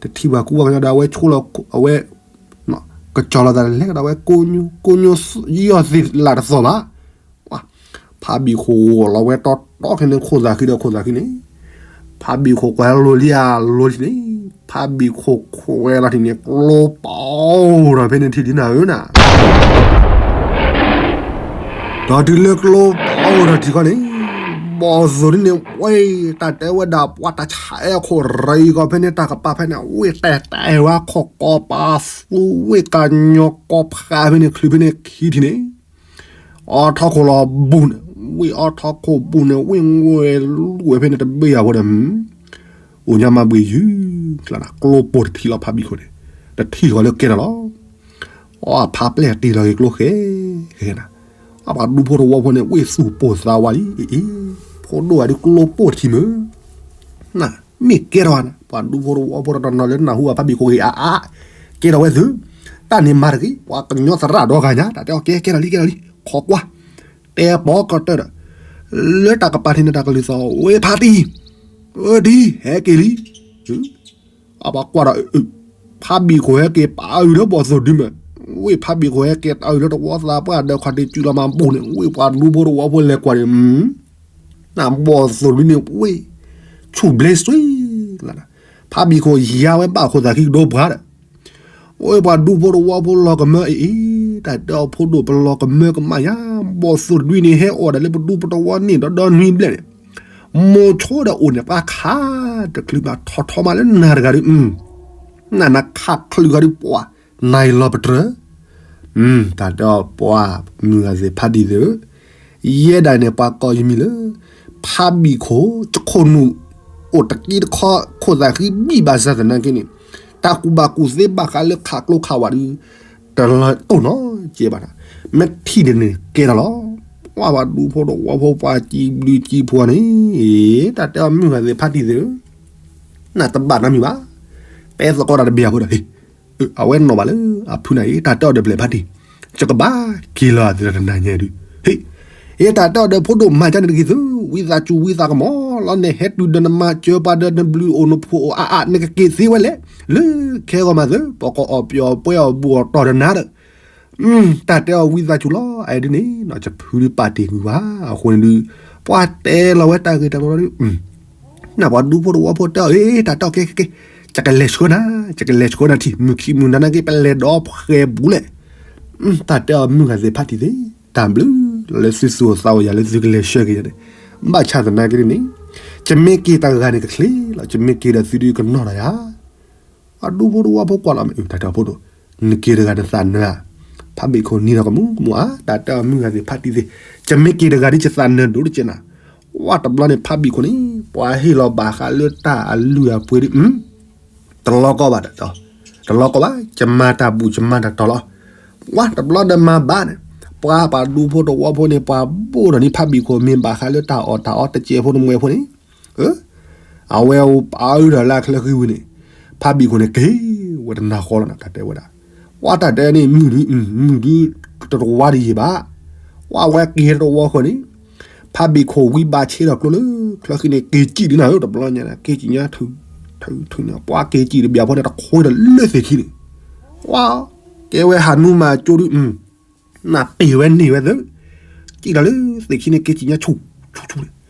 တထံၣ်ပှၤကူပှၤကညီဒီးအဝဲဆိလီၤ အဝဲ ကစီၤလီၤသးလဲၤကဒီးဝဲကိညိ, ကိညိယီၢ်သ့ၣ်လးတသီၣ်ဘၣ်. ဖးဘံၣ်ခိၣ်ဂီၢ်လီၤဝဲတီတီခဲန့ၣ် ခိၣ်သးဃံဒီးခိၣ်သးဃံန့ၣ်, ဖးဘံၣ်ခိၣ်ကွၢ်လိၤလံဧါလိၤလံန့ၣ်, ဖးဘံၣ်ခိၣ်ခွဲးလီၤထံးန့ၣ် ကျိပီၤဒီးဖဲန့ၣ်ထံၣ်ဒ်နၤဧၢနၤ ဒီးတုၤလၢကျိပီၤအိၣ်ဒီးထံၣ်ခီန့ၣ်, ဘီၣ်သိၣ်ဒုန့ၣ်ဝဲ, တၢ်တဲဝဲဒၣ်ပှၤတၢ်ဆါအဲၣ်ခိၣ်ရံၣ်ကီၢ်ဖဲန့ၣ် တၢ်ကပၤဖဲန့ၣ် ဝ့ၢ်တဲတဲဝဲခိၣ်ကီၢ်ပၤသူဝ့ၢ်ကညီကီၢ်ဖးဖဲန့ၣ် ချုးဖဲန့ၣ်ခံထံၣ်န့ၣ်, အီထီခိၣ်လီၤဘူးန့ၣ်, ဝ့ၢ်အီထီခိၣ်ဘူးန့ၣ် ဝ့ၢ်ငွဲလူဝဲဖဲန့ၣ်တဘ့ၣ်အဃိဒီး အိၣ်ညါမၤဘှံးယုၢ်ကျါနၤ ကျိပိၢ်တထံၣ်လီၤဖးဘံၣ်ခိၣ်န့ၣ်, တထံၣ်ဃီလၢကဲထီၣ်လီၤ. အဖးပျဲၢ်တ့ၢ်လီၤက့ၤကျိဃဲ, ဃဲနၤ, အပှၤဒူဖိတဝီဖိန့ၣ် ဝ့ၢ်သူၣ်ပိၢ်သးဝါလံ, အ့ၣ်, ဖိဒိၣ်ဂၤဒုးကျိပိၢ်တထံၣ်မုၢ်, နၤ, မ့ၢ်ကဲထီၣ်နၤ ပှၤဒူဖိတဝီဖိတနီၤနီၤလၢနၢ်ဟူအဖးဘံၣ်ခိၣ်ဂ့ၤအါအါ, ကဲထီၣ်ဝဲသု, တၢ်န့ၣ်မၤတဂ့ၤ ပှၤကညီသရၣ်ဒီဂၤညါ တၢ်တဲအီၤကဲကဲထီၣ်လံကဲထီၣ်လံ, ခိးကွၢ်, တဲပိာ်ကီၢ်တၢၢ်ဒီး, လၢတၢ်ကပၤထံးန့ၣ်တၢ်ကလုၢ်သီၣ် ဝ့ၢ်ဖးတံၢ်, အၢဒ်ဟဲက့ၤလံ, အပှၤကွၢ်ဒီး, ဖးဘံၣ်ခိၣ်ဟဲက့ၤပာ်အုၣ်လၢဘီၣ်သိၣ်ဒုမး, ဝ့ၢ်ဖးဘံၣ်ခိၣ်ဟဲက့ၤတၢ်အုၣ်လၢတဝီသးပှၢ်ဒီးခီၣ်တံၢ်စုလီၤမၤဘူးန့ၣ် ဝ့ၢ်ပှၤဒူဖိတဝီဖိလဲၤကွၢ်န့ၣ်, နဘီၣ်သိၣ်ဒုန့ၣ်ဝ့ၢ်, ဆူၣ်ဘျ့စွံလၢ်, ဖးဘံၣ်ခိၣ်ယါဝဲဘၣ်ခိၣ်သးခံကဒိပှၤဒီး အိၣ်ပှၤဒူဖိတဝီဖိလီၤကမၢအံၤအံၤ, တၢ်တဲအီၤဖိဒိၣ်ပလီၤကမၢကမၣ်ယါ, ဘီၣ်သိၣ်တဒုန့ၣ် ဟဲအီၣ်ဒၣ်လၢပဒူပတဝီန့ၣ်ဒီးဒီနွံဘျဲၣ်န့ၣ်, မိၤဆိဒီးအိၣ်န့ၣ် ပှၤခးတချုးဘၣ်ထီၣ်ထီမးလၢနၤတဂၤဒုး, နနခးချုးဂၤဒုးပှၤ, နၤအံၤလီၤပတြၢၤ တၢ်တဲအီၤပှၤမုၢ်ဂၤသ့ၣ်ဖးတံၢ်သ့ၣ်ဧၢ, ယဲဒၣ်န့ၣ် ပှၤကိးယမံၤလၢ ဖးဘံၣ်ခိၣ် ခိၣ်နူာ် အိၣ်တကံတခီ ခိၣ်သးဃံဘံၣ်ဘၣ်ဆၣ်သနာ်က့န့ၣ်, တၢ်ကူၣ်ဘၣ်ကူၣ်သ့ဘၣ်ဃးလၢခးကျိခးဝးဒုး တလီၤတိၢ်နီတစဲးဘၣ်နၤ, မ့ၢ်ထံၣ်န့ၣ်န့ၣ်ကဲထီၣ်လီၤ. ပှၤပှၤဒူဖိတဝီဖိပှၤစံးဘျုးစံးဖှိၣ်န့ၣ်, တၢ်တဲအီၤမုၢ်ဂၤသ့ၣ်ဖးတံၢ်သ့ၣ်ဧၢ, နတဘၣ်နီတမံၤဘၣ်, ပဲသကိးတၢ်တဘ့ၣ်အဃိဒီး အဝဲနီၣ်ဘၣ်လၢအဖုနၤအံၤ တၢ်တဲအီၤဒီးပျဲၢ်ဖးတံၢ်, ယကဘၣ်က့ၤလီၤအသးဒီးတနၤညါဒုး, ဟ့ၣ်, ယတၢ်တဲအီၤဒီးဖိဒိၣ်မၤကၢန့ၣ်တဂ့ၤသု, ဝံသးစူၤဝံသးကမီၤလီၤန့ၣ် ဟဲတုၤဒီးနမၤစၢၤပှၤဒီးနဘျုးအိၣ်နဖှိၣ်အိၣ်အါအါ နကက့ၤသ့ဝဲလဲၣ်, လၢခဲဂီၤမးသု ပကအီၣ်ပျီၣ်ပှဲၤအီၣ်ဘူးအီၣ်တီၢ်ဒီးနၤဒီး တၢ်တဲအီၤဝံသးစူၤလီၤ အဒ်န့ၣ် ယဖုဒုးပာ်တ့ၢ်ကွံာ်ဝဲ အဃိန့ၣ်ဒုး ပှၤတဲလီၤဝဲတၢ်ဂ့ၢ်တၢ်ကျိၤလီၤဒုး နပှၤဒူဖိတဝီဖိတဲအီၤ တၢ်တဲအီၤကဲကဲကဲ ယကလဲၤဆှၢနၤ ယကလဲၤဆှၢနၤထံၣ် မုၢ်ခံမုၢ်နၤနာ်က့ ပလဲၤဒီးဖှဲးဘူးလဲၣ်. တၢ်တဲအီၤမုၢ်ဂၤသ့ၣ်ဖးတံၢ်သ့ၣ် တၢ်ဘျုးလီၤလၢသုသူၣ်အိၣ်သးအိၣ်ယၤလၢသုကလဲၤဆှၢက့ၤယၤန့ၣ် ဘၣ်ဆၣ်သနာ်က့န့ၣ် ယမ့ၢ်က့ၤတဂၤန့ၣ်ကချ့လီၤ ယမ့ၢ်က့ၤဒီးသုဒုးကနီၣ်ဒီးယၤ ပှၤဒူဖိတဝီဖိကွၢ်လီၤမး တၢ်တဲအီၤဖိဒိၣ် နက့ၤတဂၤနသးနၢၤဧါ ဖးဘံၣ်ခိၣ်နံၤဒီးကမူကမူဧါ တၢ်တဲအီၤမုၢ်ဂၤသ့ၣ်ဖးတံၢ်သ့ၣ် ယမ့ၢ်က့ၤတဂၤဒ်ယသးနၢၤဒိၣ်တကဲနၤ ဝဲတဘျီန့ၣ် ဖးဘံၣ်ခိၣ်န့ၣ် ပှၤဟ့ၣ်လီၤဘၣ်ဃးလၢတၢ်အလုၢ်အပှ့ၤဒ် တလီၤကီဘၣ်တၢ်တဲအီၤ တလီၤကီဘၣ် ယမၤတၢ်ဘူၣ်ယမၤတၢ်တီၤလီၤ ဝဲတဘျီဒီးမၤဘၣ်န့ၣ် ပှၤပှၤဒူဖိတဝီဖိန့ၣ် ပှၤဘိၣ်ဒီးန့ၣ် ဖးဘံၣ်ခိၣ်မ့ၢ်ဘၣ်ဃးလၢတၢ်အီၣ်တၢ်အီတကဲဖိတမှဲဖိန့ၣ် အဝဲအုၣ်ဒီးလၢအချၢဃံဝံၤန့ၣ် ဖးဘံၣ်ခိၣ်န့ၣ် က့ၤဝဲတနၤဃီလီၤနၤ တၢ်တဲဝဲဒၣ် ပှၤတၢ်တဲန့ၣ် မုၢ်ဒုး မုၢ်ဒုး တတဝါတယံာ်ဘၣ် ပှၤဝဲက့ၤတဝီဃီန့ၣ် ဖးဘံၣ်ခိၣ်ဝံဘၣ်ဆ့ဒီးကျိလၢ ချၢဃံန့ၣ် က့ၤစံၣ်ဒ်နၤဧၢ တဘျီညါ က့ၤစံၣ်ညါထုး ထုး ထုးန့ၣ် ပှၤက့ၤစံၣ်တဘျီဖိန့ၣ် တခွဲဒီးလၢသ့ၣ်ခံန့ၣ် ဝါ, ကဲဝဲဟးနူမၤကၠိဒု, နပ့ၤဝဲန့ၢ်ဝဲသၢ, စံၣ်လီၤလၢသ့ၣ်ခံန့ၣ် က့ၤစံၣ်ညါဆူၣ်ဆူၣ်ဆူၣ်န့ၣ်,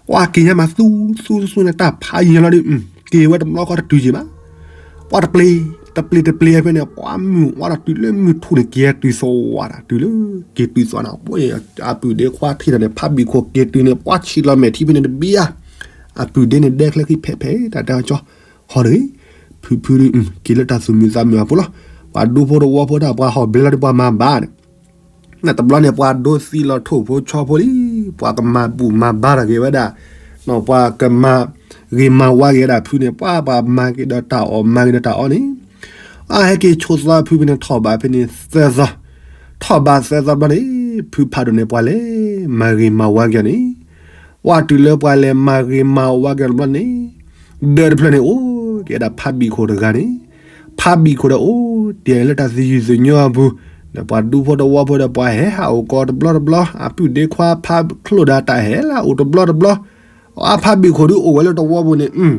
ပှၤက့ၤညါမၤသူသူသူန့ၣ် တၢ်ဖးယံၤလီၤဒု, က့ၤဝဲတဘျီဃီတတုၤက့ၤဘၣ်, ပှၤတပျ့ၤ, တပျ့ၤတပျ့ၤဖဲန့ၣ် ပှၤမုၢ်ဝါဒီးတုၤလၢမုၢ်ထူၣ်န့ၣ် က့ၤတုၤသိးဝဲဒၣ် တုၤလၢက့ၤတုၤသိးန့ၣ်, အပုၢ်ဒ့ခွါထံၣ်ဒီးန့ၣ် ဖးဘံၣ်ခိၣ်က့ၤတုၤန့ၣ် ပှၤဆံးလီၤမဲာ်ထံဖဲန့ၣ်တဘံယါ, အပုၢ်ဒ့န့ၣ်ဒဲချၢခံဖဲးဖဲးတၢ်တဲကၠီ, ဟီဒီး ဖုဖုဒု က့ၤလၢတၢ်သူၣ်မံသးမုာ်အပူၤလီၤ, ပှၤဒူဖိတဝီဖိဒၣ် ပှၤဟီၣ်ဘျဲလီၤဒု ပှၤမၤဘၣ်န့ၣ်, နတဘျီန့ၣ် ပှၤဒိသံလီၤထိၣ်ဖိဆီဖိလံ, ပှၤကမၤဘူၣ်မၤဘါထီၣ်က့ၤဝဲဒၣ်, ပှၤကမၤဂ့ၤမၤဝါက့ၤဝဲဒၣ်ဖုန့ၣ် ပှၤပှၤမၤက့ၤဒီးတၢ်အီၣ် မၤက့ၤဒီးတၢ်အီန့ၣ်, အဟဲက့ၤဆိသီဖုဖဲန့ၣ် ထီၣ်ဘးဖဲန့ၣ်သၢသီ, ထီၣ်ဘးသၢသီတဘျီန့ၣ် ဖုဖးဒိၣ်န့ၣ် ပှၤလဲၤမၤဂ့ၤမၤဝါက့ၤအီၤန့ၣ်, ပှၤတုၤလၢပှၤလဲၤမၤဂ့ၤမၤဝါက့ၤအီၤတဘျီန့ၣ် ဒၢးတဖျၢၣ်န့ၣ် အိၣ်က့ၤဝဲဒၣ်ဖးဘံၣ်ခိၣ်တဂၤန့ၣ်, ဖးဘံၣ်ခိၣ်ဒီးအိၣ်တ့ၢ်လၢတၢ်သယုၢ်သညိအပူၤ, ဒီးပှၤဒူဖိတဝီဖိဒီး ပှၤဟဲဟးအိၣ်ကီးတဘျီတဘျီ, အပုၢ်ဒ့ခွါဖးချိၣ်ဒီးတၢ်ဟဲလၢအအိၣ်တဘျီတဘျီ, အဖးဘံၣ်ခိၣ်ဒုအိၣ်ဝဲလၢတဝီပူၤန့ၣ်,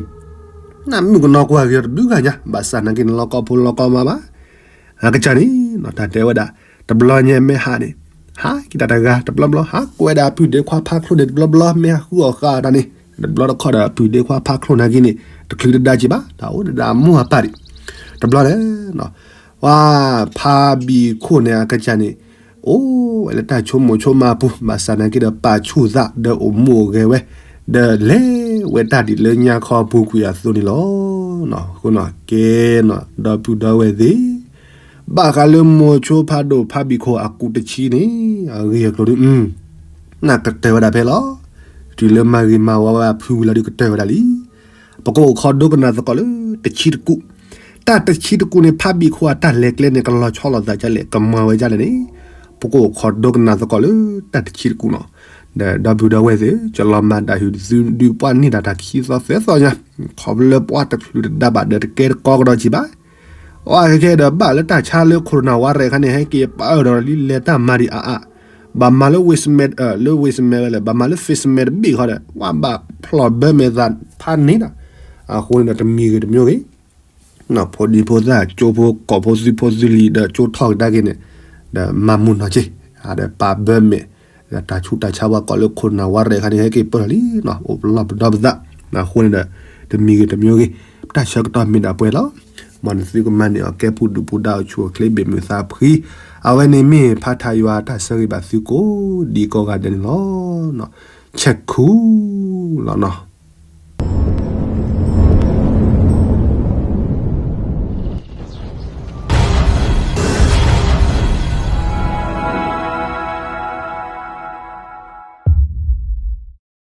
နမုၣ်ကနီၤကွၢ်က့ၤအီၤတဘျုးဂၤညါ, ဘၣ်ဆၣ်နာ်က့န့ၣ် လီၤကီဖိလီၤကီမးဘၣ် အကစၢ်န့ၣ် တၢ်တဲဝဲဒၣ်, တဘျီညါမ့ၢ်ဟးန့ၣ်, ဟးက့ၤတၢ်တဂၤတဘျီဘျီ, ဟးကွဲးဒၣ်အပုၢ်ဒ့ခွါဖးချိၣ်န့ၣ်တဘျီဘျီ, မ့ၢ်ဟးဃုအီၣ်ဃာ်တၢ်န့ၣ် တဘျီတခီဒီး အပုၢ်ဒ့ခွါဖးချိၣ်နာ်က့န့ၣ် တချုးတဒါက့ၤဘၣ်, တၢ်အိၣ်ဒၣ်အမိၢ်အပၢ်ဒံး, တဘျီဒီး ပှၤဖးဘံၣ်ခိၣ်န့ၣ် အကစၢ်န့ၣ် အိၣ်ဝဲလၢတၢ်ဆိကမိၣ်ဆိကမးအပူၤ, ဘၣ်ဆၣ်နာ်က့ဒီး ပာ်ဆူၣ်သးဒီးအိၣ်မူအိၣ်ဂဲၤဝဲ, ဒီးလဲၤဝဲတၢ်ဒ်လၢညါခီပူၤကွံာ်အသိးန့ၣ်လီၤ. အဃိန့ၣ် ကဲန့ၣ် ဒီပုၢ်ဒီဝဲၢ်သ့ၣ်, ဘၣ်ဃးလၢမိၤဆိဖးဒိၣ်ဖးဘံၣ်ခိၣ်အကူးတဆံန့ၣ် အဂ့ၢ်အကျိၤဒု နကတၢၢ်ဝဲဒၣ်ဖဲလီၤ. တုၤလၢမၤဂ့ၤမၤဝါဝဲအဖုဝံၤလီၤဒုးကတၢၢ်ဝဲဒၣ်လံ. ပကအိၣ်ခိးဒိကနၣ်သကိးလၢတဆံတကူာ်, တၢ်တဆံတကူာ်န့ၣ် ဖးဘံၣ်ခိၣ်အတၢ်လဲၤကျဲန့ၣ် ကလီၤဆီလိာ်သးဒ်လဲၣ်, ကမၤဝဲဒ်လဲၣ်န့ၣ်, ပကအိၣ်ခိးဒိကနၣ်သကိးလၢတၢ်တဆံတကူာ်နီၤ. ဒီးဒီပုၢ်ဒီဝဲၢ်သ့ၣ်, ကလီၤမၤတၢ်ဟူးသုဒုးပှၢ်န့ၢ်တၢ်တၢ်ခံသီသၢသီညါ, ခီဖျိလၢပှၤတချုးတဒါဘၣ်ဒီးတကဲတကီကဒီးကံးဘၣ် အခဲဒီးဘၣ်လၢတၢ်ဆါလၢ corona virus ခါန့ၣ် ဟဲက့ၤပာ်အၢၣ်ဒီးလံလဲၤတၢ်မၤဒံးအါအါ, ဘၣ်မၤလၢ ဝ့ၢ်စမဲး လၢဝ့ၢ်စမဲးဝဲလဲၣ်, ဘၣ်မၤလၢ face mask တဘ့ၣ်ဃီဒီး ပှၤဘၣ်ဖျိးဘၢမဲာ်သးဖးန့ၢ်ဒီး, အဃိန့ၣ်ဒီးတမံၤဂ့ၤတမံၤဂ့ၤ, ဖိဒံဖိသၣ် ကၠိဖိကီၢ်ဖိသုးဖိသုးလံၤဒီးကၠိထီၣ်ကဒါက့ၤန့ၣ်, ဒီးမၤမုာ်နီၢ်က့ၤ, ဒီးပာ်ဘၢမဲာ်, ဒီးတၢ်ဆူးတၢ်ဆါပှၤကိးလၢ corona virus ခါန့ၣ် ဟဲက့ၤပၢၢ်လီၤလံ, အိၣ်ပလီၢ်ပဒီပသး, အဃိန့ၣ်ဒီး တမံၤဂ့ၤတမံၤဂ့ၤ, တၢ်ဆၢကတီၢ်မ့ၢ်ဒၣ်ပှဲၤလီၤ. မ်နသုကမၤန့ၢ်အီၤကဲပူၤဒုးပူၤဒါအိၣ်ဆူၣ်အိၣ်ချ့ဘ့ၣ်မုာ်သးဖှံ, အဝဲန့ၣ်မ့ၢ်ဖးထးယွၤတၢ်ဆၢဂ့ၤဘၣ်သုကိးဒံကိးဂၤဒဲးန့ၣ်လီၤ. ဆဲးခူလီၤနီၤ.